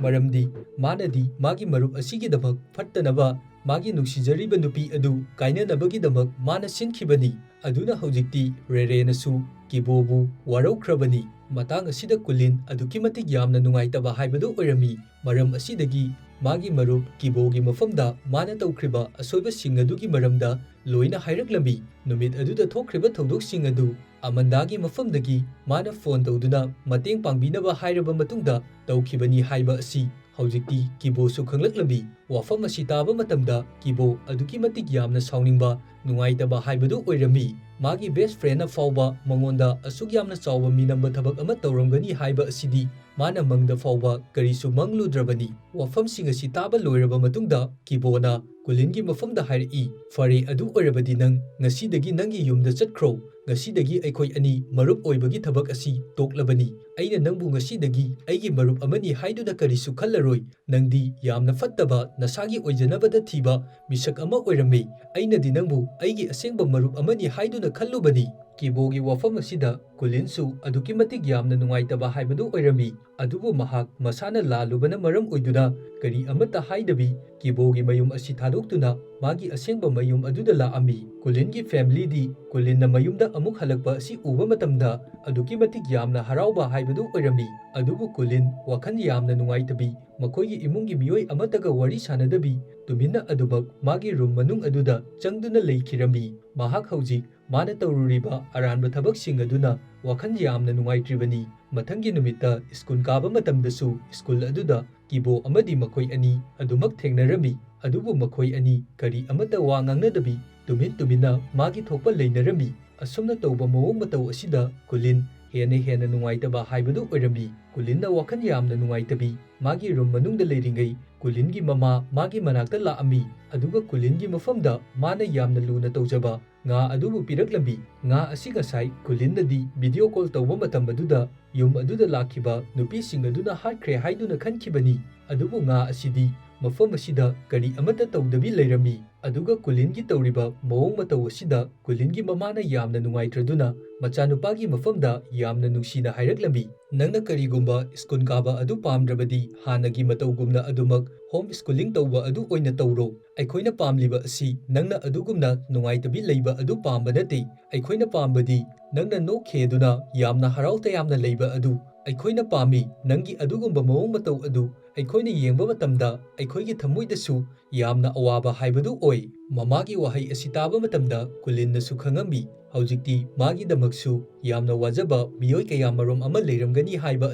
ꯃꯔꯝꯗꯤ ꯃꯥꯅꯗꯤ ꯃꯥꯒꯤ ꯃꯔꯨꯞ ꯑꯁꯤꯒꯤꯗꯃꯛ ꯐꯠꯇꯅꯕ ꯃꯥꯒꯤ ꯅꯨꯡꯁꯤꯖꯔꯤꯕ ꯅꯨꯄꯤ ꯑꯗꯨ ꯀꯥꯏꯅꯅꯕꯒꯤꯗꯃꯛ ꯃꯥꯅ ꯁꯤꯟꯈꯤꯕꯅꯤ꯫ ꯑꯗꯨꯅ ꯍꯧꯖꯤꯛꯇꯤ ꯔꯦꯔꯦꯅꯁꯨ ꯀꯤꯕꯣꯕꯨ ꯋꯥꯔꯧꯈ꯭ꯔꯕꯅꯤ꯫ ꯃꯇꯥꯡ ꯑꯁꯤꯗ ꯀꯨꯂꯤꯟ ꯑꯗꯨꯛꯀꯤ ꯃꯇꯤꯛ ꯌꯥꯝꯅ ꯅꯨꯡꯉꯥꯏꯇꯕ ꯍꯥꯏꯕꯗꯨ ꯑꯣꯏꯔꯝꯃꯤ꯫ ꯃꯔꯝ ꯑꯁꯤꯗꯒꯤ ꯃꯥꯒꯤ ꯃꯔꯨꯞ ꯀꯤꯕꯣꯒꯤ ꯃꯐꯝꯗ ꯃꯥꯅ ꯇꯧꯈ꯭ꯔꯤꯕ ꯑꯁꯣꯏꯕꯁꯤꯡ ꯑꯗꯨꯒꯤ ꯃꯔꯝꯗ ꯂꯣꯏꯅ ꯍꯥꯏꯔꯛꯂꯝꯃꯤ꯫ ꯅꯨꯃꯤꯠ ꯑꯗꯨꯗ ꯊꯣꯛꯈ꯭ꯔꯤꯕ ꯊꯧꯗꯣꯛꯁꯤꯡ ꯑꯗꯨ ꯑꯃꯟꯗꯥꯒꯤ ꯃꯐꯝꯗꯒꯤ ꯃꯥꯅ phone ꯇꯧꯗꯨꯅ ꯃꯇꯦꯡ ꯄꯥꯡꯕꯤꯅꯕ ꯍꯥꯏꯔꯕ ꯃꯇꯨꯡꯗ ꯇꯧꯈꯤꯕꯅꯤ ꯍꯥꯏꯕ ꯑꯁꯤ ꯍꯧꯖꯤꯛꯇꯤ ꯀꯤꯕꯣꯁꯨ ꯈꯪꯂꯛꯂꯝꯃꯤ꯫ ꯋꯥꯐꯝ ꯑꯁꯤ ꯇꯥꯕ ꯃꯇꯝꯗ ꯀꯤꯕꯣ ꯑꯗꯨꯛꯀꯤ ꯃꯇꯤꯛ ꯌꯥꯝꯅ ꯁꯥꯎꯅꯤꯡꯕ, ꯅꯨꯡꯉꯥꯏꯇꯕ ꯍꯥꯏꯕꯗꯨ ꯑꯣꯏꯔꯝꯃꯤ꯫ ꯃꯥꯒꯤ best friendꯅ ꯐꯥꯎꯕ ꯃꯉꯣꯟꯗ ꯑꯁꯨꯛ ꯌꯥꯝꯅ ꯆꯥꯎꯕ ꯃꯤꯅꯝꯕ ꯊꯕꯛ ꯑꯃ ꯇꯧꯔꯝꯒꯅꯤ ꯍꯥꯏꯕ ꯑꯁꯤꯗꯤ ꯃꯥꯅ ꯃꯪꯗ ꯐꯥꯎꯕ ꯀꯔꯤꯁꯨ ꯃꯪꯂꯨꯗ꯭ꯔꯕꯅꯤ꯫ ꯋꯥꯐꯝꯁꯤꯡ ꯑꯁꯤ ꯇꯥꯕ ꯂꯣꯏꯔꯕ ꯃꯇꯨꯡꯗ ꯀꯤꯕꯣꯅ ꯀꯨꯂꯤꯟꯒꯤ ꯃꯐꯝꯗ ꯍꯥꯏꯔꯛꯏ, "ꯐꯔꯦ, ꯑꯗꯨ ꯑꯣꯏꯔꯕꯗꯤ ꯅꯪ ꯉꯁꯤꯗꯒꯤ ꯅꯪꯒꯤ ꯌꯨꯝꯗ ꯆꯠꯈ꯭ꯔꯣ꯫ ꯉꯁꯤꯗꯒꯤ ꯑꯩꯈꯣꯏ ꯑꯅꯤ ꯃꯔꯨꯞ ꯑꯣꯏꯕꯒꯤ ꯊꯕꯛ ꯑꯁꯤ ꯇꯣꯛꯂꯕꯅꯤ꯫ ꯑꯩꯅ ꯅꯪꯕꯨ ꯉꯁꯤꯗꯒꯤ ꯑꯩꯒꯤ ꯃꯔꯨꯞ ꯑꯃꯅꯤ ꯍꯥꯏꯗꯨꯅ ꯀꯔꯤꯁꯨ ꯈꯜꯂꯔꯣꯏ꯫ ꯅꯪꯗꯤ ꯌꯥꯝꯅ ꯐꯠꯇꯕ, ꯅꯁꯥꯒꯤ ꯑꯣꯏꯖꯅꯕꯗ ꯊꯤꯕ ꯃꯤꯁꯛ ꯑꯃ ꯑꯣꯏꯔꯝꯃꯤ꯫ ꯑꯩꯅꯗꯤ ꯅꯪꯕꯨ ꯑꯩꯒꯤ ꯑꯁꯦꯡꯕ ꯃꯔꯨꯞ ꯑꯃꯅꯤ ꯍꯥꯏꯗꯨꯅ ꯈꯜꯂꯨꯕꯅꯤ꯫" ꯀꯤꯕꯣꯒꯤ ꯋꯥꯐꯝ ꯑꯁꯤꯗ ꯀꯨꯂꯤꯟꯁꯨ ꯑꯗꯨꯛꯀꯤ ꯃꯇꯤꯛ ꯌꯥꯝꯅ ꯅꯨꯡꯉꯥꯏꯇꯕ ꯍꯥꯏꯕꯗꯨ ꯑꯣꯏꯔꯝꯃꯤ꯫ ꯑꯗꯨꯕꯨ ꯃꯍꯥꯛ ꯃꯁꯥꯅ ꯂꯥꯜꯂꯨꯕꯅ ꯃꯔꯝ ꯑꯣꯏꯗꯨꯅ ꯀꯔꯤ ꯑꯃꯠꯇ ꯍꯥꯏꯗꯕꯤ ꯀꯤꯕꯣꯒꯤ ꯃꯌꯨꯝ ꯑꯁꯤ ꯊꯥꯗꯣꯛꯇꯨꯅ ꯃꯥꯒꯤ ꯑꯁꯦꯡꯕ ꯃꯌꯨꯝ ꯑꯗꯨꯗ ꯂꯥꯛꯑꯝꯃꯤ꯫ ꯀꯨꯂꯤꯟꯒꯤ familyꯗꯤ ꯀꯨꯂꯤꯟꯅ ꯃꯌꯨꯝꯗ ꯑꯃꯨꯛ ꯍꯜꯂꯛꯄ ꯑꯁꯤ ꯎꯕ ꯃꯇꯝꯗ ꯑꯗꯨꯛꯀꯤ ꯃꯇꯤꯛ ꯌꯥꯝꯅ ꯍꯔꯥꯎꯕ ꯍꯥꯏꯕꯗꯨ ꯑꯣꯏꯔꯝꯃꯤ꯫ ꯑꯗꯨꯕꯨ ꯀꯨꯂꯤꯟ ꯋꯥꯈꯜ ꯌꯥꯝꯅ ꯅꯨꯡꯉꯥꯏꯇꯕꯤ, ꯃꯈꯣꯏꯒꯤ ꯏꯃꯨꯡꯒꯤ ꯃꯤꯑꯣꯏ ꯑꯃꯠꯇꯒ ꯋꯥꯔꯤ ꯁꯥꯅꯗꯕꯤ, ꯇꯨꯃꯤꯟꯅ ꯑꯗꯨꯃꯛ ꯃꯥꯒꯤ room ꯃꯅꯨꯡ ꯑꯗꯨꯗ ꯆꯪꯗꯨꯅ ꯂꯩꯈꯤꯔꯝꯃꯤ꯫ ꯃꯍꯥꯛ ꯍꯧꯖꯤꯛ ꯃꯥꯅ ꯇꯧꯔꯨꯔꯤꯕ ꯑꯔꯥꯟꯕ ꯊꯕꯛꯁꯤꯡ ꯑꯗꯨꯅ ꯋꯥꯈꯜ ꯌꯥꯝꯅ ꯅꯨꯡꯉꯥꯏꯇ꯭ꯔꯤꯕꯅꯤ꯫ ꯃꯊꯪꯒꯤ ꯅꯨꯃꯤꯠꯇ school ꯀꯥꯕ ꯃꯇꯝꯗꯁꯨ school ꯑꯗꯨꯗ ꯀꯤꯕꯣ ꯑꯃꯗꯤ ꯃꯈꯣꯏ ꯑꯅꯤ ꯑꯗꯨꯃꯛ ꯊꯦꯡꯅꯔꯝꯃꯤ꯫ ꯑꯗꯨꯕꯨ ꯃꯈꯣꯏ ꯑꯅꯤ ꯀꯔꯤ ꯑꯃꯠꯇ ꯋꯥ ꯉꯥꯡꯅꯗꯕꯤ ꯇꯨꯃꯤꯟ ꯇꯨꯃꯤꯟꯅ ꯃꯥꯒꯤ ꯊꯣꯛꯄ ꯂꯩꯅꯔꯝꯃꯤ꯫ ꯑꯁꯨꯝꯅ ꯇꯧꯕ ꯃꯑꯣꯡ ꯃꯇꯧ ꯑꯁꯤꯗ ꯀꯨꯂꯤꯟ ꯍꯦꯟꯅ ꯍꯦꯟꯅ ꯅꯨꯡꯉꯥꯏꯇꯕ ꯍꯥꯏꯕꯗꯨ ꯑꯣꯏꯔꯝꯃꯤ꯫ ꯀꯨꯂꯤꯟꯅ ꯋꯥꯈꯜ ꯌꯥꯝꯅ ꯅꯨꯡꯉꯥꯏꯇꯕꯤ ꯃꯥꯒꯤ ꯔꯨꯝ ꯃꯅꯨꯡꯗ ꯂꯩꯔꯤꯉꯩ ꯀꯨꯂꯤꯟꯒꯤ ꯃꯃꯥ ꯃꯥꯒꯤ ꯃꯅꯥꯛꯇ ꯂꯥꯛꯑꯝꯃꯤ, ꯑꯗꯨꯒ ꯀꯨꯂꯤꯟꯒꯤ ꯃꯐꯝꯗ ꯃꯥꯅ ꯌꯥꯝꯅ ꯂꯨꯅ ꯇꯧꯖꯕ ꯉꯥ ꯑꯗꯨꯕꯨ ꯄꯤꯔꯛꯂꯝꯃꯤ꯫ ꯉꯥ ꯑꯁꯤ ꯉꯁꯥꯏ ꯀꯨꯂꯤꯟꯅꯗꯤ ꯚꯤꯗꯤꯑꯣ ꯀꯣꯜ ꯇꯧꯕ ꯃꯇꯝ ꯑꯗꯨꯗ ꯌꯨꯝ ꯑꯗꯨꯗ ꯂꯥꯛꯈꯤꯕ ꯅꯨꯄꯤꯁꯤꯡ ꯑꯗꯨꯅ ꯍꯥꯠꯈ꯭ꯔꯦ ꯍꯥꯏꯗꯨꯅ ꯈꯟꯈꯤꯕꯅꯤ, ꯑꯗꯨꯕꯨ ꯉꯥ ꯑꯁꯤꯗꯤ ꯃꯐꯝ ꯑꯁꯤꯗ ꯀꯔꯤ ꯑꯃꯠꯇ ꯇꯧꯗꯕꯤ ꯂꯩꯔꯝꯃꯤ꯫ ꯑꯗꯨꯒ ꯀꯨꯂꯤꯟꯒꯤ ꯇꯧꯔꯤꯕ ꯃꯑꯣꯡ ꯃꯇꯧ ꯑꯁꯤꯗ ꯀꯨꯂꯤꯟꯒꯤ ꯃꯃꯥꯅ ꯌꯥꯝꯅ ꯅꯨꯡꯉꯥꯏꯇ꯭ꯔꯗꯨꯅ ꯃꯆꯥꯅꯨꯄꯥꯒꯤ ꯃꯐꯝꯗ ꯌꯥꯝꯅ ꯅꯨꯡꯁꯤꯅ ꯍꯥꯏꯔꯛꯂꯝꯃꯤ, "ꯅꯪꯅ ꯀꯔꯤꯒꯨꯝꯕ ꯁ꯭ꯀꯨꯜ ꯀꯥꯕ ꯑꯗꯨ ꯄꯥꯝꯗ꯭ꯔꯕꯗꯤ ꯍꯥꯟꯅꯒꯤ ꯃꯇꯧꯒꯨꯝꯅ ꯑꯗꯨꯃꯛ ꯍꯣꯝ ꯁ꯭ꯀꯨꯂꯤꯡ ꯇꯧꯕ ꯑꯗꯨ ꯑꯣꯏꯅ ꯇꯧꯔꯣ꯫ ꯑꯩꯈꯣꯏꯅ ꯄꯥꯝꯂꯤꯕ ꯑꯁꯤ ꯅꯪꯅ ꯑꯗꯨꯒꯨꯝꯅ ꯅꯨꯡꯉꯥꯏꯇꯕꯤ ꯂꯩꯕ ꯑꯗꯨ ꯄꯥꯝꯕ ꯅꯠꯇꯦ꯫ ꯑꯩꯈꯣꯏꯅ ꯄꯥꯝꯕꯗꯤ ꯅꯪꯅ ꯅꯣꯛꯈꯦꯗꯨꯅ ꯌꯥꯝꯅ ꯍꯔꯥꯎ ꯇꯌꯥꯝꯅ ꯂꯩꯕ ꯑꯗꯨ꯫ ꯑꯩꯈꯣꯏꯅ ꯄꯥꯝꯃꯤ꯫ ꯅꯪꯒꯤ ꯑꯗꯨꯒꯨꯝꯕ ꯃꯑꯣꯡ ꯃꯇꯧ ꯑꯗꯨ ꯑꯩꯈꯣꯏꯅ ꯌꯦꯡꯕ ꯃꯇꯝꯗ ꯑꯩꯈꯣꯏꯒꯤ ꯊꯃꯣꯏꯗꯁꯨ ꯌꯥꯝꯅ ꯑꯋꯥꯕ ꯍꯥꯏꯕꯗꯨ ꯑꯣꯏ꯫" ꯃꯃꯥꯒꯤ ꯋꯥꯍꯩ ꯑꯁꯤ ꯇꯥꯕ ꯃꯇꯝꯗ ꯀꯨꯂꯤꯟꯅꯁꯨ ꯈꯪꯉꯝꯃꯤ, ꯍꯧꯖꯤꯛꯇꯤ ꯃꯥꯒꯤꯗꯃꯛꯁꯨ ꯌꯥꯝꯅ ꯋꯥꯖꯕ ꯃꯤꯑꯣꯏ ꯀꯌꯥ ꯃꯔꯨꯝ ꯑꯃ ꯂꯩꯔꯝꯒꯅꯤ ꯍꯥꯏꯕ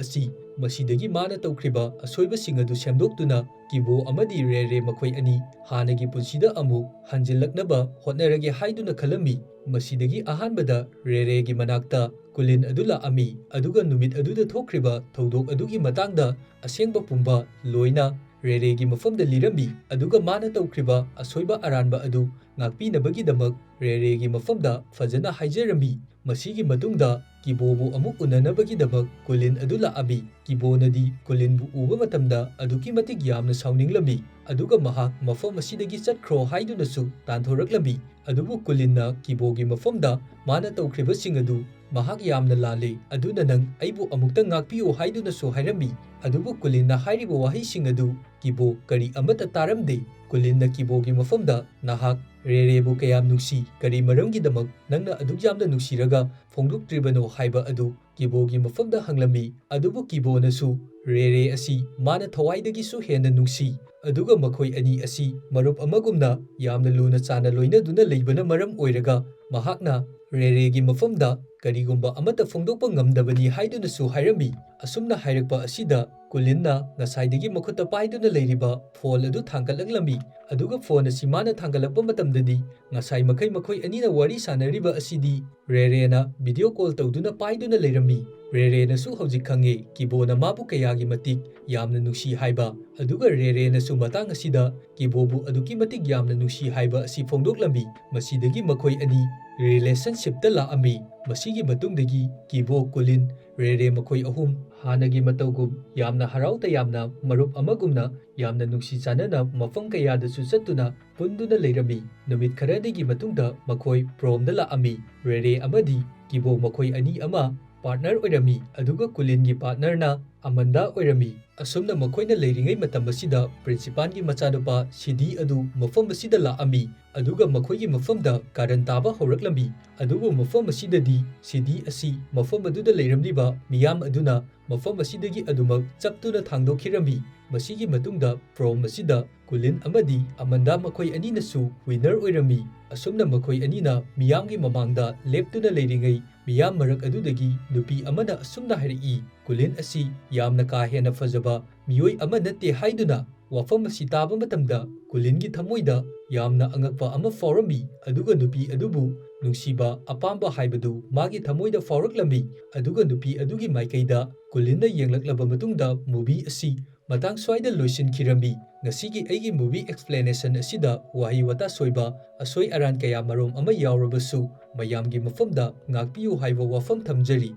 ꯑꯁꯤ꯫ ꯃꯁꯤꯗꯒꯤ ꯃꯥꯅ ꯇꯧꯈ꯭ꯔꯤꯕ ꯑꯁꯣꯏꯕꯁꯤꯡ ꯑꯗꯨ ꯁꯦꯝꯗꯣꯛꯇꯨꯅ ꯀꯤꯕꯣ ꯑꯃꯗꯤ ꯔꯦꯔꯦ ꯃꯈꯣꯏ ꯑꯅꯤ ꯍꯥꯟꯅꯒꯤ ꯄꯨꯟꯁꯤꯗ ꯑꯃꯨꯛ ꯍꯟꯖꯤꯜꯂꯛꯅꯕ ꯍꯣꯠꯅꯔꯒꯦ ꯍꯥꯏꯗꯨꯅ ꯈꯜꯂꯝꯃꯤ꯫ ꯃꯁꯤꯗꯒꯤ ꯑꯍꯥꯟꯕꯗ ꯔꯦꯔꯦꯒꯤ ꯃꯅꯥꯛꯇ ꯀꯨꯂꯤꯟ ꯑꯗꯨ ꯂꯥꯛꯑꯝꯃꯤ, ꯑꯗꯨꯒ ꯅꯨꯃꯤꯠ ꯑꯗꯨꯗ ꯊꯣꯛꯈ꯭ꯔꯤꯕ ꯊꯧꯗꯣꯛ ꯑꯗꯨꯒꯤ ꯃꯇꯥꯡꯗ ꯑꯁꯦꯡꯕ ꯄꯨꯝꯕ ꯂꯣꯏꯅ ꯔꯦꯔꯦꯒꯤ ꯃꯐꯝꯗ ꯂꯤꯔꯝꯃꯤ, ꯑꯗꯨꯒ ꯃꯥꯅ ꯇꯧꯈ꯭ꯔꯤꯕ ꯑꯁꯣꯏꯕ ꯑꯔꯥꯟꯕ ꯑꯗꯨ ꯉꯥꯛꯄꯤꯅꯕꯒꯤꯗꯃꯛ ꯔꯦꯔꯦꯒꯤ ꯃꯐꯝꯗ ꯐꯖꯅ ꯍꯥꯏꯖꯔꯝꯃꯤ꯫ ꯃꯁꯤꯒꯤ ꯃꯇꯨꯡꯗ ꯀꯤꯕꯣꯕꯨ ꯑꯃꯨꯛ ꯎꯅꯅꯕꯒꯤꯗꯃꯛ ꯀꯨꯂꯤꯟ ꯑꯗꯨ ꯂꯥꯛꯑꯝꯃꯤ꯫ ꯀꯤꯕꯣꯅꯗꯤ ꯀꯨꯂꯤꯟꯕꯨ ꯎꯕ ꯃꯇꯝꯗ ꯑꯗꯨꯛꯀꯤ ꯃꯇꯤꯛ ꯌꯥꯝꯅ ꯁꯥꯎꯅꯤꯡꯂꯝꯃꯤ, ꯑꯗꯨꯒ ꯃꯍꯥꯛ ꯃꯐꯝ ꯑꯁꯤꯗꯒꯤ ꯆꯠꯈ꯭ꯔꯣ ꯍꯥꯏꯗꯨꯅꯁꯨ ꯇꯥꯟꯊꯣꯔꯛꯂꯝꯃꯤ꯫ ꯑꯗꯨꯕꯨ ꯀꯨꯂꯤꯟꯅ ꯀꯤꯕꯣꯒꯤ ꯃꯐꯝꯗ ꯃꯥꯅ ꯇꯧꯈ꯭ꯔꯤꯕꯁꯤꯡ ꯑꯗꯨ ꯃꯍꯥꯛ ꯌꯥꯝꯅ ꯂꯥꯜꯂꯦ, ꯑꯗꯨꯅ ꯅꯪ ꯑꯩꯕꯨ ꯑꯃꯨꯛꯇ ꯉꯥꯛꯄꯤꯌꯨ ꯍꯥꯏꯗꯨꯅꯁꯨ ꯍꯥꯏꯔꯝꯃꯤ꯫ ꯑꯗꯨꯕꯨ ꯀꯨꯂꯤꯟꯅ ꯍꯥꯏꯔꯤꯕ ꯋꯥꯍꯩꯁꯤꯡ ꯑꯗꯨ ꯀꯤꯕꯣ ꯀꯔꯤ ꯑꯃꯠꯇ ꯇꯥꯔꯝꯗꯦ꯫ ꯀꯨꯂꯤꯟꯅ ꯀꯤꯕꯣꯒꯤ ꯃꯐꯝꯗ, "ꯅꯍꯥꯛ ꯔꯦꯔꯦꯕꯨ ꯀꯌꯥꯝ ꯅꯨꯡꯁꯤ, ꯀꯔꯤ ꯃꯔꯝꯒꯤꯗꯃꯛ ꯅꯪꯅ ꯑꯗꯨꯛ ꯌꯥꯝꯅ ꯅꯨꯡꯁꯤꯔꯒ ꯐꯣꯡꯗꯣꯛꯇ꯭ꯔꯤꯕꯅꯣ?" ꯍꯥꯏꯕ ꯑꯗꯨ ꯀꯤꯕꯣꯒꯤ ꯃꯐꯝꯗ ꯍꯪꯂꯝꯃꯤ꯫ ꯑꯗꯨꯕꯨ ꯀꯤꯕꯣꯅꯁꯨ ꯔꯦꯔꯦ ꯑꯁꯤ ꯃꯥꯅ ꯊꯋꯥꯏꯗꯒꯤꯁꯨ ꯍꯦꯟꯅ ꯅꯨꯡꯁꯤ, ꯑꯗꯨꯒ ꯃꯈꯣꯏ ꯑꯅꯤ ꯑꯁꯤ ꯃꯔꯨꯞ ꯑꯃꯒꯨꯝꯅ ꯌꯥꯝꯅ ꯂꯨꯅ ꯆꯥꯟꯅ ꯂꯣꯏꯅꯗꯨꯅ ꯂꯩꯕꯅ ꯃꯔꯝ ꯑꯣꯏꯔꯒ ꯃꯍꯥꯛꯅ ꯔꯦꯔꯦꯒꯤ ꯃꯐꯝꯗ ꯀꯔꯤꯒꯨꯝꯕ ꯑꯃꯠꯇ ꯐꯣꯡꯗꯣꯛꯄ ꯉꯝꯗꯕꯅꯤ ꯍꯥꯏꯗꯨꯅꯁꯨ ꯍꯥꯏꯔꯝꯃꯤ꯫ ꯑꯁꯨꯝꯅ ꯍꯥꯏꯔꯛꯄ ꯑꯁꯤꯗ ꯀꯨꯂꯤꯟꯅ ꯉꯁꯥꯏꯗꯒꯤ ꯃꯈꯨꯠꯇ ꯄꯥꯏꯗꯨꯅ ꯂꯩꯔꯤꯕ ꯐꯣꯟ ꯑꯗꯨ ꯊꯥꯡꯒꯠꯂꯛꯂꯝꯃꯤ꯫ ꯑꯗꯨꯒ ꯐꯣꯟ ꯑꯁꯤ ꯃꯥꯅ ꯊꯥꯡꯒꯠꯂꯛꯄ ꯃꯇꯝꯗꯗꯤ ꯉꯁꯥꯏ ꯃꯈꯩ ꯃꯈꯣꯏ ꯑꯅꯤꯅ ꯋꯥꯔꯤ ꯁꯥꯟꯅꯔꯤꯕ ꯑꯁꯤꯗꯤ ꯔꯦꯔꯦꯅ ꯚꯤꯗꯤꯑꯣ ꯀꯣꯜ ꯇꯧꯗꯨꯅ ꯄꯥꯏꯗꯨꯅ ꯂꯩꯔꯝꯃꯤ꯫ ꯔꯦꯔꯦꯅꯁꯨ ꯍꯧꯖꯤꯛ ꯈꯪꯉꯦ ꯀꯤꯕꯣꯅ ꯃꯥꯕꯨ ꯀꯌꯥꯒꯤ ꯃꯇꯤꯛ ꯌꯥꯝꯅ ꯅꯨꯡꯁꯤ ꯍꯥꯏꯕ, ꯑꯗꯨꯒ ꯔꯦꯔꯦꯅꯁꯨ ꯃꯇꯥꯡ ꯑꯁꯤꯗ ꯀꯤꯕꯣꯕꯨ ꯑꯗꯨꯛꯀꯤ ꯃꯇꯤꯛ ꯌꯥꯝꯅ ꯅꯨꯡꯁꯤ ꯍꯥꯏꯕ ꯑꯁꯤ ꯐꯣꯡꯗꯣꯛꯂꯝꯃꯤ꯫ ꯃꯁꯤꯗꯒꯤ ꯃꯈꯣꯏ ꯑꯅꯤ ꯔꯤꯂꯦꯁꯟꯁꯤꯞꯇ ꯂꯥꯛꯑꯝꯃꯤ꯫ ꯃꯁꯤꯒꯤ ꯃꯇꯨꯡꯗꯒꯤ ꯀꯤꯕꯣ, ꯀꯨꯂꯤꯟ, ꯔꯦꯔꯦ ꯃꯈꯣꯏ ꯑꯍꯨꯝ ꯍꯥꯟꯅꯒꯤ ꯃꯇꯧꯒꯨꯝ ꯌꯥꯝꯅ ꯍꯔꯥꯎ ꯇꯌꯥꯝꯅ ꯃꯔꯨꯞ ꯑꯃꯒꯨꯝꯅ ꯌꯥꯝꯅ ꯅꯨꯡꯁꯤ ꯆꯥꯟꯅꯅ ꯃꯐꯝ ꯀꯌꯥꯗꯁꯨ ꯆꯠꯇꯨꯅ ꯄꯨꯟꯗꯨꯅ ꯂꯩꯔꯝꯃꯤ꯫ ꯅꯨꯃꯤꯠ ꯈꯔꯗꯒꯤ ꯃꯇꯨꯡꯗ ꯃꯈꯣꯏ ꯄ꯭ꯔꯣꯝꯗ ꯂꯥꯛꯑꯝꯃꯤ꯫ ꯔꯦꯔꯦ ꯑꯃꯗꯤ ꯀꯤꯕꯣ ꯃꯈꯣꯏ ꯑꯅꯤ ꯑꯃ ꯄꯥꯔꯠꯅꯔ ꯑꯣꯏꯔꯝꯃꯤ, ꯑꯗꯨꯒ ꯀꯨꯂꯤꯟꯒꯤ ꯄꯥꯔꯠꯅꯔꯅ ꯑꯃꯟꯗꯥ ꯑꯣꯏꯔꯝꯃꯤ꯫ ꯑꯁꯨꯝꯅ ꯃꯈꯣꯏꯅ ꯂꯩꯔꯤꯉꯩ ꯃꯇꯝ ꯑꯁꯤꯗ ꯄ꯭ꯔꯤꯟꯁꯤꯄꯥꯜꯒꯤ ꯃꯆꯥꯅꯨꯄꯥ ꯁꯤꯗꯤ ꯑꯗꯨ ꯃꯐꯝ ꯑꯁꯤꯗ ꯂꯥꯛꯑꯝꯃꯤ, ꯑꯗꯨꯒ ꯃꯈꯣꯏꯒꯤ ꯃꯐꯝꯗ ꯀꯥꯔꯟ ꯇꯥꯕ ꯍꯧꯔꯛꯂꯝꯃꯤ꯫ ꯑꯗꯨꯕꯨ ꯃꯐꯝ ꯑꯁꯤꯗꯗꯤ ꯁꯤꯗꯤ ꯑꯁꯤ ꯃꯐꯝ ꯑꯗꯨꯗ ꯂꯩꯔꯝꯂꯤꯕ ꯃꯤꯌꯥꯝ ꯑꯗꯨꯅ ꯃꯐꯝ ꯑꯁꯤꯗꯒꯤ ꯑꯗꯨꯃꯛ ꯆꯞꯇꯨꯅ ꯊꯥꯡꯗꯣꯛꯈꯤꯔꯝꯃꯤ꯫ ꯃꯁꯤꯒꯤ ꯃꯇꯨꯡꯗ ꯄ꯭ꯔꯣꯝ ꯑꯁꯤꯗ ꯀꯨꯂꯤꯟ ꯑꯃꯗꯤ ꯑꯃꯟꯗꯥ ꯃꯈꯣꯏ ꯑꯅꯤꯅꯁꯨ ꯋꯤꯟꯅꯔ ꯑꯣꯏꯔꯝꯃꯤ꯫ ꯑꯁꯨꯝꯅ ꯃꯈꯣꯏ ꯑꯅꯤꯅ ꯃꯤꯌꯥꯝꯒꯤ ꯃꯃꯥꯡꯗ ꯂꯦꯞꯇꯨꯅ ꯂꯩꯔꯤꯉꯩ, ꯃꯤꯌꯥꯝ ꯃꯔꯛ ꯑꯗꯨꯗꯒꯤ ꯅꯨꯄꯤ ꯑꯃꯅ ꯑꯁꯨꯝꯅ ꯍꯥꯏꯔꯛꯏ, "ꯀꯨꯂꯤꯟ ꯑꯁꯤ ꯌꯥꯝꯅ ꯀꯥ ꯍꯦꯟꯅ ꯐꯖꯕ ꯃꯤꯑꯣꯏ ꯑꯃ ꯅꯠꯇꯦ" ꯍꯥꯏꯗꯨꯅ꯫ ꯋꯥꯐꯝ ꯑꯁꯤ ꯇꯥꯕ ꯃꯇꯝꯗ ꯀꯨꯂꯤꯟꯒꯤ ꯊꯃꯣꯏꯗ ꯌꯥꯝꯅ ꯑꯉꯛꯄ ꯑꯃ ꯐꯥꯎꯔꯝꯃꯤ, ꯑꯗꯨꯒ ꯅꯨꯄꯤ ꯑꯗꯨꯕꯨ ꯅꯨꯡꯁꯤꯕ, ꯑꯄꯥꯝꯕ ꯍꯥꯏꯕꯗꯨ ꯃꯥꯒꯤ ꯊꯃꯣꯏꯗ ꯐꯥꯎꯔꯛꯂꯝꯃꯤ꯫ ꯑꯗꯨꯒ ꯅꯨꯄꯤ ꯑꯗꯨꯒꯤ ꯃꯥꯏꯀꯩꯗ ꯀꯨꯂꯤꯟꯅ ꯌꯦꯡꯂꯛꯂꯕ ꯃꯇꯨꯡꯗ movie ꯑꯁꯤ ꯃꯇꯥꯡ ꯁ꯭ꯋꯥꯏꯗ ꯂꯣꯏꯁꯤꯟꯈꯤꯔꯝꯃꯤ꯫ ꯉꯁꯤꯒꯤ ꯑꯩꯒꯤ movie explanation ꯑꯁꯤꯗ ꯋꯥꯍꯩ ꯋꯥꯇꯥ ꯁꯣꯏꯕ, ꯑꯁꯣꯏ ꯑꯔꯥꯟ ꯀꯌꯥ ꯃꯔꯨꯝ ꯑꯃ ꯌꯥꯎꯔꯕꯁꯨ ꯃꯌꯥꯝꯒꯤ ꯃꯐꯝꯗ ꯉꯥꯛꯄꯤꯌꯨ ꯍꯥꯏꯕ ꯋꯥꯐꯝ ꯊꯝꯖꯔꯤ꯫